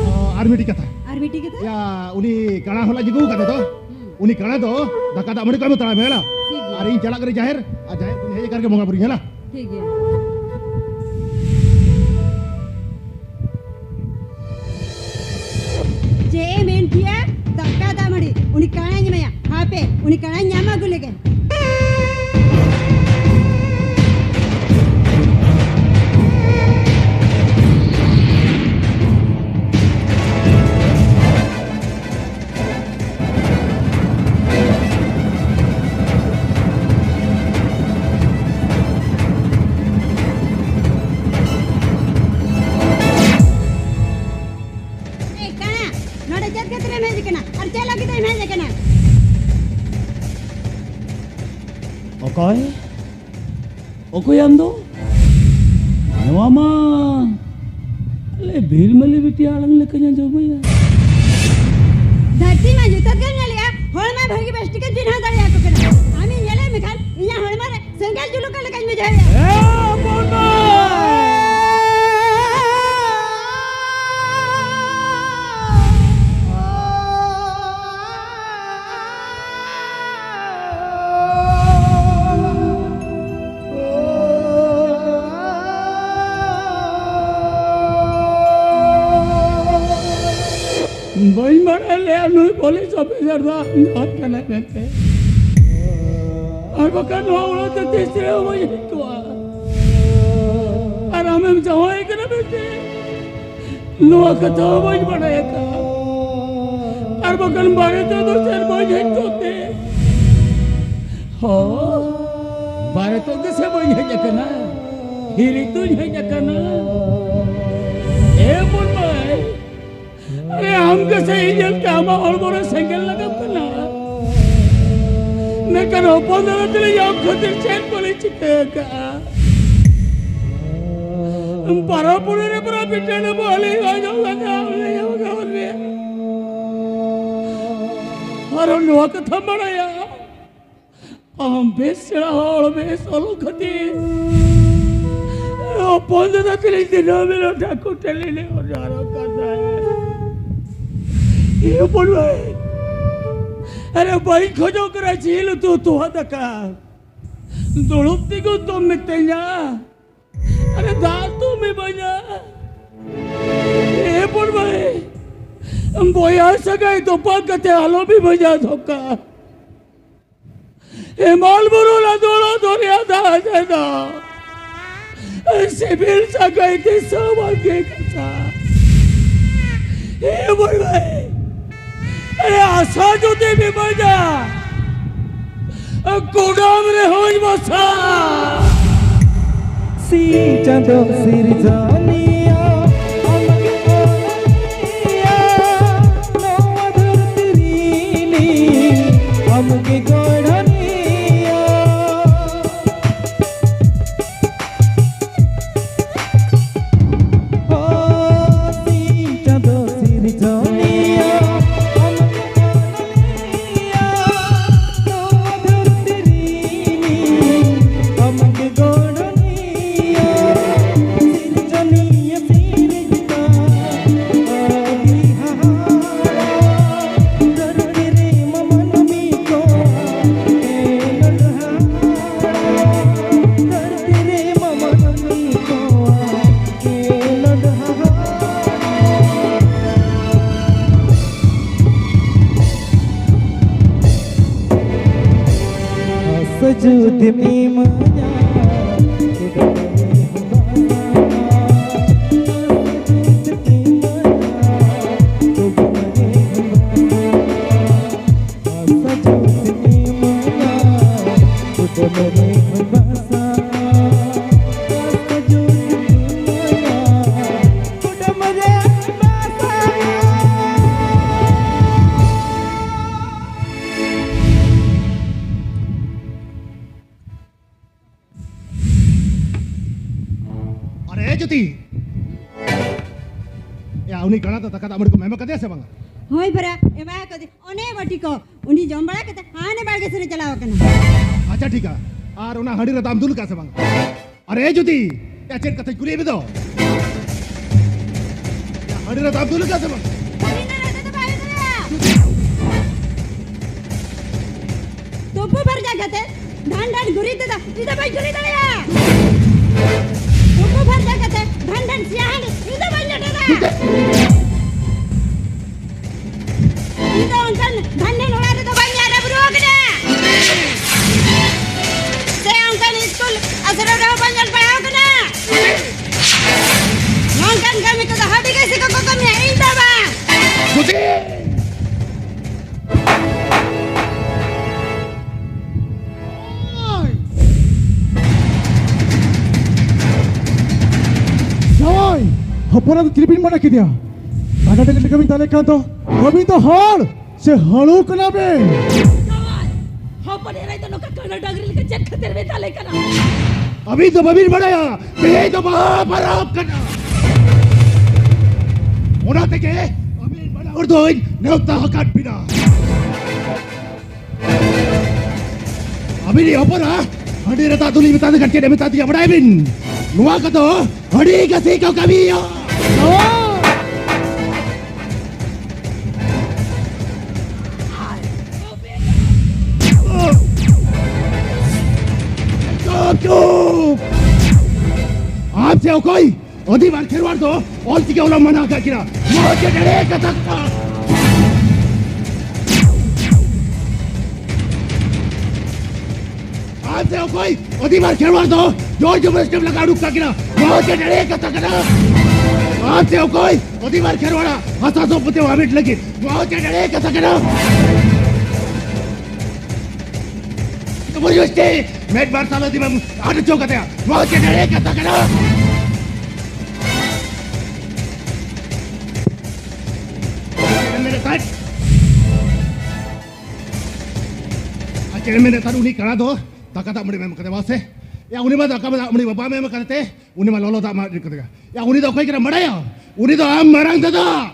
ᱚ, ᱟᱨ ᱢᱤᱫᱴᱤᱡ ᱠᱟᱛᱷᱟ᱾ ᱟᱨ ᱢᱤᱫᱴᱤᱡ ᱠᱟᱛᱷᱟ? ᱭᱟ, ᱩᱱᱤ ᱠᱟᱬᱟ ᱦᱚᱞᱟ ᱡᱤᱜᱩ ᱠᱟᱫᱮ ᱫᱚ, ᱦᱩᱸ᱾ ᱩᱱᱤ ᱠᱟᱬᱟ ᱫᱚ ᱫᱟᱠᱟ ᱫᱟᱜ ᱢᱟᱹᱰᱤ ᱠᱚ ᱮᱢ ᱦᱟᱛᱟᱲᱟ ᱢᱮ, ᱦᱮᱞᱟ? ᱴᱷᱤᱠ ᱜᱮᱭᱟ᱾ ᱟᱨ ᱤᱧ ᱪᱟᱞᱟᱜ ᱠᱟᱹᱱᱟᱹᱧ ᱡᱟᱦᱮᱨ, ᱟᱨ ᱡᱟᱦᱮᱨ ᱠᱷᱚᱱ ᱦᱮᱡ ᱠᱟᱛᱮ ᱜᱮ ᱵᱚᱸᱜᱟ ᱵᱩᱨᱩᱧ, ᱦᱮᱞᱟ? ᱴᱷᱤᱠ ᱜᱮᱭᱟ᱾ ᱪᱮᱫ ᱮ ᱢᱮᱱ ᱠᱮᱭᱟ? ᱫᱟᱠᱟ ᱫᱟᱜ ᱢᱟᱹᱰᱤ᱾ ᱩᱱᱤ ᱠᱟᱬᱟᱧ ᱮᱢᱟᱭᱟ᱾ ᱦᱟᱯᱮ, ᱩᱱᱤ ᱠᱟᱬᱟᱧ ᱧᱟᱢ ᱟᱹᱜᱩ ᱞᱮᱜᱮ᱾ ᱮ ᱠᱟᱬᱟ, ᱱᱚᱰᱮ ᱪᱮᱫ ᱠᱷᱟᱹᱛᱤᱨ ᱮᱢ ᱦᱮᱡ ᱟᱠᱟᱱᱟ? ᱟᱨ ᱪᱮᱫ ᱞᱟᱹᱜᱤᱫ ᱮᱢ ᱦᱮᱡ ᱟᱠᱟᱱᱟ? ᱚᱠᱚᱭ? ᱚᱠᱚᱭ ᱟᱢ ᱫᱚ? ᱱᱚᱣᱟ ᱢᱟ ᱟᱞᱮ ᱵᱤᱨᱢᱟᱹᱞᱤ ᱵᱤᱴᱤ ᱟᱲᱟᱝ ᱞᱮᱠᱟᱧ ᱟᱸᱡᱚᱢᱮᱭᱟ᱾ ᱫᱷᱟᱹᱨᱛᱤ ᱢᱟ ᱧᱩᱛᱟᱹᱛ ᱜᱮᱢ ᱧᱮᱞᱮᱜᱼᱟ, ᱦᱚᱲ ᱢᱟ ᱵᱷᱟᱹᱜᱤ ᱵᱮᱥ ᱴᱷᱤᱠᱮᱢ ᱪᱤᱱᱦᱟᱹᱣ ᱫᱟᱲᱮᱭᱟᱠᱚ ᱠᱟᱱᱟ᱾ ᱟᱢᱤᱧ ᱧᱮᱞᱮᱫ ᱢᱮᱠᱷᱟᱱ ᱤᱧᱟᱹᱜ ᱦᱚᱲᱢᱚ ᱨᱮ ᱥᱮᱸᱜᱮᱞ ᱡᱩᱞᱩᱜ ᱠᱟᱱ ᱞᱮᱠᱟᱧ ᱵᱩᱡᱷᱟᱹᱣᱮᱫᱼᱟ᱾ ᱮ ᱦᱚᱯᱚᱱ ᱵᱟ! ᱵᱟᱹᱧ ᱵᱟᱲᱟᱭ ᱞᱮᱫᱼᱟ ᱱᱩᱭ ᱯᱩᱞᱤᱥ ᱚᱯᱷᱤᱥᱟᱨ ᱫᱚ ᱟᱢ ᱡᱟᱶᱟᱭ ᱠᱟᱱᱟᱭ ᱢᱮᱱᱛᱮ᱾ ᱟᱨ ᱵᱟᱠᱷᱟᱱ ᱱᱚᱣᱟ ᱚᱲᱟᱜ ᱛᱮ ᱛᱤᱥ ᱨᱮᱦᱚᱸ ᱵᱟᱹᱧ ᱦᱮᱡ ᱠᱚᱜᱼᱟ᱾ ᱟᱨ ᱟᱢᱮᱢ ᱡᱟᱶᱟᱭ ᱠᱟᱱᱟ ᱢᱮᱱᱛᱮ ᱱᱚᱣᱟ ᱠᱟᱛᱷᱟ ᱦᱚᱸ ᱵᱟᱹᱧ ᱵᱟᱲᱟᱭ ᱟᱠᱟᱫᱼᱟ᱾ ᱟᱨ ᱵᱟᱠᱷᱟᱱ ᱵᱟᱨᱮ ᱛᱮᱫᱚ ᱪᱮᱫ ᱵᱟᱹᱧ ᱦᱮᱡ ᱠᱚᱜ ᱛᱮ? ᱦᱚᱸ, ᱵᱟᱨᱮ ᱛᱮᱫᱚ ᱥᱮ ᱵᱟᱹᱧ ᱦᱮᱡ ᱟᱠᱟᱱᱟ, ᱦᱤᱨᱤ ᱛᱩᱧ ᱦᱮᱡ ᱟᱠᱟᱱᱟ᱾ ᱮ ᱢᱚᱱ ᱟᱨᱮ, ᱟᱢ ᱜᱮᱥᱮ ᱤᱧ ᱧᱮᱞᱛᱮ ᱟᱢᱟᱜ ᱦᱚᱲᱢᱚ ᱨᱮ ᱥᱮᱸᱜᱮᱞ ᱞᱟᱜᱟᱣ ᱠᱟᱱᱟ᱾ ᱢᱮᱱᱠᱷᱟᱱ ᱦᱚᱯᱚᱱ ᱫᱟᱫᱟ ᱛᱟᱹᱞᱤᱧ ᱟᱢ ᱠᱷᱟᱹᱛᱤᱨ ᱪᱮᱫ ᱵᱟᱹᱞᱤᱧ ᱪᱤᱠᱟᱹ ᱟᱠᱟᱫᱼᱟ? ᱯᱟᱨᱟ ᱯᱩᱨᱤ ᱨᱮ ᱯᱩᱨᱟ ᱵᱤᱴᱟᱹ ᱰᱟᱹᱵᱩ ᱟᱞᱮ ᱟᱸᱡᱚᱢ ᱞᱟᱜᱟ ᱟᱞᱮ ᱟᱸᱡᱚᱢ ᱞᱟᱜᱟ ᱟᱞᱮ᱾ ᱟᱨ ᱱᱚᱣᱟ ᱠᱟᱛᱷᱟᱢ ᱵᱟᱲᱟᱭᱟ, ᱟᱢ ᱵᱮᱥ ᱥᱮᱬᱟ ᱦᱚᱲ, ᱵᱮᱥ ᱚᱞᱚᱜ ᱠᱷᱟᱹᱛᱤᱨ ᱦᱚᱯᱚᱱ ᱫᱟᱫᱟ ᱛᱟᱹᱞᱤᱧ ᱫᱤᱱᱟᱹᱢ ᱦᱤᱞᱳᱜ ᱰᱟᱠᱩ ᱴᱷᱮᱱ ᱞᱤᱧ ᱚᱰᱟᱨᱚᱜ ᱠᱟᱱ ᱛᱟᱦᱮᱸᱫ᱾ ᱮ ᱦᱚᱯᱚᱱ ᱵᱷᱟᱹᱭ, ᱟᱨᱮ ᱵᱟᱹᱧ ᱠᱷᱚᱡᱚᱜ ᱠᱟᱱᱟ ᱡᱤᱞ ᱩᱛᱩ, ᱛᱚᱣᱟ ᱫᱟᱠᱟ᱾ ᱫᱩᱲᱩᱵ ᱛᱤᱸᱜᱩ ᱛᱚᱢ ᱢᱤᱛᱟᱹᱧᱟ᱾ ᱟᱨᱮ ᱫᱟᱜ ᱛᱚᱢ ᱤᱢᱟᱹᱧᱟ᱾ ᱮ ᱦᱚᱯᱚᱱ ᱵᱷᱟᱹᱭ, ᱵᱚᱭᱦᱟ ᱥᱟᱹᱜᱟᱹᱭ ᱛᱚᱯᱟᱜ ᱠᱟᱛᱮ ᱟᱞᱚᱢ ᱤᱢᱟᱹᱧᱟ ᱫᱷᱳᱠᱟ᱾ ᱦᱮᱢᱟᱞ ᱵᱩᱨᱩ ᱞᱟᱫᱚᱲᱚ ᱫᱚᱨᱭᱟ ᱫᱟᱜ ᱡᱟᱭᱜᱟ᱾ ᱥᱤᱵᱤᱞ ᱥᱟᱹᱜᱟᱹᱭ ᱫᱤᱥᱟᱹ ᱵᱟᱝᱜᱮ ᱠᱟᱛᱷᱟ᱾ ᱮ ᱵᱟᱹᱭ ᱵᱟᱹᱭ᱾ ᱟᱨᱮ ᱟᱥᱟ ᱡᱩᱫᱤᱢ ᱤᱢᱟᱹᱧᱟ, ᱠᱩᱰᱟᱹᱢ ᱨᱮᱦᱚᱸᱧ ᱵᱟᱥᱟ᱾ ᱥᱤᱧ ᱪᱟᱸᱫᱚ ᱥᱤᱨᱡᱚᱱᱤᱭᱟᱹ, ᱟᱢᱜᱮ ᱚᱱᱚᱞᱤᱭᱟᱹ, ᱱᱚᱣᱟ ᱫᱷᱟᱹᱨᱛᱤ ᱨᱤᱱᱤᱡ ᱟᱢᱜᱮ ᱜᱚᱲᱦᱚᱱᱤᱭᱟᱹ᱾ ᱚ ᱥᱤᱧ ᱪᱟᱸᱫᱚ ᱥᱤᱨᱡᱚᱱᱤᱭᱟᱹ, ᱟᱢᱜᱮ ᱚᱱᱚᱞᱤᱭᱟᱹ, ᱱᱚᱣᱟ ᱫᱷᱟᱹᱨᱛᱤ ᱨᱤᱱᱤᱡ ᱟᱢᱜᱮ ᱜᱚᱲᱦᱚᱱᱤᱭᱟᱹ᱾ ᱥᱤᱨᱡᱚᱱᱤᱭᱟᱹ ᱥᱤᱨᱡᱚᱱᱤᱭᱟᱹ ᱟᱹᱰᱤ ᱦᱟᱦᱟᱲᱟ, ᱫᱷᱟᱹᱨᱛᱤ ᱨᱮ ᱢᱟ ᱢᱟᱹᱱᱢᱤ ᱠᱚᱣᱟᱜ ᱠᱷᱮᱞᱳᱰ ᱦᱟᱦᱟᱲᱟ, ᱫᱷᱟᱹᱨᱛᱤ ᱨᱮ ᱢᱟ ᱢᱟᱹᱱᱢᱤ ᱠᱚᱣᱟᱜ ᱠᱷᱮᱞᱳᱰ ᱦᱟᱦᱟᱲᱟ᱾ ᱟᱥᱟ ᱡᱩᱫᱤᱢ ᱤᱢᱟᱹᱧᱟ, ᱠᱩᱰᱟᱹᱢ ᱨᱮ ᱵᱟᱥᱟ᱾ ᱟᱥᱟ ᱡᱩᱫᱤᱢ ᱤᱢᱟᱹᱧᱟ, ᱠᱩᱰᱟᱹᱢ ᱨᱮ ᱵᱟᱥᱟ᱾ ᱟᱥᱟ ᱡᱩᱫᱤᱢ ᱤᱢᱟᱹᱧᱟ, ᱠᱩᱰᱟᱹᱢ ᱨᱮ ᱵᱟᱥᱟ᱾ ᱟᱥᱟ ᱡᱩᱫᱤᱢ ᱤᱢᱟᱹᱧᱟ, ᱠᱩᱰᱟᱹᱢ ᱨᱮ ᱵᱟᱥᱟ᱾ ᱮ ᱡᱩᱫᱤ ᱭᱟ, ᱩᱱᱤ ᱠᱟᱬᱟ ᱫᱚ ᱫᱟᱠᱟ ᱫᱟᱜ ᱢᱟᱹᱰᱤ ᱠᱚ ᱮᱢ ᱠᱟᱫᱮᱭᱟ ᱥᱮ ᱵᱟᱝᱟ? ᱦᱳᱭ ᱯᱟᱨᱟ, ᱮᱢᱟ ᱠᱟᱫᱮ᱾ ᱚᱱᱮ ᱵᱟᱹᱴᱤ ᱠᱚ, ᱩᱱᱤ ᱡᱚᱢ ᱵᱟᱲᱟ ᱠᱟᱛᱮ ᱦᱟᱱᱮ ᱵᱟᱲᱜᱮ ᱥᱮᱫ ᱮ ᱪᱟᱞᱟᱣ ᱟᱠᱟᱱᱟ᱾ ᱟᱪᱪᱷᱟ, ᱴᱷᱤᱠᱟ᱾ ᱟᱨ ᱚᱱᱟ ᱦᱟᱺᱰᱤ ᱨᱮ ᱫᱟᱜ ᱮᱢ ᱫᱩᱞ ᱠᱟᱜᱼᱟ ᱥᱮ ᱵᱟᱝ? ᱟᱨᱮ ᱡᱩᱫᱤ, ᱭᱟ, ᱪᱮᱫ ᱠᱟᱛᱷᱟᱧ ᱠᱩᱞᱤᱭᱮᱫ ᱢᱮ ᱫᱚ? ᱭᱟ, ᱦᱟᱺᱰᱤ ᱨᱮ ᱫᱟᱜ ᱮᱢ ᱫᱩᱞ ᱠᱟᱜᱼᱟ ᱥᱮ ᱵᱟᱝ? ᱦᱟᱺᱰᱤ ᱨᱮ ᱫᱟᱜ ᱫᱚ ᱵᱟᱭ ᱫᱩᱞᱟ᱾ ᱛᱩᱯᱩ ᱯᱷᱟᱨᱪᱟ ᱠᱟᱛᱮ ᱰᱷᱟᱱ ᱰᱷᱟᱱ ᱜᱩᱨᱤᱡ ᱛᱮᱫᱚ ᱤᱧ ᱫᱚ ᱵᱟᱹᱧ ᱜᱩᱨᱤᱡ ᱫᱟᱲᱮᱭᱟᱜᱼᱟ᱾ ᱛᱩᱯᱩ ᱯᱷᱟᱨᱪᱟ ᱠᱟᱛᱮ ᱰᱷᱟᱱ ᱰᱷᱟᱱ ᱥᱮᱭᱟ ᱦᱟᱺᱰᱤ ᱤᱧ ᱫᱚ ᱵᱟᱹᱧ ᱞᱚᱴᱮᱫᱟ᱾ ᱤᱧ ᱫᱚ ᱚᱱᱠᱟᱱ ᱰᱷᱟᱱ ᱰᱷᱟᱱ ᱚᱲᱟᱜ ᱨᱮᱫᱚ ᱵᱟᱹᱧ ᱦᱟᱨᱟ ᱵᱩᱨᱩ ᱟᱠᱟᱱᱟ᱾ ᱥᱮ ᱚᱱᱠᱟᱱ ᱤᱥᱠᱩᱞ ᱟᱥᱲᱟ ᱨᱮᱦᱚᱸ ᱵᱟᱹᱧ ᱚᱞ ᱯᱟᱲᱦᱟᱣ ᱟᱠᱟᱱᱟ᱾ ᱱᱚᱝᱠᱟᱱ ᱠᱟᱹᱢᱤ ᱠᱚᱫᱚ ᱦᱟᱹᱵᱤ ᱜᱮ ᱥᱮ ᱠᱚ ᱠᱟᱹᱢᱤᱭᱟ, ᱤᱧ ᱫᱚ ᱵᱟᱝ᱾ ᱡᱩᱫᱤ ᱡᱟᱶᱟᱭ, ᱦᱚᱯᱚᱱ ᱫᱚ ᱪᱤᱞᱤ ᱵᱤᱱ ᱢᱟᱱᱟ ᱠᱮᱫᱮᱭᱟ? ᱠᱟᱰᱟ ᱰᱟᱹᱝᱨᱤ ᱞᱮᱠᱟ ᱵᱤᱱ ᱫᱟᱞᱮ ᱠᱟᱱ ᱫᱚ᱾ ᱟᱹᱵᱤᱱ ᱫᱚ ᱦᱚᱲ ᱥᱮ ᱦᱟᱹᱲᱩ ᱠᱟᱱᱟ ᱵᱤᱱ? ᱡᱟᱶᱟᱭ, ᱦᱚᱯᱚᱱ ᱮᱨᱟᱭ ᱫᱚ ᱱᱚᱝᱠᱟ ᱠᱟᱰᱟ ᱰᱟᱹᱝᱨᱤ ᱞᱮᱠᱟ ᱪᱮᱫ ᱠᱷᱟᱹᱛᱤᱨ ᱵᱤᱱ ᱫᱟᱞᱮ ᱠᱟᱱᱟ? ᱟᱹᱵᱤᱱ ᱫᱚ ᱵᱟᱹᱵᱤᱱ ᱵᱟᱲᱟᱭᱟ, ᱛᱮᱦᱮᱧ ᱫᱚ ᱵᱟᱦᱟ ᱯᱚᱨᱚᱵᱽ ᱠᱟᱱᱟ᱾ ᱚᱱᱟ ᱛᱮᱜᱮ ᱟᱹᱵᱤᱱ ᱵᱟᱱᱟ ᱦᱚᱲ ᱫᱚᱧ ᱱᱮᱣᱛᱟ ᱟᱠᱟᱫ ᱵᱤᱱᱟ᱾ ᱟᱹᱵᱤᱱᱤᱡ ᱦᱚᱯᱚᱱᱟ ᱦᱟᱺᱰᱤ ᱨᱮ ᱫᱟᱜ ᱫᱩᱞᱤᱧ ᱢᱮᱛᱟ ᱫᱮ ᱠᱷᱟᱱ ᱪᱮᱫ ᱮ ᱢᱮᱛᱟ ᱫᱤᱧᱟ ᱵᱟᱲᱟᱭ ᱵᱤᱱ? ᱱᱚᱣᱟ ᱠᱚᱫᱚ ᱦᱟᱺᱰᱤ ᱜᱟᱹᱥᱤ ᱠᱚ ᱠᱟᱹᱢᱤᱭᱟ᱾ ᱪᱩᱯ, ᱪᱩᱯ! ᱟᱢ ᱥᱮ ᱚᱠᱚᱭ? ᱟᱹᱫᱤᱢᱟᱱ ᱠᱷᱮᱨᱣᱟᱲ ᱫᱚ ᱚᱞ ᱪᱤᱠᱤ ᱚᱞᱚᱜ ᱢᱟᱱᱟ ᱟᱠᱟᱫ ᱠᱤᱱᱟ᱾ ᱱᱚᱣᱟ ᱪᱮᱫ ᱮᱲᱮ ᱠᱟᱛᱷᱟ ᱠᱟᱱᱟ? ᱟᱢ ᱥᱮ ᱚᱠᱚᱭ? ᱟᱹᱫᱤᱢᱟᱱ ᱠᱷᱮᱨᱣᱟᱲ ᱫᱚ ᱡᱳᱨ ᱡᱚᱵᱚᱨᱫᱚᱥᱛᱤ ᱞᱟᱜᱟ ᱩᱰᱩᱠ ᱠᱟᱜ ᱠᱤᱱᱟ᱾ ᱱᱚᱣᱟ ᱪᱮᱫ ᱮᱲᱮ ᱠᱟᱛᱷᱟ ᱠᱟᱱᱟ? ᱟᱢ ᱥᱮ ᱚᱠᱚᱭ? ᱟᱹᱫᱤᱢᱟᱱ ᱠᱷᱮᱨᱣᱟᱲᱟᱜ ᱦᱟᱥᱟ ᱥᱚᱢᱯᱚᱛᱤ ᱦᱟᱢᱮᱴ ᱞᱟᱹᱜᱤᱫ᱾ ᱱᱚᱣᱟ ᱪᱮᱫ ᱮᱲᱮ ᱠᱟᱛᱷᱟ ᱠᱟᱱᱟ? ᱡᱚᱵᱚᱨᱫᱚᱥᱛᱤ ᱢᱮᱫ ᱢᱟᱨᱥᱟᱞ ᱟᱹᱫᱤᱢᱟᱱ ᱟᱫ ᱦᱚᱪᱚ ᱠᱟᱛᱮ, ᱱᱚᱣᱟ ᱪᱮᱫ ᱮᱲᱮ ᱠᱟᱛᱷᱟ ᱠᱟᱱᱟ? ᱪᱮᱫ ᱮᱢ ᱢᱮᱱᱮᱫ ᱛᱟᱦᱮᱸᱫ? ᱟᱨ ᱪᱮᱫ ᱮᱢ ᱢᱮᱱᱮᱫ ᱛᱟᱦᱮᱸᱫ? ᱩᱱᱤ ᱠᱟᱬᱟ ᱫᱚ ᱫᱟᱠᱟ ᱫᱟᱜ ᱢᱟᱹᱰᱤ ᱮᱢ ᱠᱟᱫᱮ ᱵᱟᱝ ᱥᱮ? ᱭᱟ, ᱩᱱᱤ ᱢᱟ ᱫᱟᱠᱟ ᱢᱟ ᱫᱟᱜ ᱢᱟᱹᱰᱤ ᱵᱟᱢ ᱮᱢ ᱠᱟᱫᱮ ᱛᱮ, ᱩᱱᱤ ᱢᱟ ᱞᱚᱞᱚ ᱫᱟᱜ ᱢᱟ ᱮᱢ ᱠᱟᱫᱮᱭᱟ᱾ ᱭᱟ, ᱩᱱᱤ ᱫᱚ ᱚᱠᱚᱭ ᱠᱟᱱᱟ ᱵᱟᱲᱟᱭᱟ? ᱩᱱᱤ ᱫᱚ ᱟᱢ ᱢᱟᱨᱟᱝ ᱫᱟᱫᱟ᱾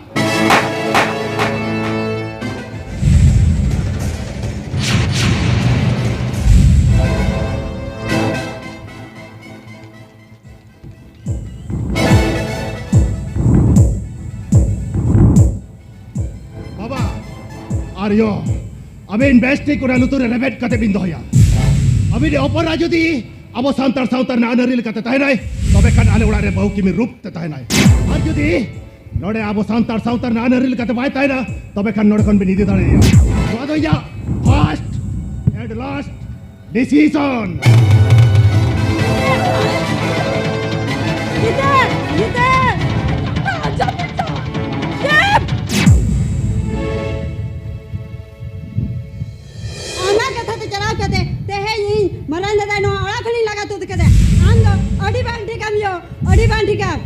ᱵᱟᱵᱟ ᱟᱨ ᱭᱳ, ᱟᱹᱵᱤᱱ ᱵᱮᱥ ᱴᱷᱤᱠ ᱚᱱᱟ ᱞᱩᱛᱩᱨ ᱨᱮ ᱨᱮᱵᱮᱫ ᱠᱟᱛᱮ ᱵᱤᱱ ᱫᱚᱦᱚᱭᱟ᱾ ᱟᱹᱵᱤᱱ ᱚᱯᱚᱨᱟ ᱡᱩᱫᱤ ᱟᱵᱚ ᱥᱟᱱᱛᱟᱲ ᱥᱟᱶᱛᱟ ᱨᱮᱱᱟᱜ ᱟᱹᱱ ᱟᱹᱨᱤ ᱞᱮᱠᱟᱛᱮ ᱛᱟᱦᱮᱱᱟᱭ, ᱛᱚᱵᱮ ᱠᱷᱟᱱ ᱟᱞᱮ ᱚᱲᱟᱜ ᱨᱮ ᱵᱟᱹᱦᱩ ᱠᱤᱢᱤᱱ ᱨᱩᱯ ᱛᱮ ᱛᱟᱦᱮᱱᱟᱭ᱾ ᱟᱨ ᱡᱩᱫᱤ ᱱᱚᱰᱮ ᱟᱵᱚ ᱥᱟᱱᱛᱟᱲ ᱥᱟᱶᱛᱟ ᱨᱮᱱᱟᱜ ᱟᱹᱱ ᱟᱹᱨᱤ ᱞᱮᱠᱟᱛᱮ ᱵᱟᱭ ᱛᱟᱦᱮᱱᱟ, ᱛᱚᱵᱮ ᱠᱷᱟᱱ ᱱᱚᱰᱮ ᱠᱷᱚᱱ ᱵᱤᱱ ᱤᱫᱤ ᱫᱟᱲᱮᱭᱟᱭᱟ᱾ ᱱᱚᱣᱟ ᱫᱚ ᱤᱧᱟᱹᱜ first and last decision᱾ ᱜᱤᱫᱟᱹᱨ! ᱜᱤᱫᱟᱹᱨ! ᱟᱸᱡᱚᱢ ᱢᱮ ᱛᱚ! ᱪᱩᱯ! ᱚᱱᱟ ᱠᱟᱛᱷᱟ ᱛᱮ ᱪᱟᱞᱟᱣ ᱠᱟᱛᱮ ᱛᱮᱦᱮᱧ ᱤᱧ ᱢᱟᱨᱟᱝ ᱫᱟᱫᱟ ᱱᱚᱣᱟ ᱚᱲᱟᱜ ᱠᱷᱚᱱᱤᱧ ᱞᱟᱜᱟ ᱛᱩᱫ ᱠᱟᱫᱟ᱾ ᱟᱢ ᱫᱚ ᱟᱹᱰᱤ ᱵᱟᱝ ᱴᱷᱤᱠᱟᱢ ᱭᱳ, ᱟᱹᱰᱤ ᱵᱟᱝ ᱴᱷᱤᱠᱟᱢ᱾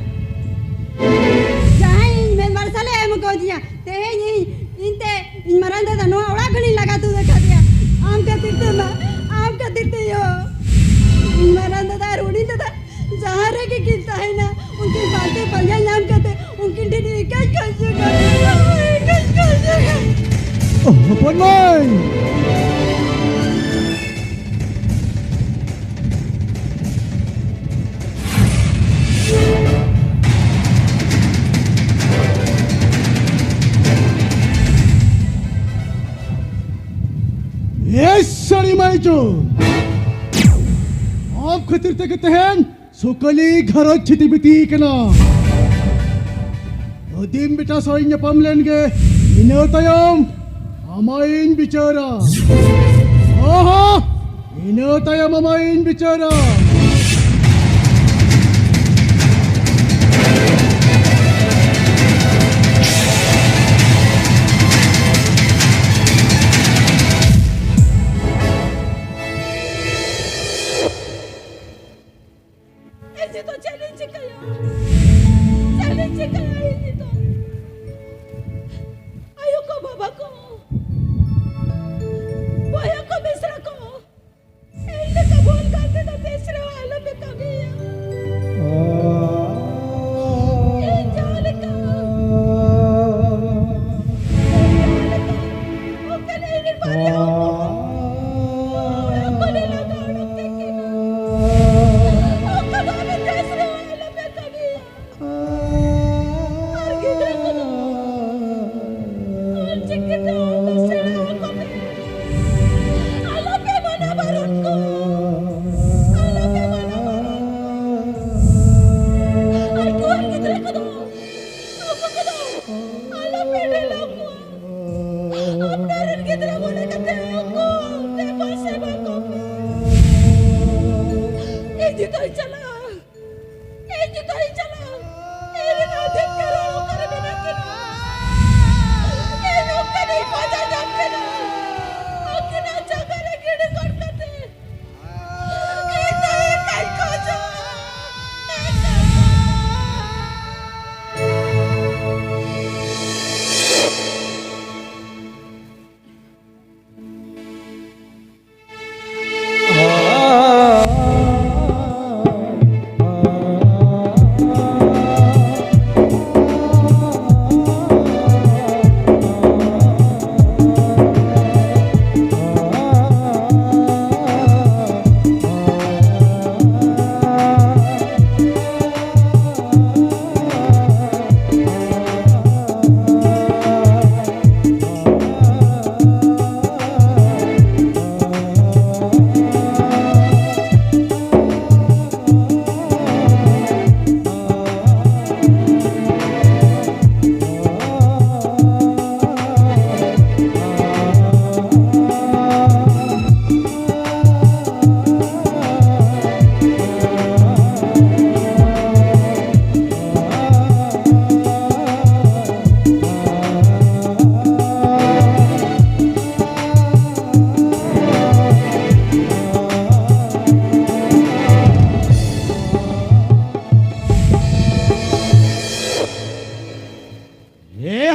ᱡᱟᱦᱟᱸᱭ ᱤᱧ ᱢᱮᱫ ᱢᱟᱨᱥᱟᱞᱮ ᱮᱢ ᱠᱟᱣᱫᱤᱧᱟ, ᱛᱮᱦᱮᱧ ᱤᱧ, ᱤᱧ ᱛᱮ ᱤᱧ ᱢᱟᱨᱟᱝ ᱫᱟᱫᱟ ᱱᱚᱣᱟ ᱚᱲᱟᱜ ᱠᱷᱚᱱᱤᱧ ᱞᱟᱜᱟ ᱛᱩᱫ ᱟᱠᱟᱫᱮᱭᱟ᱾ ᱟᱢ ᱠᱷᱟᱹᱛᱤᱨ ᱛᱮ ᱢᱟ, ᱟᱢ ᱠᱷᱟᱹᱛᱤᱨ ᱛᱮ ᱭᱳ᱾ ᱤᱧ ᱢᱟᱨᱟᱝ ᱫᱟᱫᱟ ᱟᱨ ᱩᱱᱤ ᱫᱟᱫᱟ ᱡᱟᱦᱟᱸ ᱨᱮᱜᱮ ᱠᱤᱱ ᱛᱟᱦᱮᱱᱟ, ᱩᱱᱠᱤᱱ ᱵᱟᱨ ᱯᱮ ᱯᱟᱸᱡᱟ ᱧᱟᱢ ᱠᱟᱛᱮ ᱩᱱᱠᱤᱱ ᱴᱷᱮᱱ ᱤᱠᱟᱹᱧ ᱠᱷᱚᱡᱚᱜᱼᱟ, ᱤᱠᱟᱹᱧ ᱠᱷᱚᱡᱚᱜᱼᱟ᱾ ᱚ, ᱦᱚᱯᱚᱱ ᱢᱟᱹᱭ! ᱮ ᱥᱟᱹᱲᱤ ᱢᱟᱹᱭ ᱪᱚ! ᱟᱢ ᱠᱷᱟᱹᱛᱤᱨ ᱛᱮᱜᱮ ᱛᱮᱦᱮᱧ ᱥᱩᱠᱟᱹᱞᱤ ᱜᱷᱟᱨᱚᱸᱡᱽ ᱪᱷᱤᱛᱤ ᱵᱤᱛᱤ ᱠᱟᱱᱟ᱾ ᱟᱹᱫᱤᱢ ᱵᱮᱴᱟ ᱥᱟᱶ ᱤᱧ ᱧᱟᱯᱟᱢ ᱞᱮᱱ ᱜᱮ, ᱤᱱᱟᱹ ᱛᱟᱭᱚᱢ ᱟᱢᱟᱜ ᱤᱧ ᱵᱤᱪᱟᱹᱨᱟ᱾ ᱦᱚᱸ, ᱦᱚᱸ, ᱤᱱᱟᱹ ᱛᱟᱭᱚᱢ ᱟᱢᱟᱜ ᱤᱧ ᱵᱤᱪᱟᱹᱨᱟ᱾ ᱤᱧ ᱱᱤᱛᱚᱜ ᱪᱮᱫ ᱤᱧ ᱪᱤᱠᱟᱹᱭᱟ? ᱪᱮᱫ ᱤᱧ ᱪᱤᱠᱟᱹᱭᱟ ᱤᱧ ᱱᱤᱛᱚᱜ? ᱟᱭᱳ ᱠᱚ, ᱵᱟᱵᱟ ᱠᱚ, ᱵᱚᱭᱦᱟ ᱠᱚ, ᱢᱤᱥᱨᱟ ᱠᱚ, ᱤᱧ ᱞᱮᱠᱟ ᱵᱷᱩᱞ ᱜᱟᱛᱮ ᱫᱚ ᱛᱤᱥ ᱨᱮ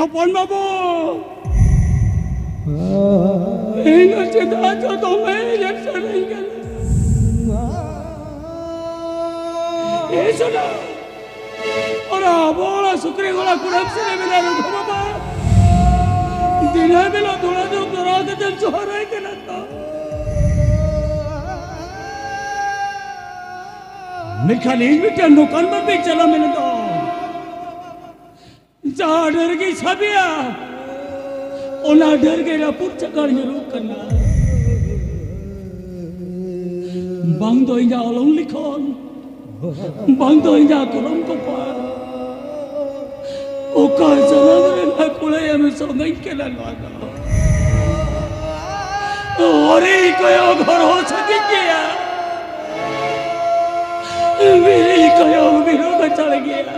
ᱦᱚᱯᱚᱱ ᱵᱟᱹᱵᱩ, ᱤᱧ ᱫᱚ ᱪᱮᱫᱟᱜ ᱪᱚ ᱫᱚᱢᱮ ᱮᱱᱮᱡ ᱥᱟᱱᱟᱧ ᱠᱟᱱᱟ᱾ ᱮ ᱥᱳᱱᱟ, ᱚᱱᱟ ᱟᱵᱚ ᱚᱲᱟᱜ ᱥᱩᱠᱨᱤ ᱜᱚᱲᱟ ᱠᱩᱰᱟᱹᱢ ᱥᱮᱫ ᱨᱮ ᱢᱮᱱᱟᱭ ᱨᱩᱜᱷᱩ ᱵᱟᱵᱟ, ᱫᱤᱱᱟᱹᱢ ᱦᱤᱞᱳᱜ ᱫᱷᱩᱲᱟᱹ ᱫᱷᱩᱯ ᱫᱷᱚᱨᱟᱣ ᱠᱟᱛᱮᱢ ᱥᱚᱦᱨᱟᱭ ᱠᱟᱱᱟ ᱛᱚ᱾ ᱢᱮᱱᱠᱷᱟᱱ ᱤᱧ ᱢᱤᱫᱴᱟᱝ ᱱᱚᱝᱠᱟᱱ ᱵᱟᱯᱮ ᱪᱟᱞᱟᱣ ᱢᱮᱱ ᱫᱚ, ᱡᱟᱦᱟᱸ ᱰᱷᱟᱹᱨ ᱜᱮ ᱥᱟᱵᱮᱭᱟ, ᱚᱱᱟ ᱰᱷᱟᱹᱨ ᱜᱮ ᱨᱟᱹᱯᱩᱫ ᱪᱟᱠᱟᱲ ᱧᱩᱨᱩᱜ ᱠᱟᱱᱟ᱾ ᱵᱟᱝ ᱫᱚ ᱤᱧᱟᱹᱜ ᱚᱞᱚᱝ ᱞᱤᱠᱷᱚᱱ, ᱵᱟᱝ ᱫᱚ ᱤᱧᱟᱹᱜ ᱠᱚᱞᱚᱢ ᱠᱚᱯᱟ, ᱚᱠᱟ ᱡᱟᱱᱟᱢ ᱨᱮᱱᱟᱜ ᱠᱩᱲᱟᱹᱭ ᱮᱢ ᱥᱚᱸᱜᱮᱧ ᱠᱟᱱᱟ ᱱᱚᱣᱟ ᱫᱚ᱾ ᱦᱚᱨᱤ ᱠᱚᱭᱚᱜ ᱦᱚᱨ ᱦᱚᱸ ᱥᱟᱺᱜᱤᱧ ᱜᱮᱭᱟ, ᱵᱤᱨᱤ ᱠᱚᱭᱚᱜ ᱵᱤᱨ ᱦᱚᱸ ᱜᱟᱡᱟᱲ ᱜᱮᱭᱟ᱾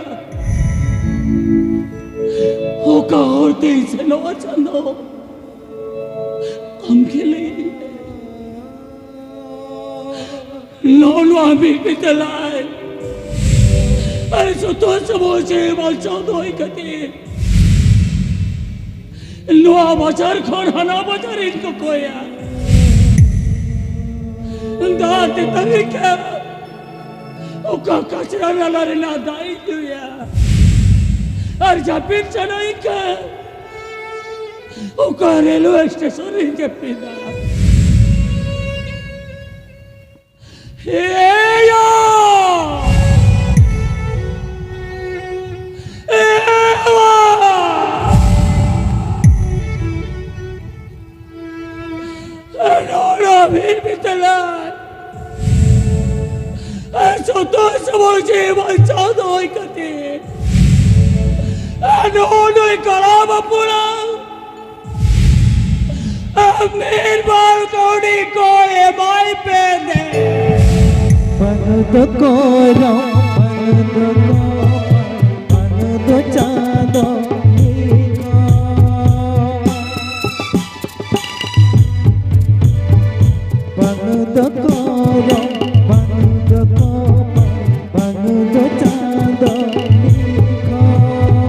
ᱚᱠᱟ ᱦᱚᱨ ᱛᱮᱧ ᱥᱮᱱᱚᱜᱼᱟ ᱪᱟᱸᱫᱚ, ᱟᱢ ᱜᱮ ᱞᱟᱹᱭ ᱢᱮ᱾ ᱱᱚᱜᱼᱚ ᱱᱚᱣᱟ ᱢᱤᱫ ᱵᱤᱛᱟᱹᱞᱟᱭ ᱟᱨ ᱡᱚᱛᱚ ᱥᱚᱢᱚᱭ ᱡᱮ ᱵᱟᱧᱪᱟᱣ ᱫᱚᱦᱚᱭ ᱠᱷᱟᱹᱛᱤᱨ ᱱᱚᱣᱟ ᱵᱟᱡᱟᱨ ᱠᱷᱚᱱ ᱦᱟᱱᱟ ᱵᱟᱡᱟᱨ ᱤᱧ ᱠᱚᱠᱚᱭᱟ᱾ ᱫᱟᱜ ᱛᱮᱛᱟᱝ ᱤᱧ ᱠᱷᱟᱱ ᱚᱠᱟ ᱠᱟᱪᱨᱟ ᱱᱟᱞᱟ ᱨᱮᱱᱟᱜ ᱫᱟᱜ ᱤᱧ ᱧᱩᱭᱟ? ᱟᱨ ᱡᱟᱹᱯᱤᱫ ᱥᱟᱱᱟᱧ ᱠᱷᱟᱱ ᱚᱠᱟ ᱨᱮᱞᱣᱮ ᱥᱴᱮᱥᱚᱱ ᱨᱤᱧ ᱡᱟᱹᱯᱤᱫᱟ? ᱮᱭᱟ! ᱮᱭᱟ! ᱱᱚᱣᱟ ᱵᱤᱨ ᱵᱤᱛᱟᱹᱞᱟᱭ ᱟᱨ ᱡᱚᱛᱚ ᱥᱚᱢᱚᱭ ᱡᱮ ᱵᱟᱧᱪᱟᱣ ᱫᱚᱦᱚᱭ ᱠᱷᱟᱹᱛᱤᱨ ᱟᱨ ᱱᱚᱜᱼᱚ ᱱᱩᱭ ᱠᱚᱲᱟ ᱵᱟᱹᱯᱩᱲᱟ ᱢᱤᱫ ᱵᱟᱨ ᱠᱟᱹᱣᱰᱤ ᱠᱚ ᱮᱢᱟᱭ ᱯᱮ ᱫᱮ᱾ ᱵᱟᱹᱱᱩ ᱫᱚ ᱠᱚᱨᱚᱢ, ᱵᱟᱹᱱᱩ ᱫᱚ ᱠᱚᱨᱚᱢ, ᱵᱟᱹᱱᱩ ᱫᱚ ᱪᱟᱸᱫᱚ ᱢᱤᱫ ᱦᱚᱲ᱾ ᱵᱟᱹᱱᱩ ᱫᱚ ᱠᱚᱨᱚᱢ, ᱵᱟᱹᱱᱩ ᱫᱚ ᱠᱚᱨᱚᱢ, ᱵᱟᱹᱱᱩ ᱫᱚ ᱪᱟᱸᱫᱚ ᱢᱤᱫ ᱦᱚᱲ᱾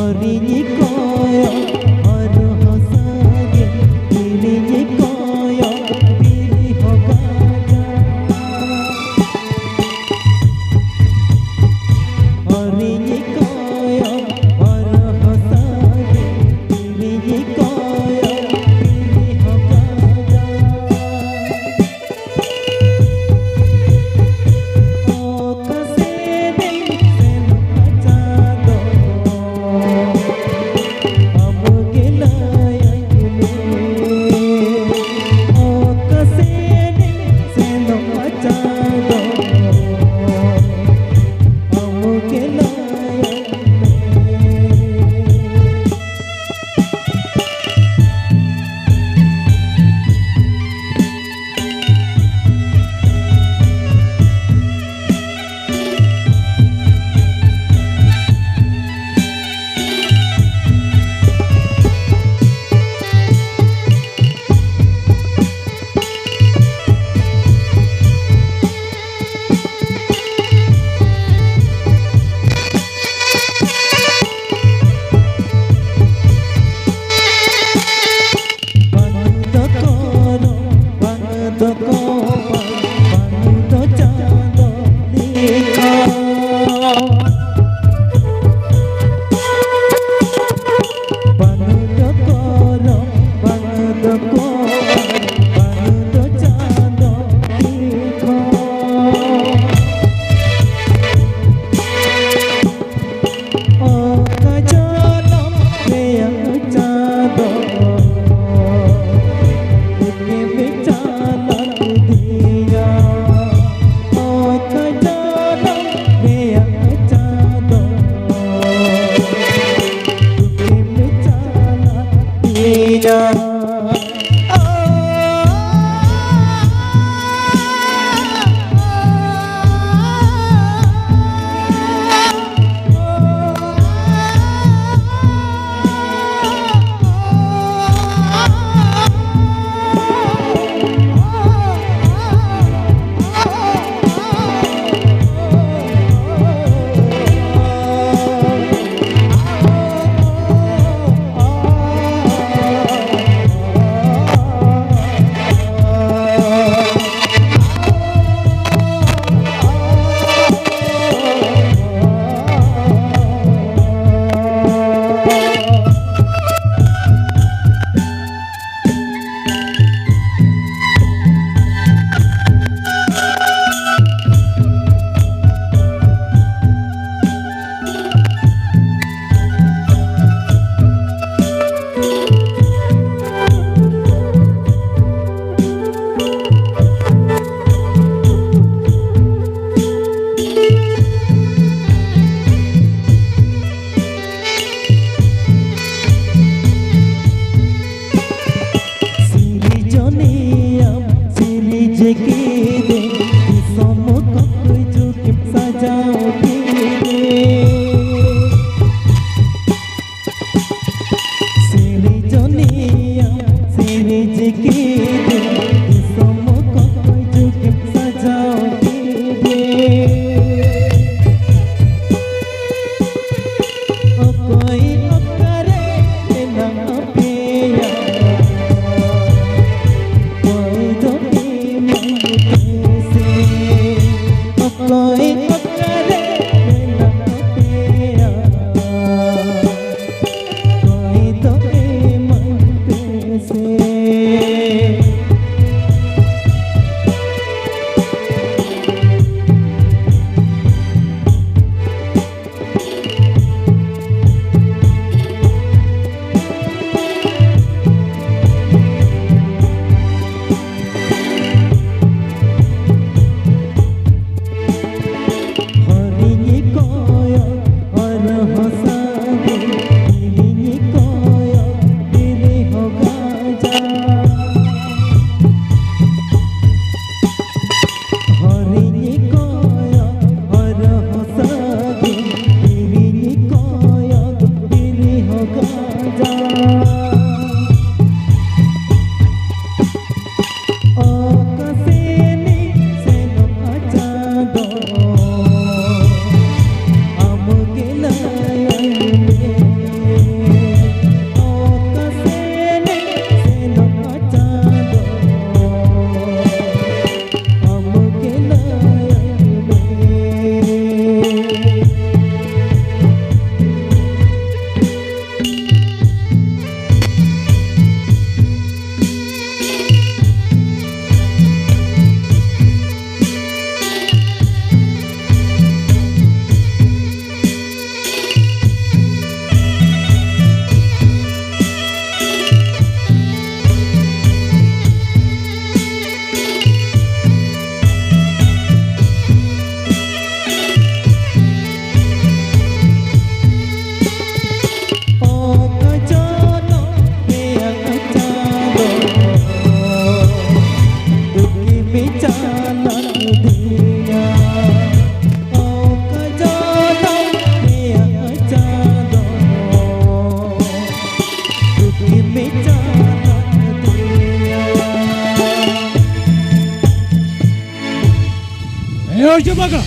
ᱦᱚᱨᱤᱧ ᱠᱚᱭᱚᱜ ᱦᱚᱨ ᱦᱚᱸ ᱥᱟᱺᱜᱤᱧ, ᱛᱤᱨᱤᱧ ᱠᱚᱭᱚᱜ ᱛᱤᱨᱤ ᱦᱚᱸ ᱜᱟᱡᱟᱲ᱾ ᱦᱚᱨᱤᱧ ᱠᱚᱭᱚᱜ ᱦᱚᱨ ᱦᱚᱸ ᱥᱟᱺᱜᱤᱧ, ᱛᱤᱨᱤᱧ ᱠᱚᱭᱚᱜ ᱛᱤᱨᱤ ᱦᱚᱸ ᱜᱟᱡᱟᱲ᱾ ᱚᱠᱟ ᱥᱮᱫ ᱮᱢ ᱥᱮᱱᱚᱜᱼᱟ ᱪᱟᱸᱫᱚ? ᱟᱢ ᱜᱮ ᱞᱟᱹᱭᱟᱹᱧ ᱢᱮ᱾ ᱚᱠᱟ ᱥᱮᱫ ᱮᱢ ᱥᱮᱱᱚᱜᱼᱟ ᱪᱟᱸᱫᱚ? ᱟᱢ ᱜᱮ ᱞᱟᱹᱭᱟᱹᱧ ᱢᱮ᱾ ᱵᱟᱝ ᱫᱚ ᱠᱚᱨᱚ, ᱵᱟᱝ ᱫᱚ ᱠᱚᱯᱟ, ᱵᱟᱝ ᱫᱚ ᱪᱟᱸᱫᱚ ᱞᱮᱠᱷᱟ᱾ ᱵᱟᱝ ᱫᱚ ᱠᱚᱨᱚ, ᱵᱟᱝ ᱫᱚ ᱠᱚᱯᱟ, ᱵᱟᱝ ᱫᱚ ᱪᱟᱸᱫᱚ ᱞᱮᱠᱷᱟ᱾ ᱚᱠᱟ ᱡᱚᱱᱚᱢ ᱨᱮᱭᱟᱜ ᱪᱟᱸᱫᱚ ᱮᱢ ᱪᱟᱞᱟᱜ ᱫᱤᱭᱟ᱾ ᱚᱠᱟ ᱡᱚᱱᱚᱢ ᱨᱮᱭᱟᱜ ᱪᱟᱸᱫᱚ ᱮᱢ ᱪᱟᱞᱟᱜ ᱫᱤᱭᱟ᱾ ᱠᱮᱫᱮ, ᱫᱤᱥᱚᱢ ᱠᱚᱠᱚᱭ ᱡᱩᱜᱮᱢ ᱥᱟᱡᱟᱣ ᱠᱮᱫᱮ᱾ ᱥᱤᱨᱡᱚᱱᱤᱭᱟᱹ ᱥᱤᱨᱤᱡ ᱠᱮᱫᱮ, ᱫᱤᱥᱚᱢ ᱠᱚᱠᱚᱭ ᱡᱩᱜᱮᱢ ᱥᱟᱡᱟᱣ ᱠᱮᱫᱮ᱾ ᱚᱠᱚᱭ ᱚᱠᱟᱨᱮ ᱢᱮᱱᱟᱜ ᱯᱮᱭᱟ? ᱚᱠᱚᱭ ᱫᱚ ᱮᱢᱟᱱ ᱯᱮᱥᱮ? ᱚᱠᱚᱭ ᱚᱠᱟᱨᱮ ᱢᱮᱱᱟᱜ ᱯᱮᱭᱟ? ᱚᱠᱚᱭ ᱫᱚ ᱮᱢᱟᱱ ᱯᱮᱥᱮ? ᱪᱮᱫ ᱵᱟᱝ ᱠᱟᱱᱟ?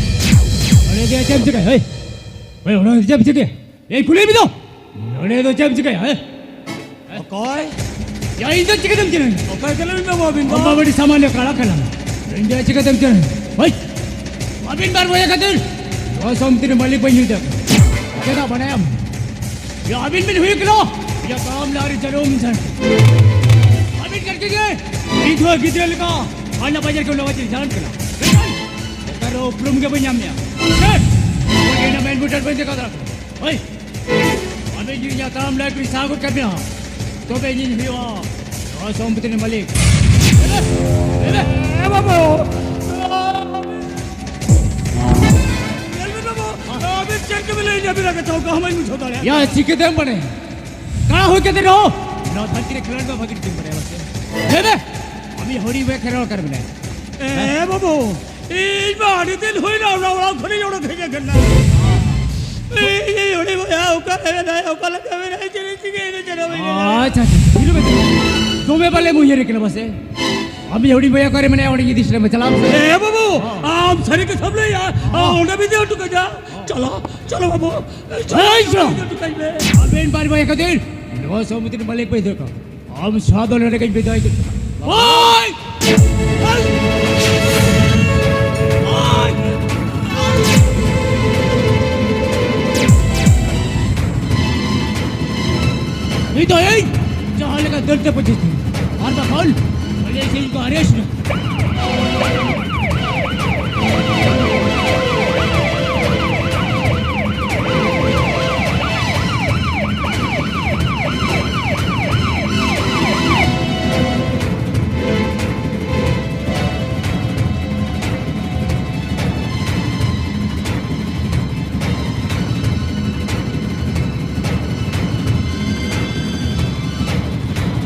ᱚᱸᱰᱮ ᱫᱚ ᱪᱮᱫ ᱮᱢ ᱪᱤᱠᱟᱹᱭᱟ? ᱦᱮᱭ, ᱦᱮᱭ, ᱚᱸᱰᱮ ᱫᱚ ᱪᱮᱫ ᱮᱢ ᱪᱤᱠᱟᱹᱭᱟ? ᱮᱭ, ᱠᱩᱞᱤᱭᱮᱫ ᱢᱮ ᱫᱚ᱾ ᱱᱚᱰᱮ ᱫᱚ ᱪᱮᱫ ᱮᱢ ᱪᱤᱠᱟᱹᱭᱟ, ᱦᱮᱸ? ᱚᱠᱚᱭ? ᱭᱟ, ᱤᱧ ᱫᱚ ᱪᱤᱠᱟᱹᱛᱮᱢ ᱪᱤᱱᱦᱟᱹᱣᱤᱧᱟ? ᱚᱠᱚᱭ ᱠᱟᱱᱟᱢ ᱤᱧ ᱫᱚ ᱵᱟᱹᱵᱤᱱ ᱫᱚ? ᱟᱢ ᱢᱟ ᱟᱹᱰᱤ ᱥᱟᱢᱟᱱᱱᱚ ᱠᱟᱲᱟ ᱠᱟᱱᱟᱢ᱾ ᱤᱧ ᱫᱚ ᱪᱤᱠᱟᱹᱛᱮᱢ ᱪᱤᱱᱦᱟᱹᱣᱤᱧᱟ? ᱦᱳᱭ! ᱟᱹᱵᱤᱱ ᱵᱟᱨ ᱵᱚᱭᱦᱟ ᱠᱷᱟᱹᱛᱤᱨ ᱱᱚᱣᱟ ᱥᱚᱢᱯᱚᱛᱤ ᱨᱮᱱ ᱢᱟᱹᱞᱤᱠ ᱵᱟᱹᱧ ᱦᱩᱭ ᱫᱟᱲᱮᱭᱟᱜ ᱠᱟᱱᱟ᱾ ᱪᱮᱫᱟᱜ ᱵᱟᱰᱟᱭᱟᱢ? ᱭᱟ, ᱟᱹᱵᱤᱱ ᱵᱤᱱ ᱦᱩᱭᱩᱜ ᱠᱟᱱᱟ ᱭᱟ ᱛᱟᱲᱟᱢ ᱞᱟᱦᱟᱨᱮ ᱡᱟᱹᱱᱩᱢ ᱡᱷᱟᱱ᱾ ᱟᱹᱵᱤᱱ ᱠᱟᱹᱴᱤᱡ ᱜᱮ ᱵᱤᱫᱷᱣᱟ ᱜᱤᱫᱽᱨᱟᱹ ᱞᱮᱠᱟ ᱦᱟᱱᱟ ᱵᱟᱡᱟᱨ ᱠᱷᱚᱱ ᱱᱚᱣᱟ ᱵᱟᱡᱟᱨ ᱡᱟᱱᱟᱢ ᱠᱟᱱᱟ᱾ ᱢᱮᱱᱠᱷᱟᱱ ᱚᱠᱟᱨᱮ ᱩᱯᱨᱩᱢ ᱜᱮ ᱵᱟᱹᱧ ᱧᱟᱢ ᱢᱮᱭᱟ᱾ ᱪᱮᱫ? ᱚᱱᱟ ᱢᱮᱱ ᱵᱩᱴᱟᱹ ᱵᱟᱹᱧ ᱫᱮᱠᱷᱟᱣ ᱫᱟᱲᱮᱭᱟᱜ ᱠᱟᱱᱟ᱾ ᱦᱳᱭ! ᱟᱵᱮᱱ ᱡᱩᱫᱤ ᱤᱧᱟᱹᱜ ᱛᱟᱲᱟᱢ ᱞᱟᱭᱤᱯᱷ ᱨᱮ ᱥᱟᱦᱟ ᱜᱚᱫ ᱠᱟᱜ ᱵᱮᱱᱟ, ᱛᱚᱵᱮ ᱤᱧᱤᱧ ᱦᱩᱭᱩᱜᱼᱟ ᱱᱚᱣᱟ ᱥᱚᱢᱯᱚᱛᱤ ᱨᱮᱱ ᱢᱟᱹᱞᱤᱠ᱾ ᱮ ᱵᱟᱵᱟ! ᱧᱮᱞ ᱵᱮᱱ ᱵᱟᱵᱟ, ᱟᱵᱮᱱ ᱪᱮᱫ ᱠᱚᱵᱮᱱ ᱞᱟᱹᱭ ᱧᱟᱢ ᱵᱮᱱᱟ ᱠᱟᱛᱷᱟ, ᱚᱠᱟ ᱦᱚᱸ ᱵᱟᱹᱧ ᱵᱩᱡᱷᱟᱹᱣ ᱫᱟᱲᱮᱭᱟᱜ ᱭᱟ, ᱠᱟᱱᱟ᱾ ᱪᱤᱠᱟᱹᱛᱮᱢ ᱵᱟᱲᱟᱭᱟ? ᱠᱟᱲᱟ ᱦᱩᱭ ᱠᱟᱛᱮ ᱨᱮᱦᱚᱸ ᱱᱚᱣᱟ ᱫᱷᱟᱹᱨᱛᱤ ᱨᱮ ᱠᱷᱮᱞᱳᱰ ᱫᱚ ᱵᱷᱟᱹᱜᱤ ᱴᱷᱤᱠ ᱵᱟᱲᱟᱭᱟ ᱵᱟᱥᱮ? ᱞᱟᱹᱭ ᱢᱮ, ᱟᱢᱤᱡ ᱦᱩᱰᱤᱧ ᱵᱚᱭᱦᱟ ᱠᱷᱮᱞᱳᱰ ᱠᱟᱱ ᱢᱮᱱᱟᱭᱟ᱾ ᱮ ᱵᱟᱵᱟ, ᱤᱧ ᱢᱟ ᱟᱹᱰᱤ ᱫᱤᱱ ᱦᱩᱭᱱᱟ ᱚᱱᱟ ᱚᱲᱟᱜ ᱠᱷᱚᱱᱤᱧ ᱚᱰᱚᱠ ᱦᱮᱡ ᱟᱠᱟᱱᱟ᱾ ᱤᱧ, ᱤᱧ ᱦᱩᱰᱤᱧ ᱵᱚᱭᱦᱟ ᱚᱠᱟ ᱨᱮ ᱢᱮᱱᱟᱭᱟ, ᱚᱠᱟ ᱞᱮᱠᱟ ᱢᱮᱱᱟᱭᱟ, ᱪᱮᱫ ᱮ ᱪᱤᱠᱟᱹᱭᱮᱫᱟ, ᱪᱮᱫ ᱦᱚᱸ ᱵᱟᱹᱧ ᱵᱟᱲᱟᱭᱟ᱾ ᱟᱪᱪᱷᱟ, ᱟᱪᱪᱷᱟ, ᱫᱷᱤᱨᱮ ᱵᱮᱴᱟ᱾ ᱫᱚᱢᱮ ᱯᱟᱞᱮᱢ ᱩᱭᱦᱟᱹᱨᱮ ᱠᱟᱱᱟ ᱵᱟᱥᱮ? ᱟᱢᱤᱡ ᱦᱩᱰᱤᱧ ᱵᱚᱭᱦᱟ ᱚᱠᱟᱨᱮ ᱢᱮᱱᱟᱭᱟ, ᱚᱸᱰᱮ ᱤᱫᱤ ᱥᱮᱴᱮᱨ ᱢᱮ, ᱪᱟᱞᱟᱜ ᱢᱮ᱾ ᱮ ᱵᱟᱹᱵᱩ, ᱟᱢ ᱥᱟᱹᱨᱤ ᱠᱟᱛᱷᱟᱢ ᱞᱟᱹᱭᱟ, ᱚᱸᱰᱮ ᱵᱤᱫᱟᱹ ᱦᱚᱴᱚ ᱠᱟᱭᱟ᱾ ᱪᱚᱞᱚ, ᱪᱚᱞᱚ ᱵᱟᱹᱵᱩ, ᱦᱳᱭ, ᱪᱚᱞᱚ᱾ ᱤᱫᱤ ᱦᱚᱴᱚ ᱠᱟᱭ ᱢᱮ᱾ ᱟᱵᱮᱱ ᱵᱟᱨ ᱵᱚᱭᱦᱟ ᱠᱷᱟᱹᱛᱤᱨ ᱱᱚᱣᱟ ᱥᱚᱢᱯᱚᱛᱤ ᱨᱮᱱ ᱢᱟᱹᱞᱤᱠ ᱵᱟᱹᱧ ᱦᱩᱭ ᱫᱟᱲᱮᱭᱟᱜ ᱠᱟᱱᱟ᱾ ᱟᱢ ᱥᱟᱶ ᱫᱚ ᱱᱚᱰᱮ ᱜᱮᱧ ᱵᱤᱫᱟᱹᱭ ᱠᱮᱫ ᱢᱮᱭᱟ᱾ ᱳᱭ! ᱳᱭ! ᱳᱭ! ᱱᱤᱛ ᱫᱚ ᱤᱧ ᱡᱟᱦᱟᱸ ᱞᱮᱠᱟ ᱫᱟᱹᱲ ᱛᱮ ᱯᱟᱹᱪᱤᱥ ᱫᱤᱱ, ᱟᱨ ᱵᱟᱠᱷᱟᱱ ᱟᱞᱮ ᱥᱮᱫ ᱠᱚ ᱟᱨᱮᱥᱴ ᱢᱮ᱾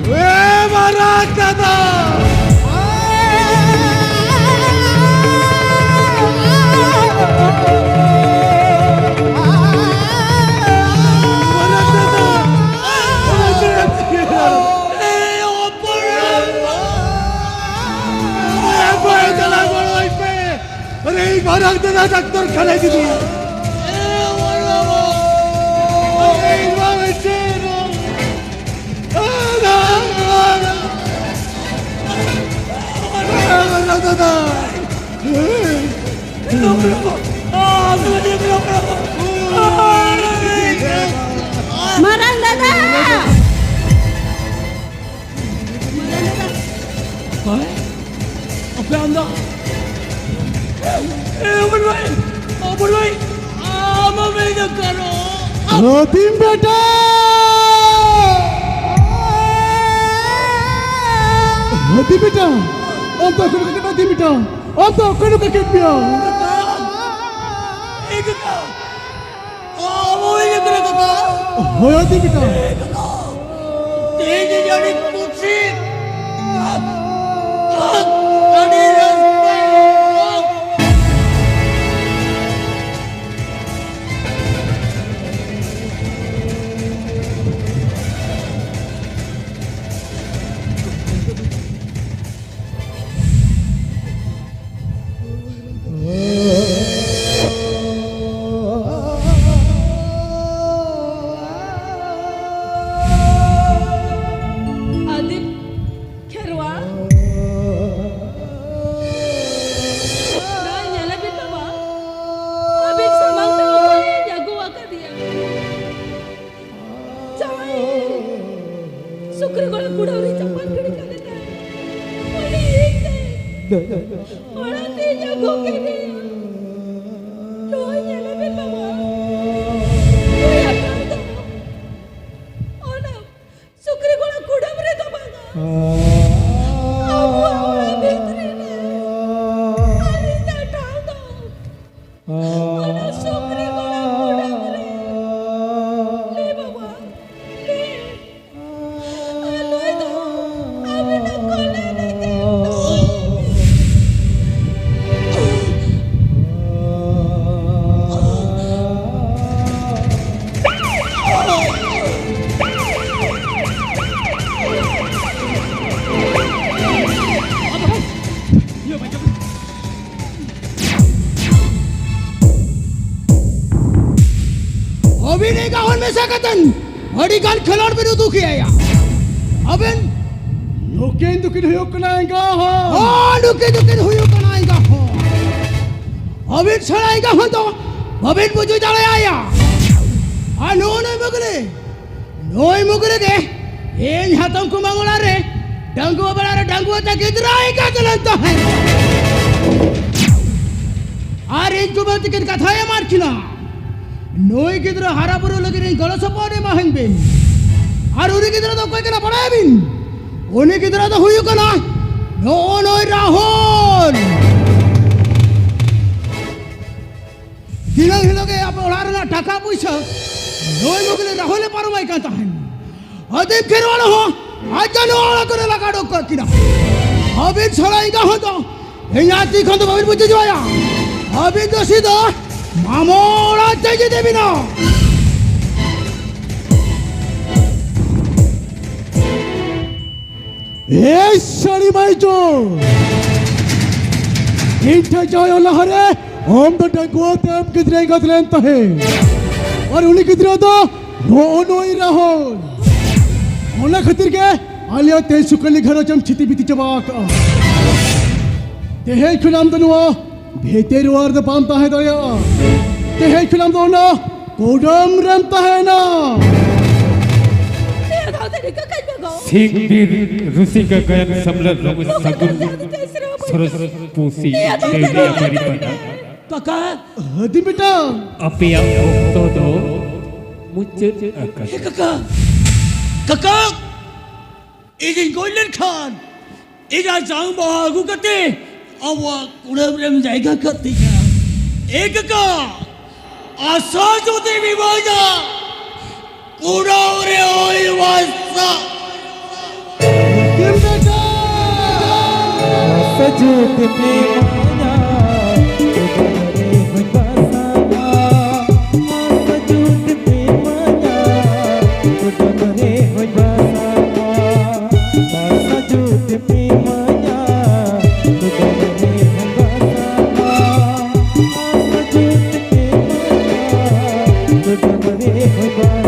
ᱮ ᱢᱟᱨᱟᱝ ᱫᱟᱫᱟ! ᱢᱟᱨᱟᱝ ᱫᱟᱫᱟ! ᱮ ᱚᱯᱚᱨᱟᱫᱷ! ᱮ ᱵᱷᱟᱭ, ᱫᱮᱞᱟ ᱜᱚᱲᱚ ᱟᱹᱧ ᱯᱮ! ᱟᱨᱮ, ᱤᱧ ᱵᱟᱨ ᱰᱟᱠᱛᱚᱨ ᱠᱷᱟᱱᱟ ᱤᱫᱤ ᱢᱮᱭᱟ᱾ ᱫᱟᱫᱟ᱾ ᱢᱟᱨᱟᱝ ᱫᱟᱫᱟ᱾ ᱢᱟᱨᱟᱝ ᱫᱟᱫᱟ᱾ ᱚᱠᱚᱭ? ᱟᱯᱮ ᱟᱢ ᱫᱚ? ᱮ, ᱚᱢᱚᱱ ᱵᱷᱟᱭ, ᱚᱢᱚᱱ ᱵᱷᱟᱭ, ᱟᱢ ᱦᱚᱸ ᱵᱮᱱ ᱫᱚ ᱠᱟᱨᱚ᱾ ᱦᱟᱹᱛᱤᱢ ᱵᱮᱴᱟ! ᱦᱟᱹᱛᱤᱢ ᱵᱮᱴᱟ! ᱟᱢ ᱫᱚ ᱚᱠᱚᱭ ᱞᱮᱠᱟ ᱦᱟᱹᱛᱤᱢ ᱵᱮᱴᱟ? ᱟᱢ ᱫᱚ ᱚᱠᱚᱭ ᱞᱮᱠᱟ ᱠᱮᱫ ᱢᱮᱭᱟ? ᱮ ᱠᱟᱠᱟ! ᱟᱢ ᱦᱚᱸ ᱵᱮᱱ ᱫᱚ ᱠᱟᱨᱚ, ᱠᱟᱠᱟ? ᱦᱳᱭ, ᱦᱟᱹᱛᱤᱢ ᱵᱮᱴᱟ᱾ ᱛᱮᱦᱮᱧ ᱤᱧ ᱟᱹᱰᱤ ᱠᱩᱥᱤ, ᱟᱹᱰᱤ ᱨᱟᱹᱥᱠᱟᱹ᱾ ᱟᱹᱫᱤᱢ ᱠᱷᱮᱨᱣᱟᱲ, ᱱᱚᱣᱟ ᱧᱮᱞ ᱟᱹᱜᱩᱭ ᱛᱟᱢᱟ, ᱟᱹᱵᱤᱱ ᱥᱟᱢᱟᱝ ᱛᱮ ᱚᱠᱚᱭᱮ ᱟᱹᱜᱩ ᱟᱠᱟᱫᱮᱭᱟ? ᱡᱟᱶᱟᱭ, ᱥᱩᱠᱨᱤ ᱜᱚᱲᱟ ᱠᱩᱰᱟᱹᱢ ᱨᱮ ᱪᱟᱯᱟᱫ ᱜᱤᱰᱤ ᱠᱟᱫᱮ ᱛᱟᱭ᱾ ᱩᱱᱤ ᱤᱧ ᱛᱮ ᱚᱲᱟᱜ ᱛᱮᱧ ᱟᱹᱜᱩ ᱠᱮᱫᱮᱭᱟ᱾ ᱱᱚᱣᱟ ᱧᱮᱞ ᱢᱮ ᱵᱟᱵᱟ, ᱱᱩᱭ ᱟᱠᱟᱞ ᱫᱚ ᱚᱱᱟ ᱥᱩᱠᱨᱤ ᱜᱚᱲᱟ ᱠᱩᱰᱟᱹᱢ ᱨᱮᱫᱚ ᱵᱟᱝᱟ, ᱟᱵᱚᱣᱟᱜ ᱚᱲᱟᱜ ᱵᱷᱤᱛᱨᱤ ᱨᱮ ᱟᱹᱞᱤᱧ ᱫᱚ ᱴᱷᱟᱶ ᱫᱚ ᱚᱱᱟ ᱥᱩᱠᱨᱤ ᱜᱚᱲᱟ ᱠᱩᱰᱟᱹᱢ ᱨᱮ᱾ ᱞᱮ ᱵᱟᱵᱟ, ᱞᱮ᱾ ᱟᱨ ᱱᱩᱭ ᱫᱚ ᱟᱵᱤᱱᱟᱜ ᱠᱚᱞᱮ ᱨᱮᱜᱮ ᱫᱚᱦᱚᱭᱮ ᱢᱮ᱾ ᱟᱹᱵᱤᱱ ᱮᱸᱜᱟ ᱦᱚᱲ ᱢᱮᱥᱟ ᱠᱟᱛᱮᱱ ᱟᱹᱰᱤ ᱜᱟᱱ ᱠᱷᱮᱞᱳᱰ ᱵᱤᱱ ᱩᱫᱩᱜ ᱠᱮᱜᱼᱟ᱾ ᱟᱵᱮᱱ ᱱᱩᱠᱤᱱ ᱫᱚᱠᱤᱱ ᱦᱩᱭᱩᱜ ᱠᱟᱱᱟ ᱮᱸᱜᱟ ᱦᱚᱲ᱾ ᱦᱚᱸ, ᱱᱩᱠᱤᱱ ᱫᱚᱠᱤᱱ ᱦᱩᱭᱩᱜ ᱠᱟᱱᱟ ᱮᱸᱜᱟ ᱦᱚᱲ᱾ ᱟᱹᱵᱤᱱ ᱪᱷᱟᱲᱟ ᱮᱸᱜᱟ ᱦᱚᱲ ᱫᱚ ᱵᱟᱵᱮᱱ ᱵᱩᱡᱷᱟᱹᱣ ᱫᱟᱲᱮᱭᱟᱭᱟ᱾ ᱟᱨ ᱱᱩᱭ ᱱᱩᱭ ᱢᱩᱜᱽᱞᱤ, ᱱᱩᱭ ᱢᱩᱜᱽᱞᱤ ᱜᱮ ᱤᱧ ᱦᱟᱛᱚᱢ ᱠᱩᱢᱟᱹᱝ ᱚᱲᱟᱜ ᱨᱮ ᱰᱟᱺᱜᱩᱣᱟᱹ ᱵᱮᱲᱟ ᱨᱮ ᱰᱟᱺᱜᱩᱣᱟᱹ ᱛᱮ ᱜᱤᱫᱽᱨᱟᱹ ᱮᱸᱜᱟᱛ ᱞᱮᱱ ᱛᱟᱦᱮᱸᱫ᱾ ᱟᱨ ᱤᱧ ᱠᱩᱢᱟᱹᱝ ᱛᱤᱠᱤᱱ ᱠᱟᱛᱷᱟᱭ ᱮᱢᱟᱫ ᱠᱤᱱᱟ᱾ ᱱᱩᱭ ᱜᱤᱫᱽᱨᱟᱹ ᱦᱟᱨᱟ ᱵᱩᱨᱩ ᱞᱟᱹᱜᱤᱫ ᱤᱧ ᱜᱚᱲᱚ ᱥᱚᱯᱚᱦᱚᱫ ᱮᱢᱟᱦᱟᱹᱧ ᱵᱤᱱ᱾ ᱟᱨ ᱩᱱᱤ ᱜᱤᱫᱽᱨᱟᱹ ᱫᱚ ᱚᱠᱚᱭ ᱠᱟᱱᱟ ᱵᱟᱲᱟᱭᱟᱵᱤᱱ? ᱩᱱᱤ ᱜᱤᱫᱽᱨᱟᱹ ᱫᱚ ᱦᱩᱭᱩᱜ ᱠᱟᱱᱟ ᱱᱚᱜᱼᱚ ᱱᱩᱭ ᱨᱟᱦᱩᱞ᱾ ᱫᱤᱱᱟᱹᱢ ᱦᱤᱞᱳᱜ ᱜᱮ ᱟᱯᱮ ᱚᱲᱟᱜ ᱨᱮᱱᱟᱜ ᱴᱟᱠᱟ ᱯᱩᱭᱥᱟᱹ ᱱᱩᱭ ᱢᱩᱜᱽᱞᱤ ᱨᱟᱦᱩᱞᱮ ᱯᱟᱨᱚᱢᱟᱭ ᱠᱟᱱ ᱛᱟᱦᱮᱱ᱾ ᱟᱹᱫᱤᱢ ᱠᱷᱮᱨᱣᱟᱲ ᱦᱚᱸ ᱟᱡ ᱫᱚ ᱱᱚᱣᱟ ᱚᱲᱟᱜ ᱠᱚᱨᱮ ᱞᱟᱜᱟ ᱚᱰᱚᱠ ᱠᱟᱜ ᱠᱤᱱᱟ᱾ ᱟᱹᱵᱤᱱ ᱪᱷᱟᱲᱟ ᱮᱸᱜᱟ ᱦᱚᱸ ᱫᱚ ᱤᱧᱟᱜ ᱛᱤ ᱠᱷᱚᱱ ᱫᱚ ᱵᱟᱹᱵᱤᱱ ᱵᱩᱡᱷᱟᱹᱣ ᱪᱚᱣᱟᱭᱟ᱾ ᱟᱹᱵᱤᱱ ᱫᱚ ᱥᱤᱫᱷᱟᱹ ᱢᱟᱢᱚ ᱚᱲᱟᱜ ᱛᱮ ᱤᱫᱤ ᱵᱤᱱᱟ᱾ ᱮᱭ ᱥᱟᱹᱲᱤ ᱢᱟᱭᱡᱚ, ᱤᱧ ᱴᱷᱮᱱ ᱡᱟᱶᱟᱭᱚᱜ ᱞᱟᱦᱟᱨᱮ ᱟᱢ ᱫᱚ ᱰᱟᱺᱜᱩᱣᱟᱹ ᱛᱮᱢ ᱜᱤᱫᱽᱨᱟᱹ ᱮᱸᱜᱟᱛ ᱞᱮᱱ ᱛᱟᱦᱮᱸ᱾ ᱟᱨ ᱩᱱᱤ ᱜᱤᱫᱽᱨᱟᱹ ᱫᱚ ᱱᱚᱜᱼᱚ ᱱᱩᱭ ᱨᱟᱦᱩᱞ᱾ ᱚᱱᱟ ᱠᱷᱟᱹᱛᱤᱨ ᱜᱮ ᱟᱞᱮᱭᱟᱜ ᱛᱮ ᱥᱩᱠᱟᱹᱞᱤ ᱜᱷᱟᱨᱚᱸᱡᱽ ᱮᱢ ᱪᱷᱤᱛᱤ ᱵᱤᱛᱤ ᱪᱟᱵᱟ ᱟᱠᱟᱜᱼᱟ᱾ ᱛᱮᱦᱮᱧ ᱠᱷᱚᱱ ᱟᱢ ᱫᱚ ᱱᱚᱣᱟ ᱵᱷᱤᱛᱤᱨ ᱚᱲᱟᱜ ᱨᱮᱫᱚ ᱵᱟᱢ ᱛᱟᱦᱮᱸ ᱫᱟᱲᱮᱭᱟᱜᱼᱟ᱾ ᱛᱮᱦᱮᱧ ᱠᱷᱚᱱ ᱟᱢ ᱫᱚ ᱚᱱᱟ ᱠᱩᱰᱟᱹᱢ ᱨᱮᱢ ᱛᱟᱦᱮᱱᱟ᱾ ᱱᱤᱭᱟᱹ ᱫᱷᱟᱣ ᱫᱚ ᱨᱤᱠᱟᱹ ᱠᱟᱹᱧ ᱢᱮ ᱜᱚ᱾ ᱥᱤᱝ ᱵᱤᱨ ᱨᱩᱥᱤᱠᱟ ᱜᱟᱭᱟᱱ ᱥᱟᱢᱞᱟ ᱨᱚᱢᱚᱡᱽ ᱱᱚᱝᱠᱟ ᱥᱟᱹᱜᱩᱱ ᱫᱚ ᱡᱟᱦᱟᱸ ᱛᱤᱥ ᱨᱮᱦᱚᱸ ᱵᱟᱹᱧ ᱥᱚᱨᱚᱥ ᱯᱩᱥᱤ ᱱᱤᱭᱟᱹ ᱫᱷᱟᱣ ᱫᱚ ᱫᱮᱣᱤᱭᱟ ᱨᱤᱠᱟᱹ ᱠᱟᱹᱧ ᱢᱮ᱾ ᱯᱟᱨᱤᱯᱟᱴᱟ᱾ ᱠᱟᱠᱟ᱾ ᱦᱟᱹᱫᱤ ᱵᱮᱴᱟ᱾ ᱟᱯᱮᱭᱟᱜ ᱚᱠᱛᱚ ᱫᱚ ᱢᱩᱪᱟᱹᱫ ᱟᱠᱟᱱᱟ᱾ ᱦᱮ ᱠᱟᱠᱟ, ᱠᱟᱠᱟ, ᱤᱧᱤᱧ ᱜᱚᱡ ᱞᱮᱱᱠᱷᱟᱱ ᱤᱧᱟᱜ ᱡᱟᱝ ᱵᱟᱦᱟ ᱟᱹᱜᱩ ᱠᱟᱛᱮ ᱟᱵᱚᱣᱟᱜ ᱠᱩᱲᱟᱹᱢ ᱨᱮᱢ ᱡᱟᱭᱜᱟ ᱠᱟᱜ ᱛᱤᱧᱟ᱾ ᱮ ᱠᱟᱠᱟ, ᱟᱥᱟ ᱡᱩᱫᱤᱢ ᱤᱢᱟᱹᱧᱟ, ᱠᱩᱲᱟᱹᱢ ᱨᱮ ᱦᱩᱭ ᱵᱟᱥᱟ᱾ ᱥᱟᱡᱩᱫ ᱢᱮ ᱢᱟᱭᱟ, ᱠᱩᱰᱟᱹᱢ ᱨᱮ ᱦᱚᱧ ᱵᱟᱥᱟᱜᱼᱟ᱾ ᱥᱟᱡᱩᱫ ᱢᱮ ᱢᱟᱭᱟ, ᱠᱩᱰᱟᱹᱢ ᱨᱮ ᱦᱚᱧ ᱵᱟᱥᱟᱜᱼᱟ᱾ ᱥᱟᱡᱩᱫ ᱢᱮ ᱢᱟᱭᱟ, ᱠᱩᱰᱟᱹᱢ ᱨᱮ ᱦᱚᱧ ᱵᱟᱥᱟᱜᱼᱟ᱾ ᱥᱟᱡᱩᱫ ᱢᱮ ᱢᱟᱭᱟ, ᱠᱩᱰᱟᱹᱢ ᱨᱮ Muito bom.